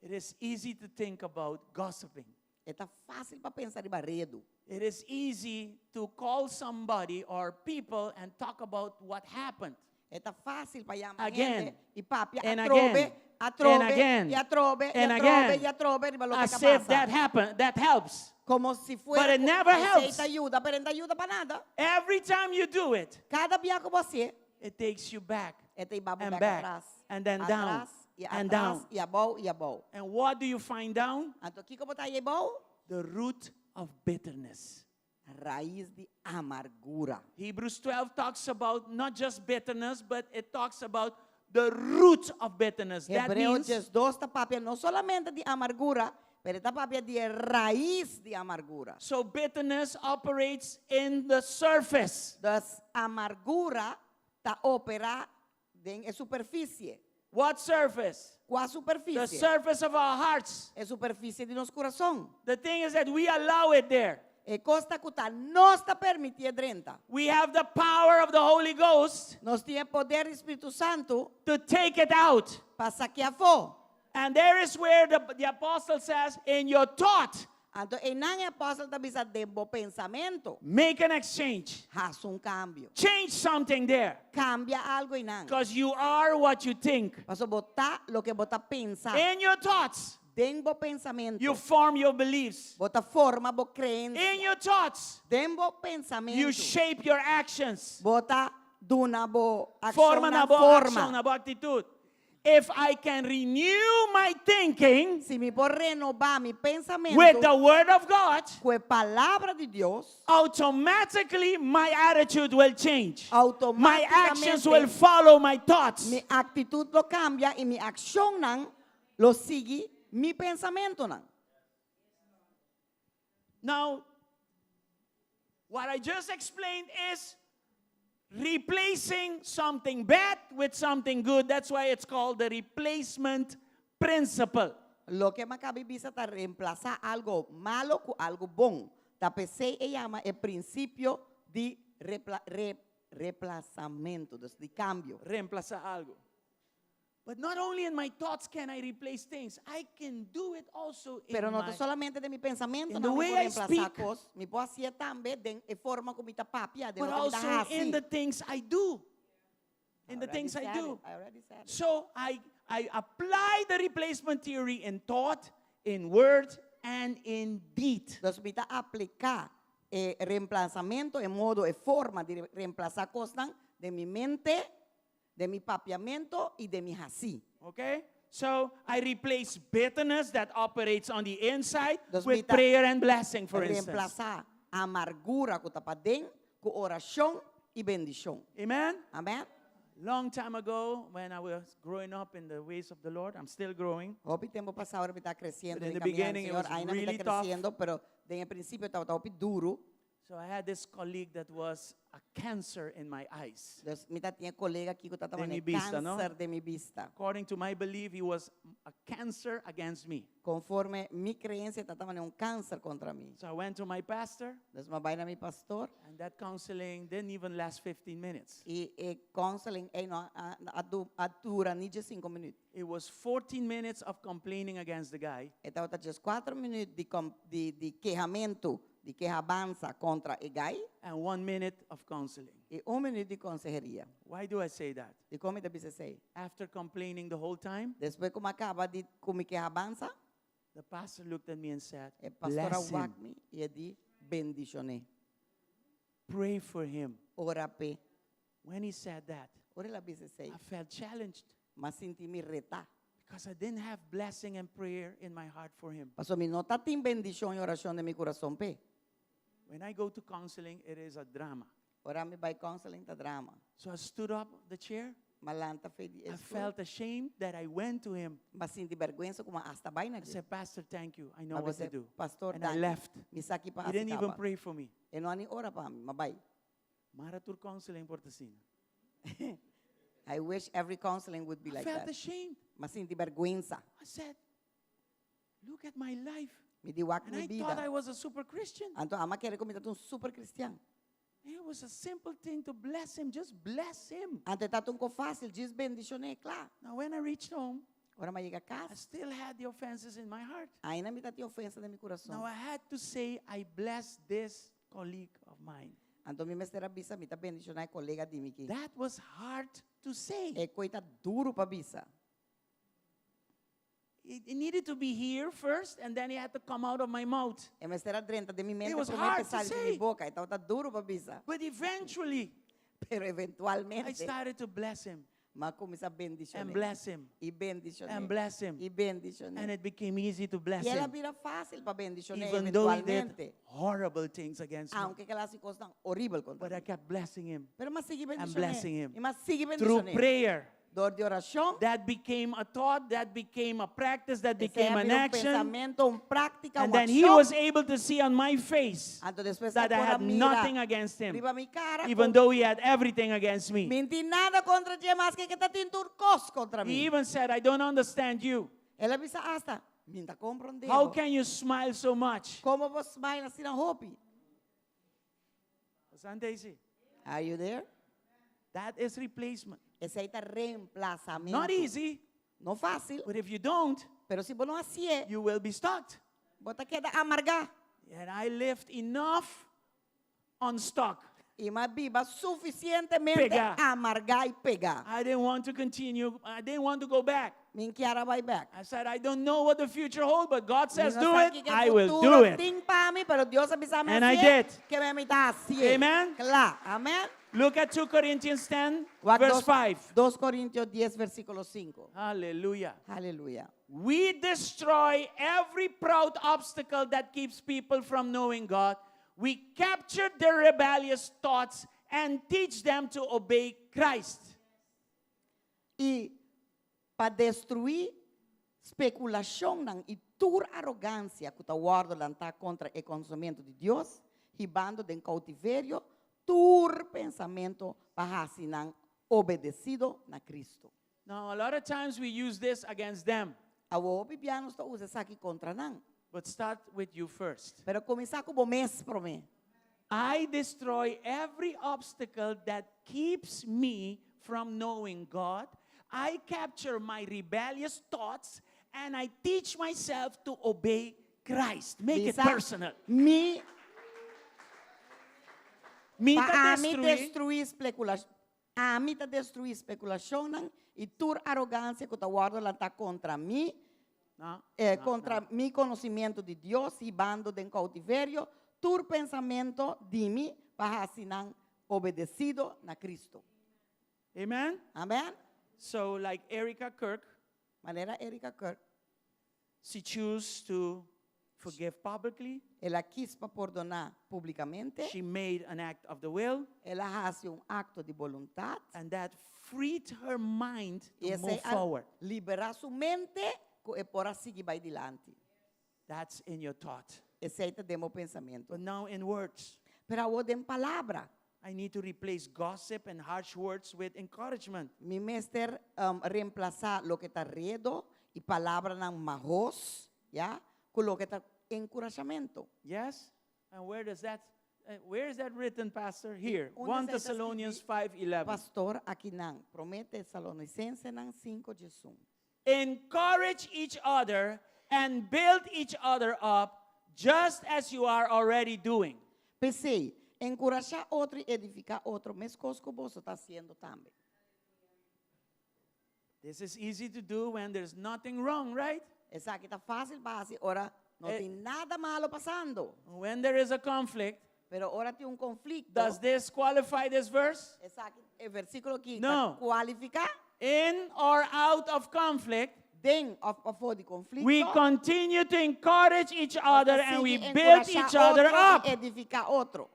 It is easy to think about gossiping. E ta fásil pa pensa riba redu. It is easy to call somebody or people and talk about what happened. E ta fásil pa yama Again. hende i papia And atrobe, again. atrobe, And again. i atrobe, i And atrobe, again. i atrobe riba loke As a if pasa. that happened, that helps. Komo si fuera But it ku never esei helps. ta yuda, pero e no ta yuda pa nada. Every time you do it, Kada bia ku bo hasié, it takes you back e ta hiba bo and bèk back atras, and then down atras, i and atras, down. i abou, i abou. And what do you find down? Anto kiko bo ta haña abou? The root of bitterness. Rais di amargura. Hebrews 12 talks about not just bitterness, but it talks about the root of bitterness. That Hebreo means 12 ta papia no solamente di amargura, pero e ta papia di e rais di amargura. So bitterness operates in the surface. Dus amargura ta operá den e superfisie. What surface? Kua The superfisie? surface of our hearts. E superfisie di nos kurason. The thing is that we allow it there. E kos ta ku ta nos ta permitié drenta. We have the power of the Holy Ghost Nos tin e poder di Spiritu Santu to take it out. pa sak'é afó. And there is where the apostle says, in your thought, Anto einan e apòstel ta bisa den bo pensamentu. Make an exchange. Hasi un kambio. Change something there. Kambia algu einan. Because you are what you think. Paso bo ta loke bo ta pensa. In your thoughts. Den bo pensamentu. You form your beliefs. Bo ta forma bo kreensia. In your thoughts. Den bo pensamentu. You shape your actions. Bo ta duna bo Forma akshonnan na bo forma. akshon, na bo aktitut. If I can renew my thinking Si mi por renobá mi pensamentu with the word of God, ku e palabra di Dios, automatically my attitude will change. My Automáticamente actions will follow my thoughts. mi aktitut lo kambia i mi akshonnan lo sigui mi pensamentunan. Now, what I just explained is replacing something bad with something good. That's why it's called the replacement principle. Loke m'a kaba di bisa ta remplasá algu malu ku algu bon. Ta p'esei e yama e prinsipio di repla, re, replasamentu, dus di kambio. Remplasá algu. But not only in my thoughts can I replace things, I can do it also in Pero no ta my solamente den mi pensamentonan in the mi way por I remplasá speak, kos, mi por hasié tambe den e forma ku mi ta papia, den but loke mi ta also in hasi. the things I do. In I the already things I said do. it. I already said it. So I apply the replacement theory in thought, in word, and in deed. Dus mi ta apliká e remplasamentu, e modo, e forma di remplasá kosnan den mi mente, Den mi papiamento i den mi hasí. Okay? So I replace bitterness that operates on the inside Dus mi with ta prayer and blessing, for instance. remplasá amargura ku ta paden ku orashon i bendishon. Amen? Amen? Long time ago, when I was growing up in the ways of the Lord, I'm still growing. Hopi tempu pasá ora mi ta kresiendo But in den the kaminda del beginning, it Señor, was ainda mi ta really tough. kresiendo, pero den e prinsipio tabata hopi duru. So I had this colleague that was a cancer in my eyes. Dus mi ta tin e kolega aki ku tabata Den mi manera bista, no? kanser den mi bista. According to my belief, he was a cancer against me. Konforme mi kreensia, e tabata manera un kanser kontra mi. So I went to my pastor. Dus mi a bai na mi pastor. And that counseling didn't even last 15 minutes. I e counseling ei no a, a, a dura ni diesinku minüt. It was 14 minutes of complaining against the guy. E tabata dieskuater minüt di, di, di kehamentu Di kehabansa kontra e gai. And one minute of counseling. I un minüt di konseheria. Why do I say that? Dikon mi ta bisa esei? After complaining the whole time, Despues ku mi a kaba di ku mi kehabansa, the pastor looked at me and said, e pastor a Bless him. wak mi i e di, Bendishon'é. Pray for him. Ora p'e. When he said that, Ora el a bisa esei, I felt challenged. Mi a sinti mi retá. Because I didn't have blessing and prayer in my heart for him. Pasobra mi no ta tin bendishon i orashon den mi kurason p'e. When I go to counseling, it is a drama. Ora mi bai counseling ta drama. So I stood up the chair. M'a lanta fe di e I stoel. felt ashamed that I went to him. M'a sinti bèrgwensa ku m'a hasta bai na I dje. said, Pastor, thank you. I know M'a what to bisa, do. Pastor, And I danki. left. Mi sa ki pa He hasi didn't even kaba. pray for me. E no a ni ora pa mi. M'a bai. Mara tur counseling por ta asina. I wish every counseling would be I like felt that. ashamed. M'a sinti bèrgwensa. I said, look at my life. Mi di wak And mi I thought bida. I was a super Christian. Anto ami a kere ku mi tabata un super kristian. It was a simple thing to bless him. Just bless him. Anto e tabata un kos fásil, djis bendishon'é, kla. Now when I reached home, Ora mi a yega I kas, still had the offenses in my heart. ainda mi tabatin ofensa den mi kurason. Now I had to say, I bless this colleague of mine. Anto mi mester a bisa, mi ta bendishoná e kolega di mi ki. That was hard to say. E koi ta duru pa bisa. It needed to be here first and then it had to come out of my mouth. E mester a drenta den mi It mente was promé hard pa to sali di mi say. boka. E tabata duru pa bisa. But eventually, Pero I eventualmente, started to bless him. m'a kuminsá bendishon'é. And bless him. I bendishon'é. And bless him. I bendishon'é. And it became easy to bless I el a him. bira fásil pa bendishon'é Even though he did eventualmente. horrible things against me. Aunke ku el a hasi kosnan horibel kontra But I mi. kept blessing him. Pero m'a sigui And bendishon'é. blessing him. I m'a sigui Through bendishon'é. prayer. Dor di orashon. That became a thought, that became a practice, that Esei became a an bira un action. pensamentu, un práktika, And un then he akshon. was able to see on my face Anto despues that e I por a had mira nothing against him. riba mi kara Even ku though he had everything against me. mi no tin nada kontra dje maske ku e ta tin tur kos kontra He mi. even said, I don't understand you. El a bisa asta, mi no ta komprondé How bo. can you smile so much? Komo bo smile asina hopi? Santesi, Are you there? That is replacement. Esei ta reemplasamentu. Not easy. No fásil, But if you don't, pero si bo no hasié, you will be stuck. bo ta keda amargá. And I lived enough unstuck. I m'a biba sufisientemente Pegá. amargá i pegá. I didn't want to continue. I didn't want to go back. Mi n' kier a bai bèk. I said, I don't know what the future holds, but God says Mi no do sa it. kiko I will futuro do it. tin pa mi, pero Dios a bisa mi And I hasié, did. ke men mi ta hasié. Amen. Kla. Amen. Look at 2 Corinthians 10, Wak verse dos, 5. 2 Korintionan 10, versíkulo 5. Hallelujah. Aleluya. We destroy every proud obstacle that keeps people from knowing God. We capture their rebellious thoughts and teach them to obey Christ. I pa destruí spekulashonnan i tur arogansia ku ta wòrdu lantá kontra e konosementu di Dios, hibando den koutiverio tur pensamentu pa hasi nan obedesido na Kristu. Now, a lot of times we use this against them, Awor hopi bia nos ta usa esaki kontra nan. but start with you first. Pero kuminsá ku bo mes promé. I destroy every obstacle that keeps me from knowing God. I capture my rebellious thoughts and I teach myself to obey Christ. Make it Bisa, personal. Mi Mi pa ta ami destruí. destruí spekulashon. Ami ta destruí spekulashonnan i tur arogansia ku ta wòrdu lantá kontra mi, No, eh, no, kontra no. mi konosementu di Dios, hibando den koutiverio tur pensamentu di mi pa hasi nan obedesido na Kristu. Amen? Amen? So, like Erica Kirk, Manera Erica Kirk, she chose to forgive publicly. el a skohe pa pordoná públikamente, She made an act of the will, el a hasi un akto di boluntat, and that freed her mind i to esei move a forward. liberá su mente ku e por a sigui bai dilanti. That's in your thought. Esei ta den bo pensamentu. But now in words, Pero awor den palabra, I need to replace gossip and harsh words with encouragement. mi mester um, remplasá loke ta redo i palabranan mahos, ya, ku loke ta enkurashamentu. Yes? And where does that uh, where is that written, Pastor? Here. Unda 1 esei ta Thessalonians skirbí? 5:11. Pastor, akinan, Promé Tesalonisensenan 5 11. Encourage each other and build each other up just as you are already doing. P'esei, enkurashá otro i edifiká otro, meskos ku boso ta hasiendo tambe. This is easy to do when there's nothing wrong, right? Esaki ta fásil pa hasi ora no Eh. tin nada malu pasando. When there is a conflict, Pero ora tin un konflikto. does this qualify this verse? Esaki e versíkulo aki No. ta kualifiká In or out of conflict, den òf pafó di konflikto. we continue to encourage each other and we Sigui build enkurashá each other otro i up. edifiká otro.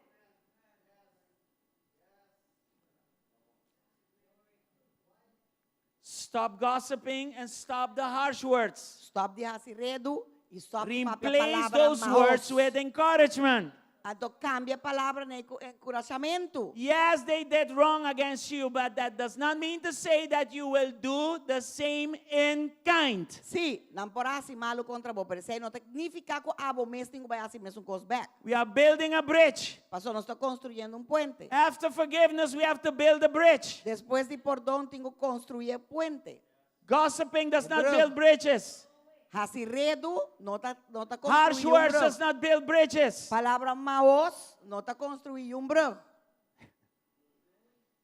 Stop gossiping and stop the harsh words. Stòp di hasi redu i stòp di papia Replace palabra those mahos. words with encouragement. Anto kambia palabranan ku enkurashamentu. Yes, they did wrong against you, but that does not mean to say that you will do the same in kind. Sí, nan por a hasi malu kontra bo, pero esei no ta nifiká ku abo mes tin ku bai hasi mesun kos bèk. We are building a bridge. Paso nos ta konstruyendo un puente. After forgiveness, we have to build a bridge. Despues di pordon, tin ku konstruí e puente. Gossiping does not Brug. build bridges. Hasi redu no ta no ta Harsh konstruí un words brug. does not build bridges. Palabra mahos no ta konstruí un brug.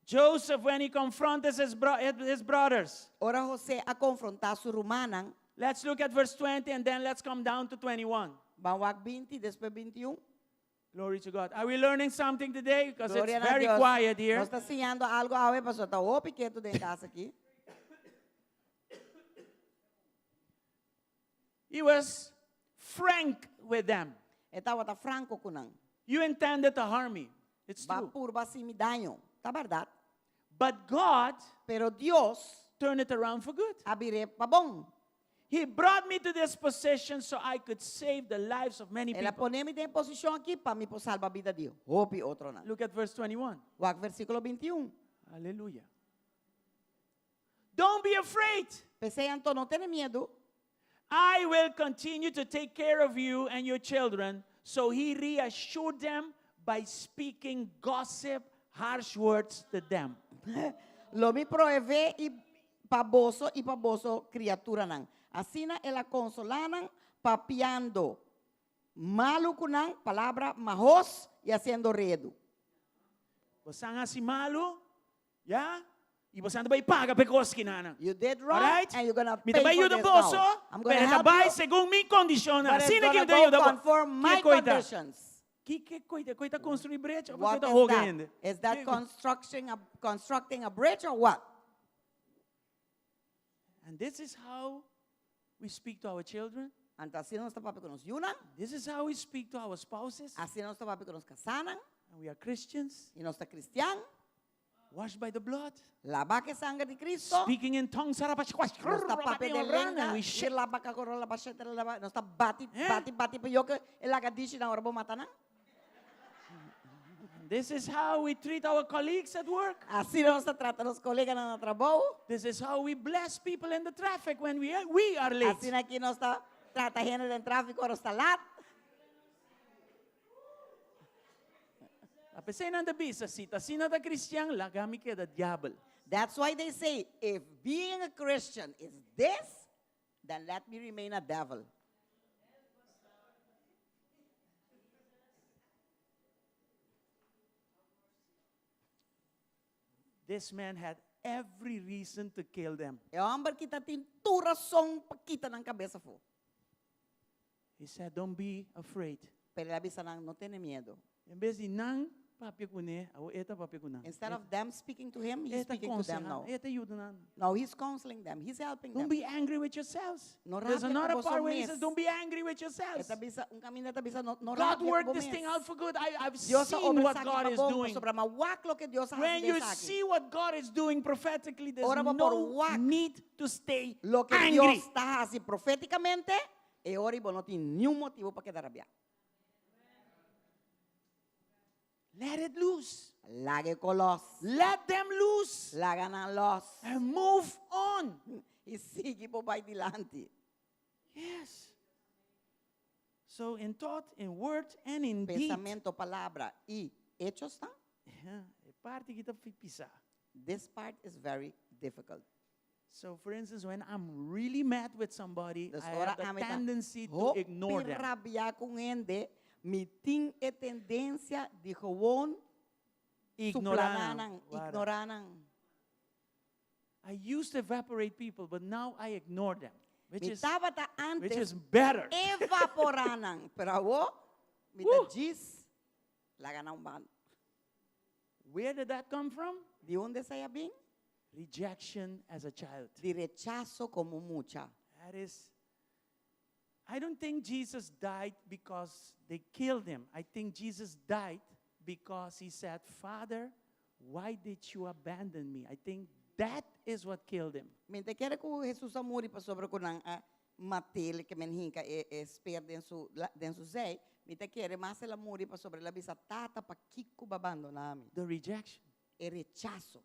Joseph, when he confronted his, bro- his brothers, Ora José a konfrontá su rumannan, let's look at verse 20 and then let's come down to 21. Ban wak 20, despues 21. Glory to God. Are we learning something today? Because it's Gloria na very Dios. quiet here. Nos ta siñando algu awe, paso ta hopi ketu den kas aki. He was frank with them. E tabata franko ku nan. You intended to harm me. It's B'a true. purba hasi mi daño. Ta berdat. But God Pero Dios turned it around for good. a bir'é pa bon. He brought me to this position so I could save the lives of many El a people. pone mi den e posishon aki pa mi por salba bida di hopi otronan. Look at verse 21. Wak versíkulo 21. Hallelujah. Don't be afraid. P'esei anto no tene miedu. I will continue to take care of you and your children. So he reassured them by speaking gossip, harsh words to them. Lo mi proveé i Pa boso i pa boso kriaturanan. Asina el a konsolá nan, papiando malu ku nan, palabra mahos, i hasiendo redu. Bosan hasi malu, ya, i bosan ta bai paga pa e kos kinanan. You did wrong Alright? and you're gonna Mi ta pay bai for yuda this boso, now. I'm gonna pero e ta help bai you, segun mi kondishonnan. but it's Asina ki gonna mi ta go yuda bo. conform my Ke koita? conditions. Ki ke koita? Koita konstruí brecha of What koita is hoga that? hende? Is that Ke- constructing a, constructing a bridge or what? And this is how we speak to our children. Anto asina nos ta papia ku nos yunan, This is how we speak to our spouses. asina nos ta papia ku nos kasánan, And we are Christians, i nos ta kristian, washed by the blood, labá ku e sanger di Kristu. speaking in tongues. Nos ta papia den lenga, And we shake. nos ta bati, Eh? bati, bati, pa yo ku e laga dishi nan ora bo mata nan. This is how we treat our colleagues at work. Asina nos ta trata nos koleganan na trabou. This is how we bless people in the traffic when we are, we are late. Asina aki nos ta trata hende den tráfiko ora nos ta lat. A pesar nan ta bisa, si ta asina ta cristian, laga mi keda diabel. That's why they say, if being a Christian is this, then let me remain a devil. This man had every reason to kill them. E hòmber aki tabatin tur rason pa kita nan kabes afó. He said, Don't be afraid. Pero el a bisa nan, no tene miedu. En bes di nan papia kuné, awor e ta papia ku nan. Instead of them speaking to him, he's E ta speaking to them konsehá, now. e ta yuda nan. Now he's counseling them. He's helping Don't them. be angry with yourselves. No There's rabia ku another boso part where he mes. says, Don't be angry with yourselves. E ta bisa, un kaminda e ta bisa, no, no God rabia ku worked bo this mes. thing out for good. I, I've Dios a seen obra what esaki God pa is bon, doing. pasobra m'a wak loke Dios a hasi When you den esaki. see what God is doing prophetically, there's Ora bo por no wak need to stay Loke angry. Dios ta hasi profétikamente, e ora ei bo no tin niun motibu pa keda rabiá. Let it loose. Laga e kos lòs. Let them loose. Laga nan lòs. And move on. I sigui bo bai dilanti. Yes. So in thought, in word, and in deed. Pensamentu, palabra i echosnan. E parti aki ta pisá. This part is very difficult. So for instance, when I'm really mad with somebody, Dus I have ora the ami ta tendency to hopi ignore them. rabiá ku un hende, mi tin e tendensia di gewoon Ignorá suplaná nan. nan, Wara. ignorá nan. I used to evaporate people, but now I ignore them, which Mi is tabata which antes is better. evaporá nan, pero awor mi ta Woo! djis laga nan un banda. Where did that come from? Di unda esei a bin? Rejection as a child. Di rechaso komo mucha. That is, I don't think Jesus died because they killed him. I think Jesus died because he said, Father, why did you abandon me? I think that is what killed him. Mi n' ta kere ku Jesus a muri pasobra ku nan a mat'é ke men hinka e e speer den su den su zij. Mi ta kere mas el a muri pasobra el a bisa, Tata, pakiko bo a bandoná mi? The rejection. E rechaso.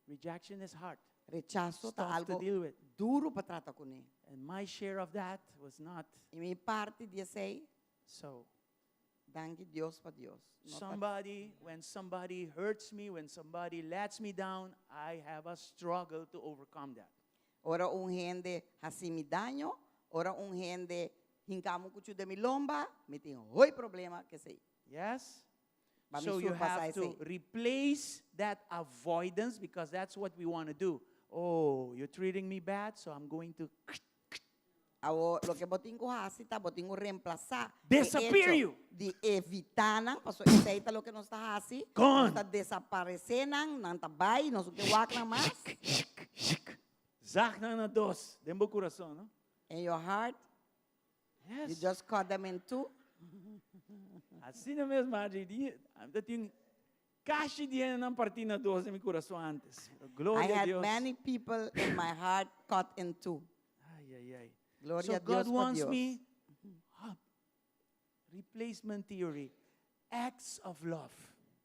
Rejection is hard. Rechaso ta It's tough to algo deal with. duru pa trata kuné. And my share of that was not I mi parti di esei, so. danki Dios pa Dios. No ta Somebody, when somebody hurts me, when somebody lets me down, I have a struggle to overcome that. Ora un hende hasi mi daño, ora un hende hinka mi kuchu den mi lomba, mi tin hopi problema ku esei. Yes? Pa mi So you surpasá have to esei. replace that avoidance because that's what we want to do. Oh, you're treating me bad, so I'm going to Awor, loke bo tin ku hasi ta bo tin ku remplasá e Disappear echo you. di evitá nan, pasobra esei ta loke nos ta hasi. Gone. Nos ta desaparesé nan, nan ta bai, nos no ke wak nan mas. Zag nan na dos, den bo kurason, no? In your heart, you Yes. just cut them in two. Asina mes, Margie, di, ta tin kashi di nan partí na dos den mi kurason antes. Gloria I a had Dios. many people in my heart cut in two. Ay, ay, ay. Gloria So a Dios God pa wants Dios. me up. Replacement theory. Acts of love.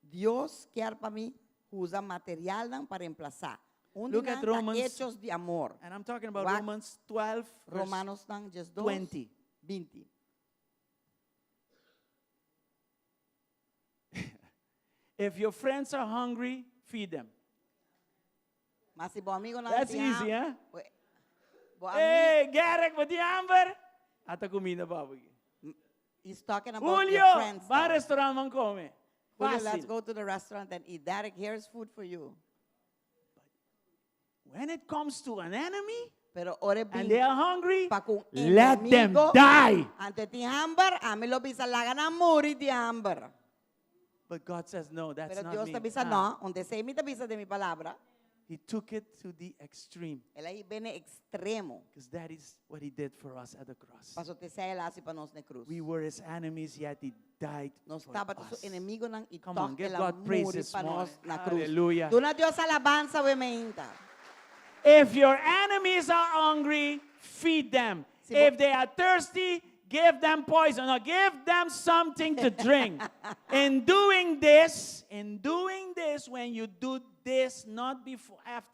Dios kier pa mi usa materialnan pa remplasá. Un di Look at nan ta Romans. hechos di amor. And I'm talking about Wak Romans 12, verse Romanonan 12, 20. 20. If your friends are hungry, feed them. Ma si bo amigunan That's tin easy, ham- eh? Bo ami- Hey, Garrick, bo tin hamber? Ata kuminda pa bo. He's talking about Julio, your friends. ban now. restaurant ban kome. Julio, let's Fásil. go to the restaurant and eat. Derek, here's food for you. When it comes to an enemy Pero ora and they are hungry, pa ku let them enemigo, die. Anto e tin hamber, ami lo bisa laga nan muri di hamber. But God says, no, that's Pero not Dios me. ta bisa Ah. no, n' ta esei mi ta bisa den mi palabra. He took it to the extreme El a hib'é na ekstremo. because that is what he did for us at the cross. Paso t'esei el a hasi pa nos na krus. We were his enemies, yet he died Nos for tabata us. su enemigunan i Come on, toch give el a God praise muri this pa morning. nos na krus. Hallelujah. Duna Dios alabansa awe mainta. If your enemies are hungry, feed them. Si bo- If they are thirsty, give them poison or give them something to drink. In doing this, in doing this, when you do this, not before, after,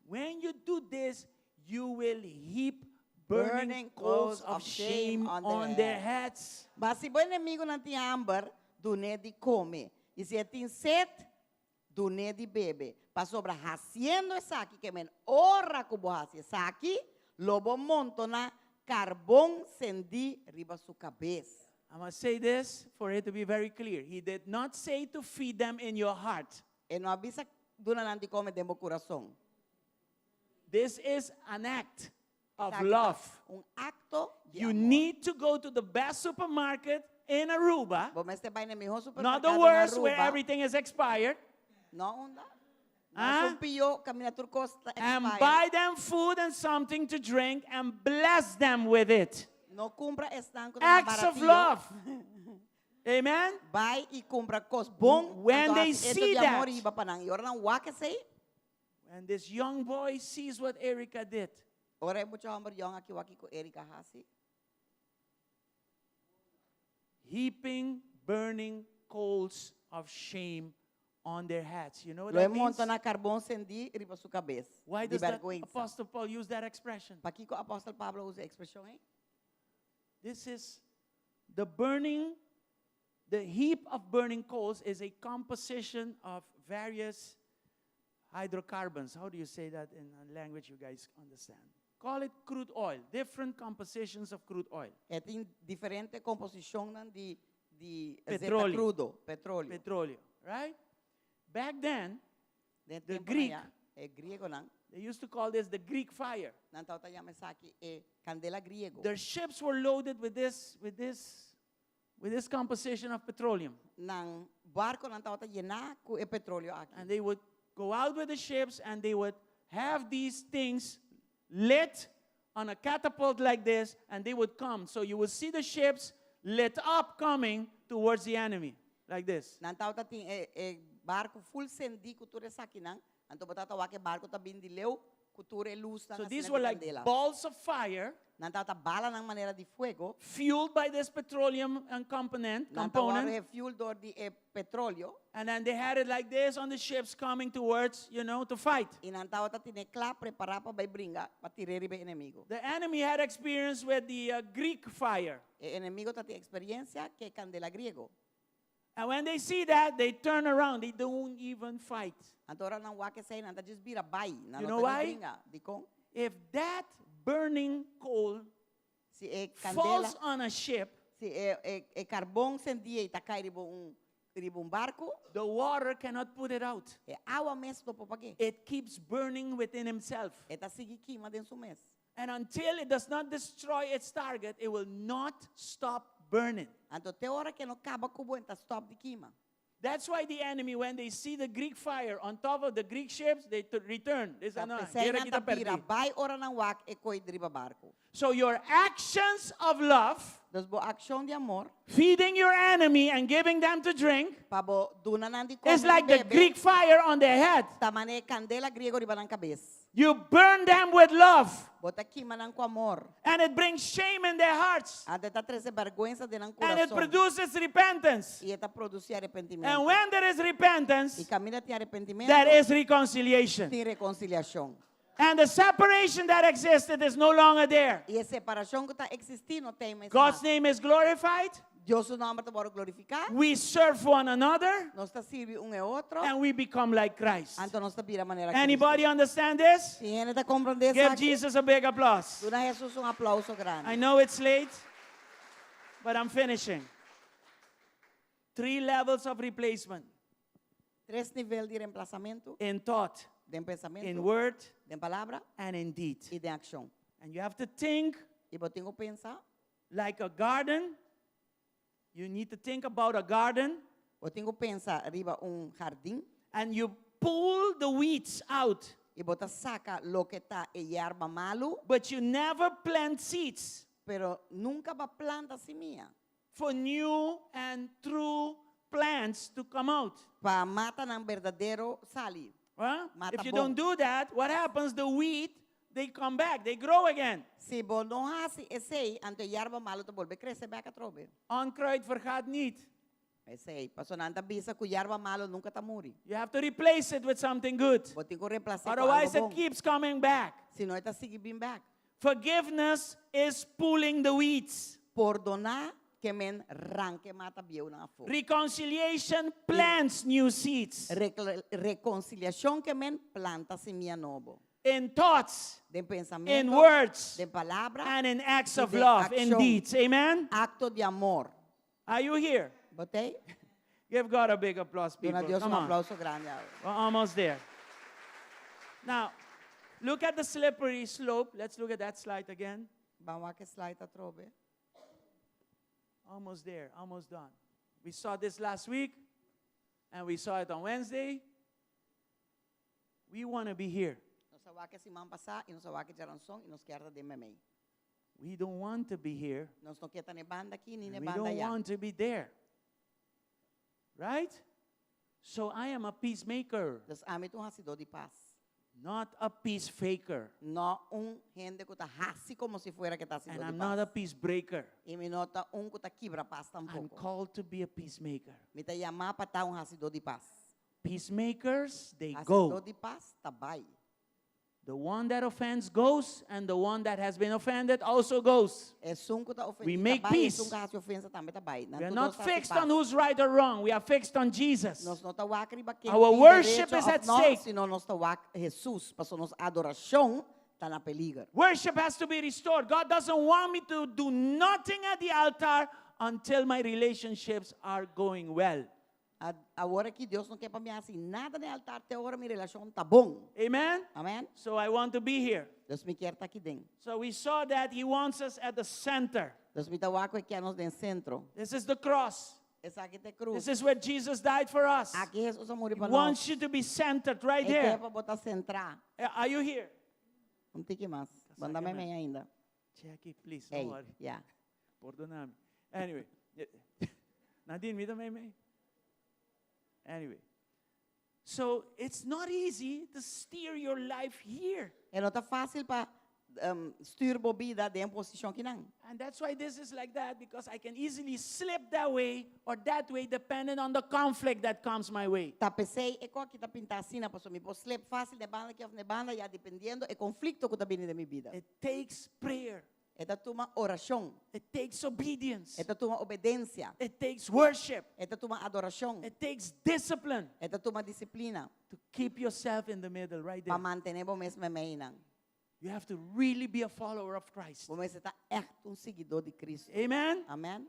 when you do this, you will heap burning, Burning coals of shame on their heads. Ma si bo enemigunan tin hamber, dun'é di kome. I si e tin set, dun'é di bebe. Pasobra hasiendo esaki, ke men ora ku bo hasi esaki, lo bo montoná karbon sendí riba su kabes. I must say this for it to be very clear. He did not say to feed them in your heart. E no a bisa duna nan di kome den bo kurason. This is an act of Esaki ta love. Un akto di You amor. need to go to the best supermarket in Aruba, Bo mester bai na e mihó not the supermerkado na worst where Aruba. everything is expired, No unda. No Ah? esun pió kaminda tur kos ta and expired. buy them food and something to drink and bless them with it. No kumpra esnan ku ta Acts of baratillo. love. Amen? Bai i kumpra kos bon. When anto they hasi eto see di amor that. hiba pa nan. I ora nan wak esei. When this young boy sees what Erica did, Ora e mucha hòmber yòn aki wak kiko Erika a hasi. Heaping burning coals of shame on their heads. You know what Lo e that means? montoná karbon sendí riba su kabes. Why Di does that bèrgwensa. Apostle Paul use that expression? Pakiko Apòstel Pablo a usa e ekspreshon ei? This is the burning, the heap of burning coals is a composition of various hydrocarbons. How do you say that in a language you guys understand? Call it crude oil, different compositions of crude oil. E tin diferente komposishonnan di di zeta Petróleo. krudo, petróleo. Petróleo, right? Back then, Den the temponan Greek, ya, e griegonan, they used to call this the Greek fire. nan tabata yama esaki e kandela griego. Their ships were loaded with this, with this, with this composition of petroleum. Nan barkonan tabata yená ku e petróleo aki. And they would go out with the ships and they would have these things lit on a catapult like this, and they would come. So you would see the ships lit up coming towards the enemy, like this. Nan tabata tin e, e barku full sendí ku tur esakinan, anto bo tabata wak e barku ta bin di leu ku tur e lusnan So asina these di were like kandela. balls of fire Nan tabata balanan manera di fuego. fueled by this petroleum and component, Nan ta component. wòrdu refuel dor di e petróleo. And then they had it like this on the ships coming towards, you know, to fight. I nan tabata tin'é kla prepará pa bai bringa, pa tir'é riba e enemigu. The enemy had experience with the uh, Greek fire. E enemigu tabatin eksperensia ku e kandela griego. And when they see that, they turn around. They don't even fight. Anto ora nan wak esei, nan ta djis bira bai. Nan You no know ta ni why? bringa. Dikon? If that burning coal Si e kandela, falls on a ship, si e, e, e karbon sendí ei ta kai riba un, riba un barku, the water cannot put it out. e awa mes no por pag'é. It keeps burning within himself. E ta sigui kima den su mes. And until it does not destroy its target, it will not stop burning. Anto te ora ku e no kaba ku bo, e n' ta stòp di kima. That's why the enemy, when they see the Greek fire on top of the Greek ships, they return. They say, Ta no, p'esei guera nan ki ta ta bira perdí. bai ora nan wak e kos riba barku. So your actions of love, Dus bo akshon di amor, feeding your enemy and giving them to drink, pa bo duna nan di kome is like i the bebe, Greek fire on their head. ta manera kandela griego riba nan kabes. You burn them with love, Bo ta kima nan ku amor. and it brings shame in their hearts, Anto e ta trese bèrgwensa den nan and it kurason. produces repentance. I e ta produsí arepentimentu. And when there is I repentance, kaminda tin arepentimentu, there is reconciliation. tin rekonsiliashon. And the separation that existed is no longer there. I e separashon ku ta eksistí no t'ei mas. God's name is glorified. Dios su nòmber ta wòrdu glorifiká. We serve one another Nos ta sirbi un e otro. and we become like Christ. Anto nos ta bira manera Kristu. Anybody understand this? Tin hende ta komprondé Give esaki? Jesus a big applause. Duna Hesus un aplouso grandi. I know it's late, but I'm finishing. Three levels of replacement Tres nivel di remplasamentu, in thought, den pensamentu, in word, den palabra and in deed. i den akshon. And you have to think I bo tin ku pensa, like a garden. You need to think about a garden bo tin ku pensa riba un hardin and you pull the weeds out, i bo ta saka loke ta e yerba malu, but you never plant seeds pero nunka bo a planta simia for new and true plants to come out. pa matanan berdadero sali. Huh? Mata If you bon. don't do that, what happens? The weed, they come back, they grow again. Si bo no hasi esei, anto e yerba malu ta bolbe krese bèk atrobe. Onkruid vergaat niet. Esei, pasobra nan ta bisa ku yerba malu nunka ta muri. You have to replace it with something good. Bo tin ku remplas'é ku algu Otherwise, it bon. keeps coming back. Si no e ta sigui bin bèk. Forgiveness is pulling the weeds. Pordoná ke men ranka e mata bieunan afó. Reconciliation plants new seeds. Rekonsiliashon ke men planta simia nobo. In thoughts, Den in pensamentu, words, den palabra, and in acts i of den love, in akshon. deeds. Amen? Akto di amor. Are you here? Bo t'ei? Give God a big applause, Duna people. Dios Come un on. aplauso grandi awe. We're almost there. Now, look at the slippery slope. Let's look at that slide again. Ban wak e slide atrobe. Almost there, almost done. We saw this last week, and we saw it on Wednesday. We want to be here. Nos a wak e siman pasá i nos a wak e djaranson i nos kier ta den meimei. We don't want to be here. Nos no kier ta n'e banda aki ni n'e We banda don't ayá. want to be there. Right? So I am a peacemaker, Dus ami ta un hasidó di pas. not a peace faker. No un hende ku ta hasi komo si fuera ku ta hasidó And di I'm not a pas. peace breaker. I mi no ta un ku ta kibra pas I'm tampoko. called to be a peacemaker. Mi ta yamá pa ta un hasidó di pas. Peacemakers, they Hasidó go. di pas ta bai. The one that offends goes, and the one that has been offended also goes. Esun ku ta We ofendí ta make bai, peace. esun ku a hasi ofensa tambe ta bai. Nan We are tur not dos ta hasi fixed pas. on who's right or wrong. We are fixed on Jesus. Nos no ta wak riba ken Our tin worship derecho is òf at no, stake. sino nos ta wak Hesus, pasobra nos adorashon ta na peliger. Worship has to be restored. God doesn't want me to do nothing at the altar until my relationships are going well. Awor aki Dios no ke pa mi hasi nada na altar te ora mi relashon ta bon. Amen? Amen? So I want to be here. Dus mi kier ta aki den. So we saw that He wants us at the center. Dus mi ta wak ku e ke nos den sentro. This is the cross. Esaki ta e krus. This is where Jesus died for us. Aki Hesus a muri He pa nos. wants you to be centered right E ke there. pa bo ta sentrá. Eh, Are you here? Un tiki mas. Bo no ta Saca, mei ainda. Jackie, please, don't Ei, worry. ya. Perdonami. Anyway. Nadine, mi ta mei mei. Anyway. So it's not easy to steer your life here. E no ta fásil pa um, stuur bo bida den posishon akinan. And that's why this is like that, because I can easily slip that way or that way, depending on the conflict that comes my way. Ta p'esei e kos aki ta pintá asina, pasobra mi por slip fásil den banda aki òf den banda aya, dependiendo e konflikto ku ta bini den mi bida. It takes prayer. E ta tuma orashon. It takes obedience. E ta tuma obedensia. It takes worship. E ta tuma adorashon. It takes discipline. E ta tuma disiplina. To keep yourself in the middle right Pa there. mantené bo mes meimeinan. You have to really be a follower of Christ. Bo mester ta echt un siguidó di Kristu. Amen? Amen.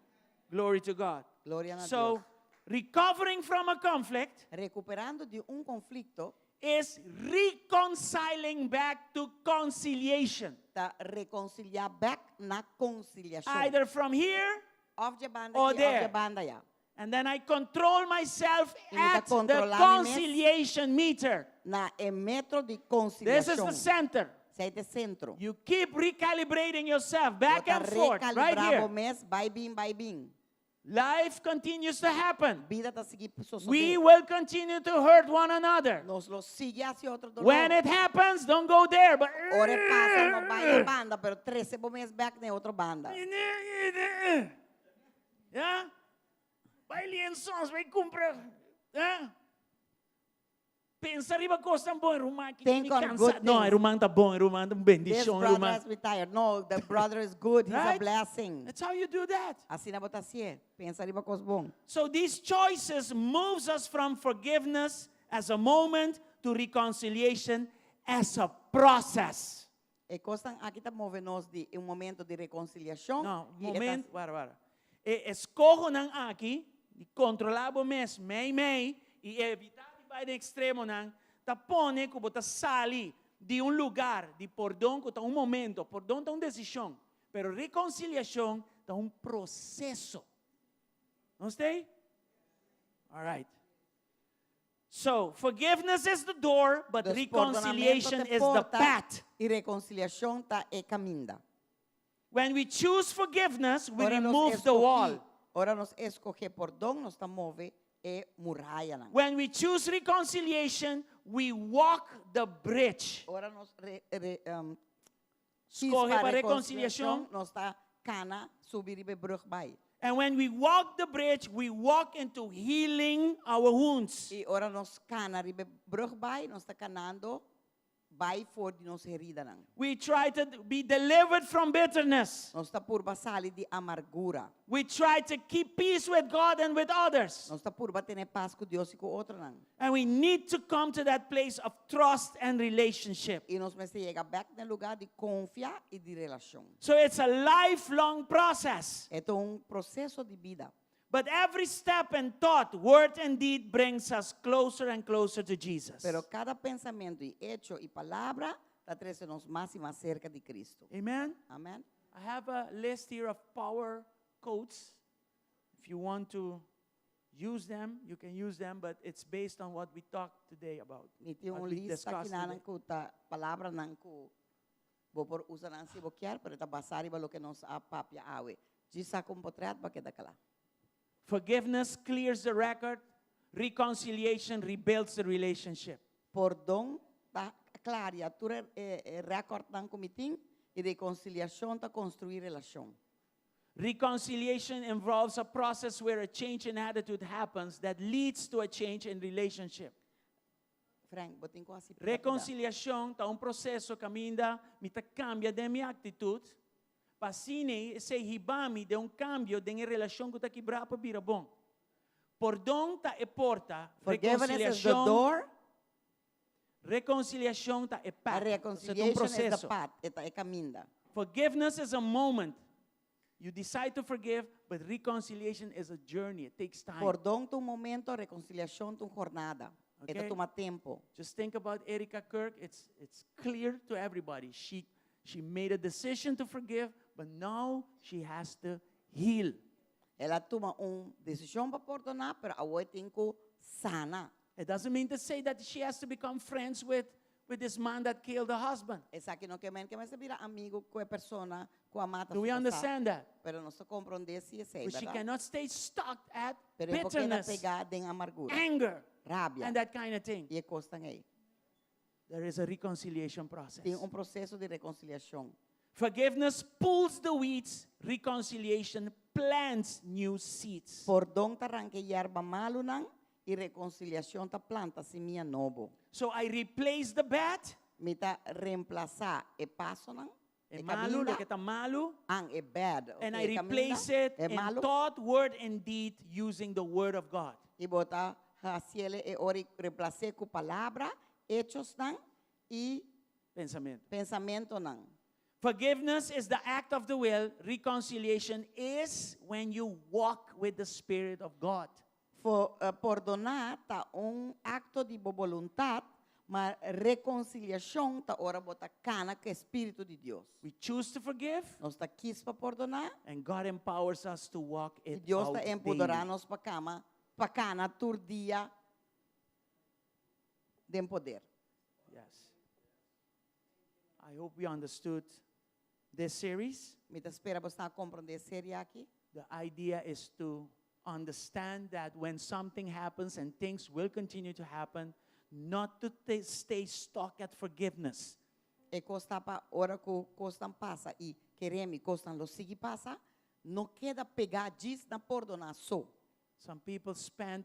Glory to God. Gloria na So, Dios. recovering from a conflict Rekuperando di un konflikto is reconciling back to conciliation. Ta rekonsiliá bèk na konsiliashon. Either from here Òf dje banda or aki, òf there. dje banda aya. And then I control myself I mi ta at the kontrolá mi mes conciliation meter. Na e metro di This is the konsiliashon. center. Esei ta e sentro. You keep recalibrating yourself back Bo ta and forth, right rekalibrá here. bo mes, bai bin, bai bin. Life continues to happen. Bida ta sigui sosodé. We will continue to hurt one another. Nos lo sigui hasi otro doló. When it happens, don't go there. But Ora e pasa, no bai e banda, pero trese bo mes bèk na otro banda. Yeah? Bai liensons, bai kumpra. Yeah? Pensa riba kosnan bon, ruman aki Think mi on kansa. good No, things. ruman ta bon, ruman ta un This bendishon, brother ruman. has retired. No, the brother is good. He's a Right? blessing. That's how you do that. Asina bo ta hasié. Pensa riba kos bon. So these choices moves us from forgiveness as a moment to reconciliation as a process. E kosnan aki ta move nos di un momento di rekonsiliashon. No, i e ta- momento, wara, wara. E eskohonan aki di kontrolá bo mes mei mei i evitá di bai den ekstremonan ta pone ku bo ta sali di un lugar di pordon ku ta un momento. Pordon ta un desishon, pero rekonsiliashon ta un proseso. Nos ta ei? Alright. So, forgiveness is the door, but Dus pordonamentu reconciliation ta is the porta path. i rekonsiliashon ta e kaminda. When we choose forgiveness, we Ora nos remove the escogí- wall. Ora nos escoge pordon, nos ta move e murayanan. When we choose reconciliation, we walk the bridge. Ora nos re, re, um, kies Scoge pa pa reconciliacion, reconciliacion. nos ta cana subi riba e brug bai. And when we walk the bridge, we walk into healing our wounds. I ora nos cana riba e brug bai, nos ta canando bai for di nos heridanan. We try to be delivered from bitterness. Nos ta purba sali di amargura. We try to keep peace with God and with others. Nos ta purba tene pas ku Dios i ku otronan. And we need to come to that place of trust and relationship. I nos mester yega bèk na e lugá di konfia i di relashon. So it's a lifelong process. E ta un proseso di bida. But every step and thought, word and deed brings us closer and closer to Jesus. Pero kada pensamentu i echo i palabra ta trese nos mas i mas serka di Kristu. Amen. Amen. I have a list here of power quotes. If you want to use them, you can use them, but it's based on what we talked today about. Mi tin what un we lista discussed kinanan today. ku ta palabranan ku bo por usa nan si bo kier, pero e ta basá riba loke nos a papia awe. Djis sa ku un potret bo a keda kla. Forgiveness clears the record, reconciliation rebuilds the relationship. Pordon ta klaria tur e rèkòrtnan ku mi tin i rekonsiliashon ta konstruí relashon. Reconciliation involves a process where a change in attitude happens that leads to a change in relationship. Frank, bo tin ku hasi pida pida. Rekonsiliashon ta un proseso kaminda mi ta kambia den mi aktitut pa asina esei hiba mi den un kambio den e relashon ku ta kibrá pa bira bon. Pordon ta e porta, Forgiveness is the rekonsiliashon door. Rekonsiliashon ta e A path. Esei ta un reconciliation is the proseso. path, e ta e kaminda. Forgiveness is a moment. You decide to forgive, but reconciliation is a journey. It takes time. Pordon ta un momento, rekonsiliashon ta un jornada. E ta Okay. tuma tempu. Just think about Erika Kirk. It's, it's clear to everybody. She, she made a decision to forgive, but now she has to heal. El a tuma un desishon pa pordoná, pero awor e tin ku sana. It doesn't mean to say that she has to become friends with, with this man that killed her husband. Esaki no ke men ku e mester bira amigu ku e persona ku a mata Do su we kasá. understand that? Pero nos ta komprondé si esei, But she bèrdat? cannot stay stuck at Pero e por keda bitterness, pegá den amargura, anger, rabia and that kind of thing. i e kosnan ei. There is a reconciliation process. Tin un proseso di rekonsiliashon. Forgiveness pulls the weeds, reconciliation plants new seeds. Pordon ta ranka e yerba malunan i rekonsiliashon ta planta simia nobo. So I replace the bad, Mi ta reemplasá e pasonan, e e malu, kaminda, loke ta malu, an e bad, and ok, I e kaminda, replace it e in malu, thought, word, and deed using the word of God. i bo ta hasiele e ora i reemplas'é ku palabra, echosnan i Pensamentu. pensamentonan. Forgiveness is the act of the will. Reconciliation is when you walk with the Spirit of God. For, eh, pordoná ta un akto di bo boluntat, ma rekonsiliashon ta ora bo ta kana ku e Spiritu di Dios. We choose to forgive, Nos ta kis pa pordoná, and God empowers us to walk i it Dios out ta empoderá daily. nos pa kama, pa kana tur dia den poder. Yes. I hope we understood this series. Mi ta spera boso a komprondé e serie aki. The idea is to understand that when something happens and things will continue to happen, not to stay stuck at forgiveness. E kos ta pa ora ku kosnan pasa i keremi kosnan lo sigui pasa, no keda pegá djis na pordoná so. Some people spend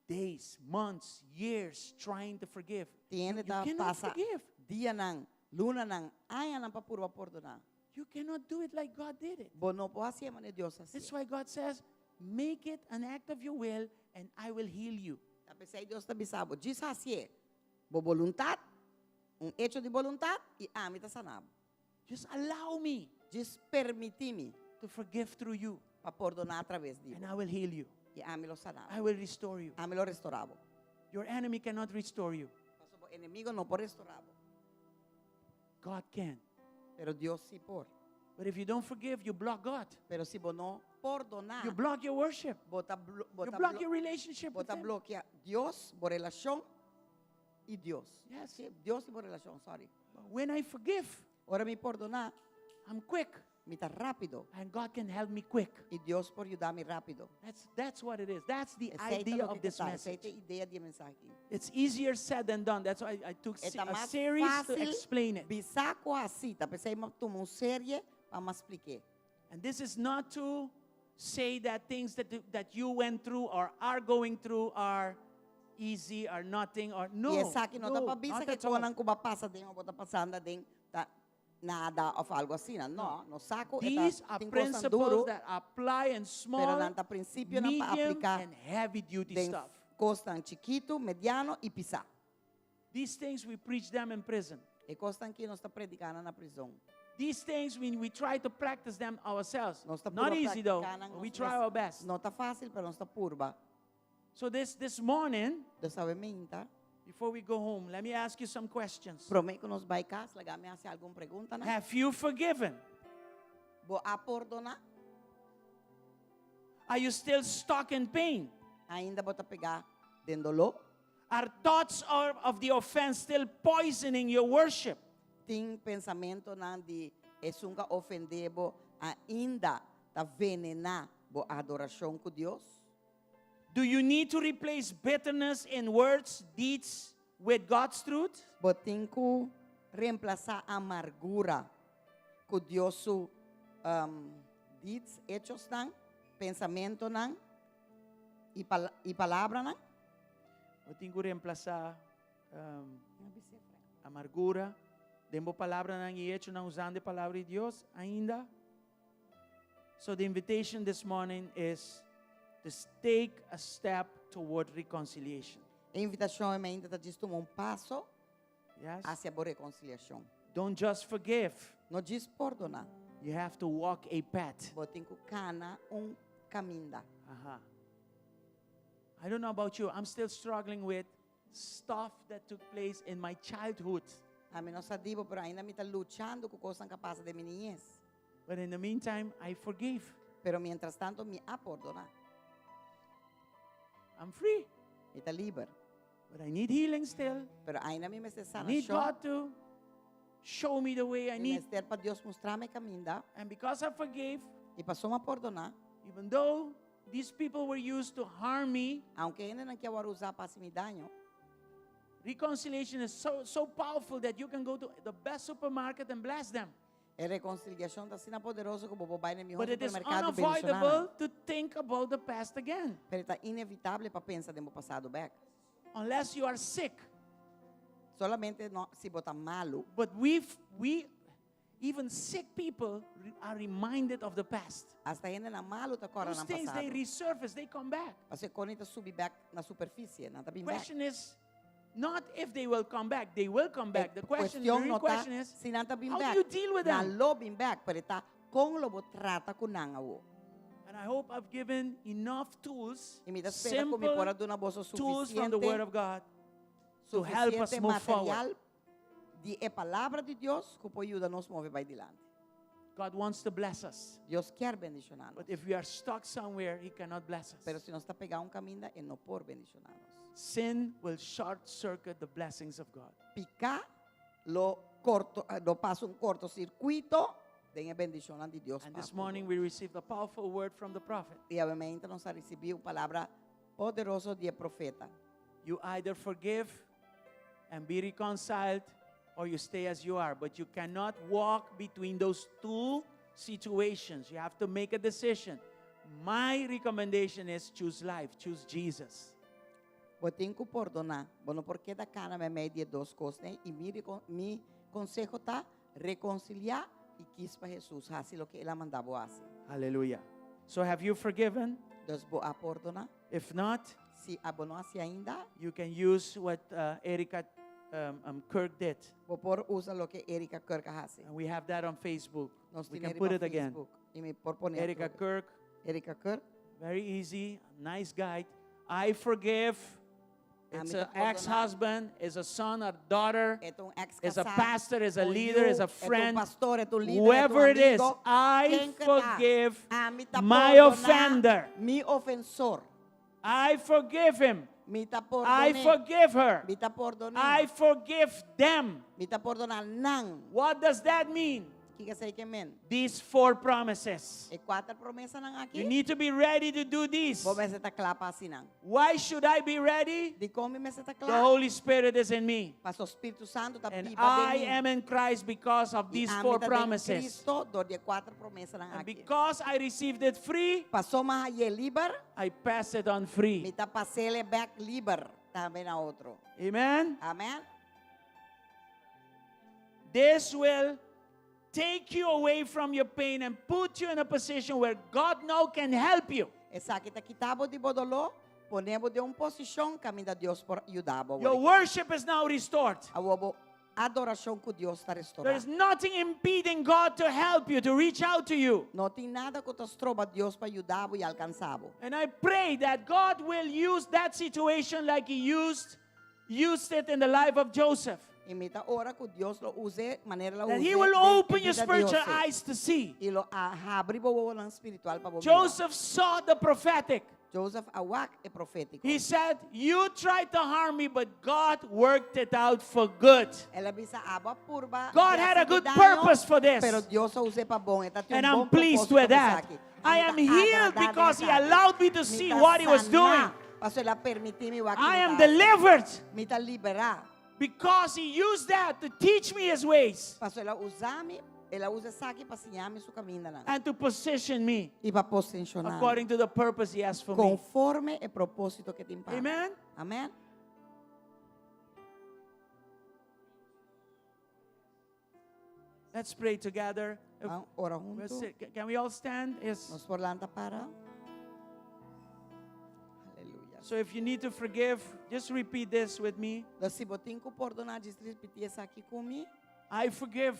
Days, months, years trying to forgive. Tin You hende ta cannot pasa forgive. dianan, lunanan, añanan pa purba pordoná. You cannot do it like God did it. Bo no por hasié manera Dios a That's hasié. why God says, make it an act of your will and I will heal you. Ta p'esei Dios ta bisa bo, djis hasié bo boluntat, un echo di boluntat, i ami ta sana bo. Just allow me Djis permití mi to forgive through you pa pordoná atraves di and bo, I will heal you. i ami lo sana I bo. will restore you. Ami lo restorá bo. Your enemy cannot restore you. Pasobra bo enemigo no por restorá bo. God can. Pero Dios sí por. But if you don't forgive, you block God. Pero si bo no pordoná, You block your worship. bo ta blo-, bo You ta block blo-, your relationship bo with ta Him. blokea Dios, bo relashon i Dios. Yes. Sí, Dios i bo relashon, sorry. But when I forgive, Ora mi pordoná, I'm quick. mi ta rápido. And God can help me quick. I Dios por yuda mi rápido. That's what it is. That's the Esei ta idea loke of this ta, esei message. ta idea di e mensahe. It's easier said than done. That's why I took E ta a mas series to fásil explain it. Bisa ku hasi, ta p'esei mi a tuma un serie pa mi splik'é. And this is not to say that things that you went through or are going through are easy or nothing or no. I esaki no ta no, pa bisa not ku at all. kosnan ku bo a pasa den o bo ta pasando den ta nada of algo asina. No, no sa ku e ta These are tin kosnan principles duru, that apply in small, pero nan ta prinsipionan pa medium, apliká and heavy duty den stuff. kosnan chikitu, mediano i pisá. These things we preach them in prison. E kosnan aki nos ta prediká nan na prizòn. These things we try to practice them ourselves. Nos ta Not purba easy though, praktiká nan but we nos try mes. our best. No ta fásil, pero nos ta purba. So this morning, Dus awe mainta, before we go home, let me ask you some questions. Promé ku nos bai kas, laga mi hasi algun preguntanan. Have you forgiven? Bo a pordoná? Are you still stuck in pain? Ainda bo ta pegá den doló? Are thoughts of the offense still poisoning your worship? Tin pensamentunan di esun ku a ofendé bo ainda ta venená bo adorashon ku Dios? Do you need to replace bitterness in words, deeds with God's truth? Bo tin ku remplasá amargura ku Dios su, deeds, hechosnan, pensamentunan i i palabranan? Bo tin ku remplasá, amargura den bo palabranan i echonan usando e palabra di Dios ainda? So the invitation this morning is to take a step toward reconciliation. E invitashon ainda ta djis tuma un paso Yes? hacia bo rekonsiliashon. Don't just forgive. No djis pordoná. You have to walk a path. Bo tin ku kana un kaminda. I don't know about you. I'm still struggling with stuff that took place in my childhood. Ami no sa di bo, pero ainda mi ta luchando ku kosnan ku a pasa den mi niñes. But in the meantime, I forgive. Pero mientras tanto, mi a pordoná. I'm free. Mi ta liber. But I need healing still. Pero ainda mi mester I need sanashon. God to show me the way I Mi need. mester pa Dios mustra mi kaminda. And because I forgave, I pasobra m'a pordoná. even though these people were used to harm me, Aunke e hendenan aki a wòrdu usá pa hasi mi daño. Reconciliation is so powerful that you can go to the best supermarket and bless them. E rekonsiliashon ta asina poderoso ku bo por bai na mihó But it is supermerkado bendishoná. unavoidable to think about the past again. Pero ta inevitable pa pensa den bo pasado bèk. Unless you are sick. Solamente no, si bo ta malu. But we, even sick people are reminded of the past. Hasta hendenan malu ta kòrda Those nan things, they pasado. resurface, they come back. Pasobra e kosnan ta subi bèk na superfisie, nan ta bin bèk. Question is not if they will come back, they will come back. The question, the Cuestión real no ta question is, si nan ta bin how do bèk. you deal with Nan them? lo bin bèk, pero ta kon lo bo trata ku nan awo. And I hope I've given enough tools, I mi ta spera ku mi simple por a duna boso tools from the sufisiente Word of God to help us sufisiente move forward. material di e palabra di Dios ku por yuda nos move bai dilanti. God wants to bless us. Dios ke bendishoná nos. But if we are stuck somewhere, He cannot bless us. Pero si nos ta pegá un kaminda, E no por bendishoná nos. Sin will short circuit the blessings of God. Piká lo korto, lo pasa un kortosirkuito den e bendishonnan di Dios. And pa this ku morning bo. we received a powerful word from the prophet. I awe mainta nos a risibí un palabra poderoso di e profeta. You either forgive and be reconciled, or you stay as you are. But you cannot walk between those two situations. You have to make a decision. My recommendation is choose life, choose Jesus. Bo tin ku pordoná. Bo no por keda kana meimei di e dos kosnan ei. I mi mi konseho ta, rekonsiliá i kis pa Hesus hasi loke El a manda bo hasi. Hallelujah. So have you forgiven? Dus bo a pordoná? If not, Si abo no hasi ainda, you can use what Erika Kirk did. Bo por usa loke Erika Kirk a hasi. And we have that on Facebook. Nos We tin can put riba it again. Facebook. I mi por pone Erika atrobe. Kirk. Erika Kirk. Very easy, nice guide. I forgive. It's Ami an ta pordoná. ex-husband, is a son or daughter, E ta un ex is a kasá, pastor, is a un leader, yu, is a e ta un friend. pastor, e ta un lider, e ta un Whoever it is, amigo. I Ken ku ta? forgive Ami ta my pordoná offender. Mi ofensor. I forgive him. Mi ta I pordon'é. forgive her. Mi ta pordon'é. I forgive them. Mi ta pordoná nan. What does that mean? Kiko esei ke men? These four promises. E kuater promesanan aki. You need to be ready to do these. Bo mester ta kla pa hasi nan. Why should I be ready? Dikon mi mester ta The kla? Holy Spirit is in me. Paso Spiritu Santu ta And biba I den mi. am in Christ because of I these ami four ta den promises. Cristo dor di e kuater promesanan And aki. because I received it free, Paso m'a hay'é liber, I pass it on free. Mi ta pas'é bèk liber tambe na otro. Amen. Amen. This will take you away from your pain and put you in a position where God now can help you. Esaki ta kita bo di bo doló, pone bo den un posishon kaminda Dios por yuda bo. Your worship is now restored. Awor bo adorashon ku Dios ta restorá. There is nothing impeding God to help you, to reach out to you. No tin nada ku ta stroba Dios pa yuda bo i alkansá bo. And I pray that God will use that situation like He used, used it in the life of Joseph. I mi ta ora ku Dios lo us'é manera el a That us'é He will den open your bida di spiritual José. eyes to see. I lo a habri bo wowonan spiritual pa bo mira. Joseph saw the prophetic. Joseph a wak e profétiko. He said, You tried to harm me, but God worked it out for good. El a bisa abo a purba God di had a hasi mi good daño, purpose for this. Pero Dios a us'é pa bon. E ta tin And un I'm bon pleased propósito with pa that. esaki. I Mi am ta healed agradá den because He esaki. allowed me to Mi see ta what He was saná, doing. Paso el a permití mi wak I am mi ta hasi. delivered Mi ta liberá. because He used that to teach me His ways Paso el a usa mi, el a usa esaki pa siña mi su kamindanan. and to position me I pa posishoná mi. according to the purpose He has for me. Konforme e propósito ku e tin pa mi. Amen. Amen. Let's pray together. If Ban ora we'll huntu. sit- Can we all stand? Yes. Nos por lanta para. Aleluya. So if you need to forgive, just repeat this with me. Dus si bo tin ku pordoná, djis ripití esaki ku mi. I forgive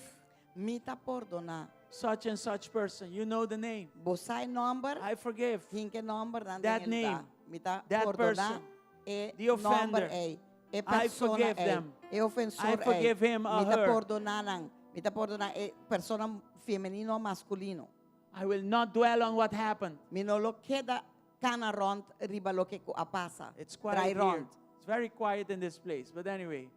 Mi ta pordoná. such and such person. You know the name. Bo sa e nòmber. I forgive. Hinka e nòmbernan That den e lugá. name. Mi ta That pordoná person. e The nòmber offender. ei. E I persona forgive ei. them. E ofensor I forgive ei. him or Mi ta her. pordoná nan. Mi ta pordoná e persona femenino o maskulino. I will not dwell on what happened. Mi no lo keda kana rònt riba loke ku a pasa. It's quiet Drai here. rònt. It's very quiet in this place. But anyway,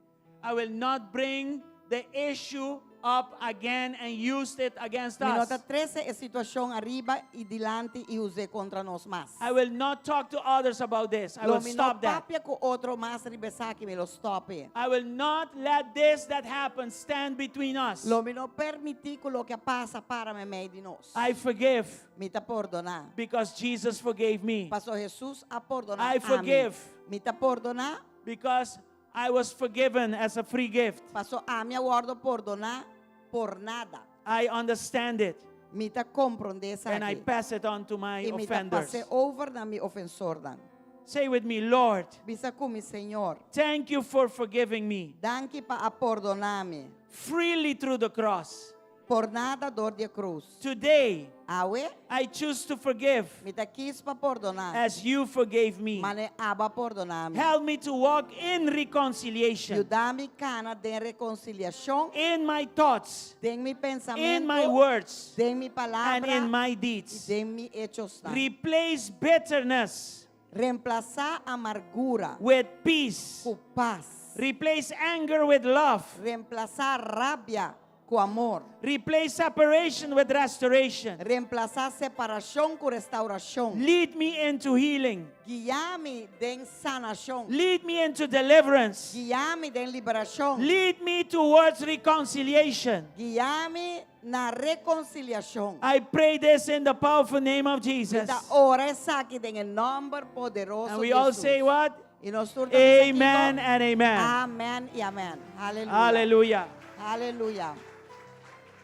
I will not bring the issue up again and use it against Mi no us. ta trese e situashon ariba i dilanti i us'é kontra nos mas. I will not talk to others about this. I Lo will mi no stop that. papia ku otro mas riba esaki, mi lo stòp e. I will not let this that happened stand between us. Lo mi no permití ku loke a pasa para meimei di nos. I forgive Mi ta pordoná. because Jesus forgave me. Paso Hesus a pordoná I ami. forgive. Mi ta pordoná. Because I was forgiven as a free gift. Paso ami a wòrdu pordoná por nada. I understand it. Mi ta komprondé esaki. And I pass it on to my I mi ta offenders. pas'é over na mi ofensornan. Say with me, Lord. Bisa ku mi, Señor. Thank you for forgiving me. Danki pa a pordoná mi. Freely through the cross. Por nada dor di e krus. Today, Awe. I choose to forgive. Mi ta kis pa pordoná. As you forgave me. Mane abo a pordoná mi. Help me to walk in reconciliation. Yuda mi kana den rekonsiliashon. In my thoughts. Den mi pensamentu. In my words. Den mi palabra. And in my deeds. I den mi echonan. Replace bitterness. Remplasá amargura. With peace. Ku pas. Replace anger with love. Remplasá rabia ku amor. Replace separation with restoration. Remplasá separashon ku restourashon. Lead me into healing. Guia mi den sanashon. Lead me into deliverance. Guia mi den liberashon. Lead me towards reconciliation. Guia mi na rekonsiliashon. I pray this in the powerful name of Jesus. Mi ta ora esaki den e nòmber poderoso And we di all Jesus. say what? I nos tur ta bisa Amen kiko? and amen. Amen i amen. Hallelujah. Hallelujah. Hallelujah.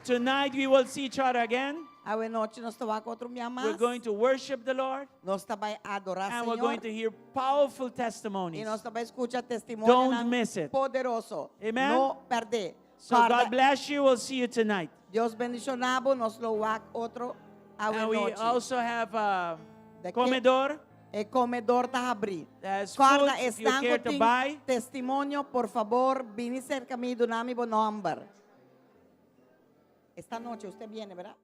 Tonight we will see each other again. Awe nochi nos ta wak otro bia mas. We're going to worship the Lord Nos ta bai adorá and we're going Señor. to hear powerful I testimonies. nos ta bai skucha testimonio Don't miss it. poderoso. Amen. No pèrdè. So God bless you. We'll see you tonight. Dios bendishoná bo, nos lo wak otro And we awe nochi. also have a De ke- comedor. E komedor ta habrí. There's food Kòrda if you esnan care ku to tin buy. testimonio, por fabor, bini serka mi, duna mi bo nòmber. Esta noche usted viene, ¿verdad?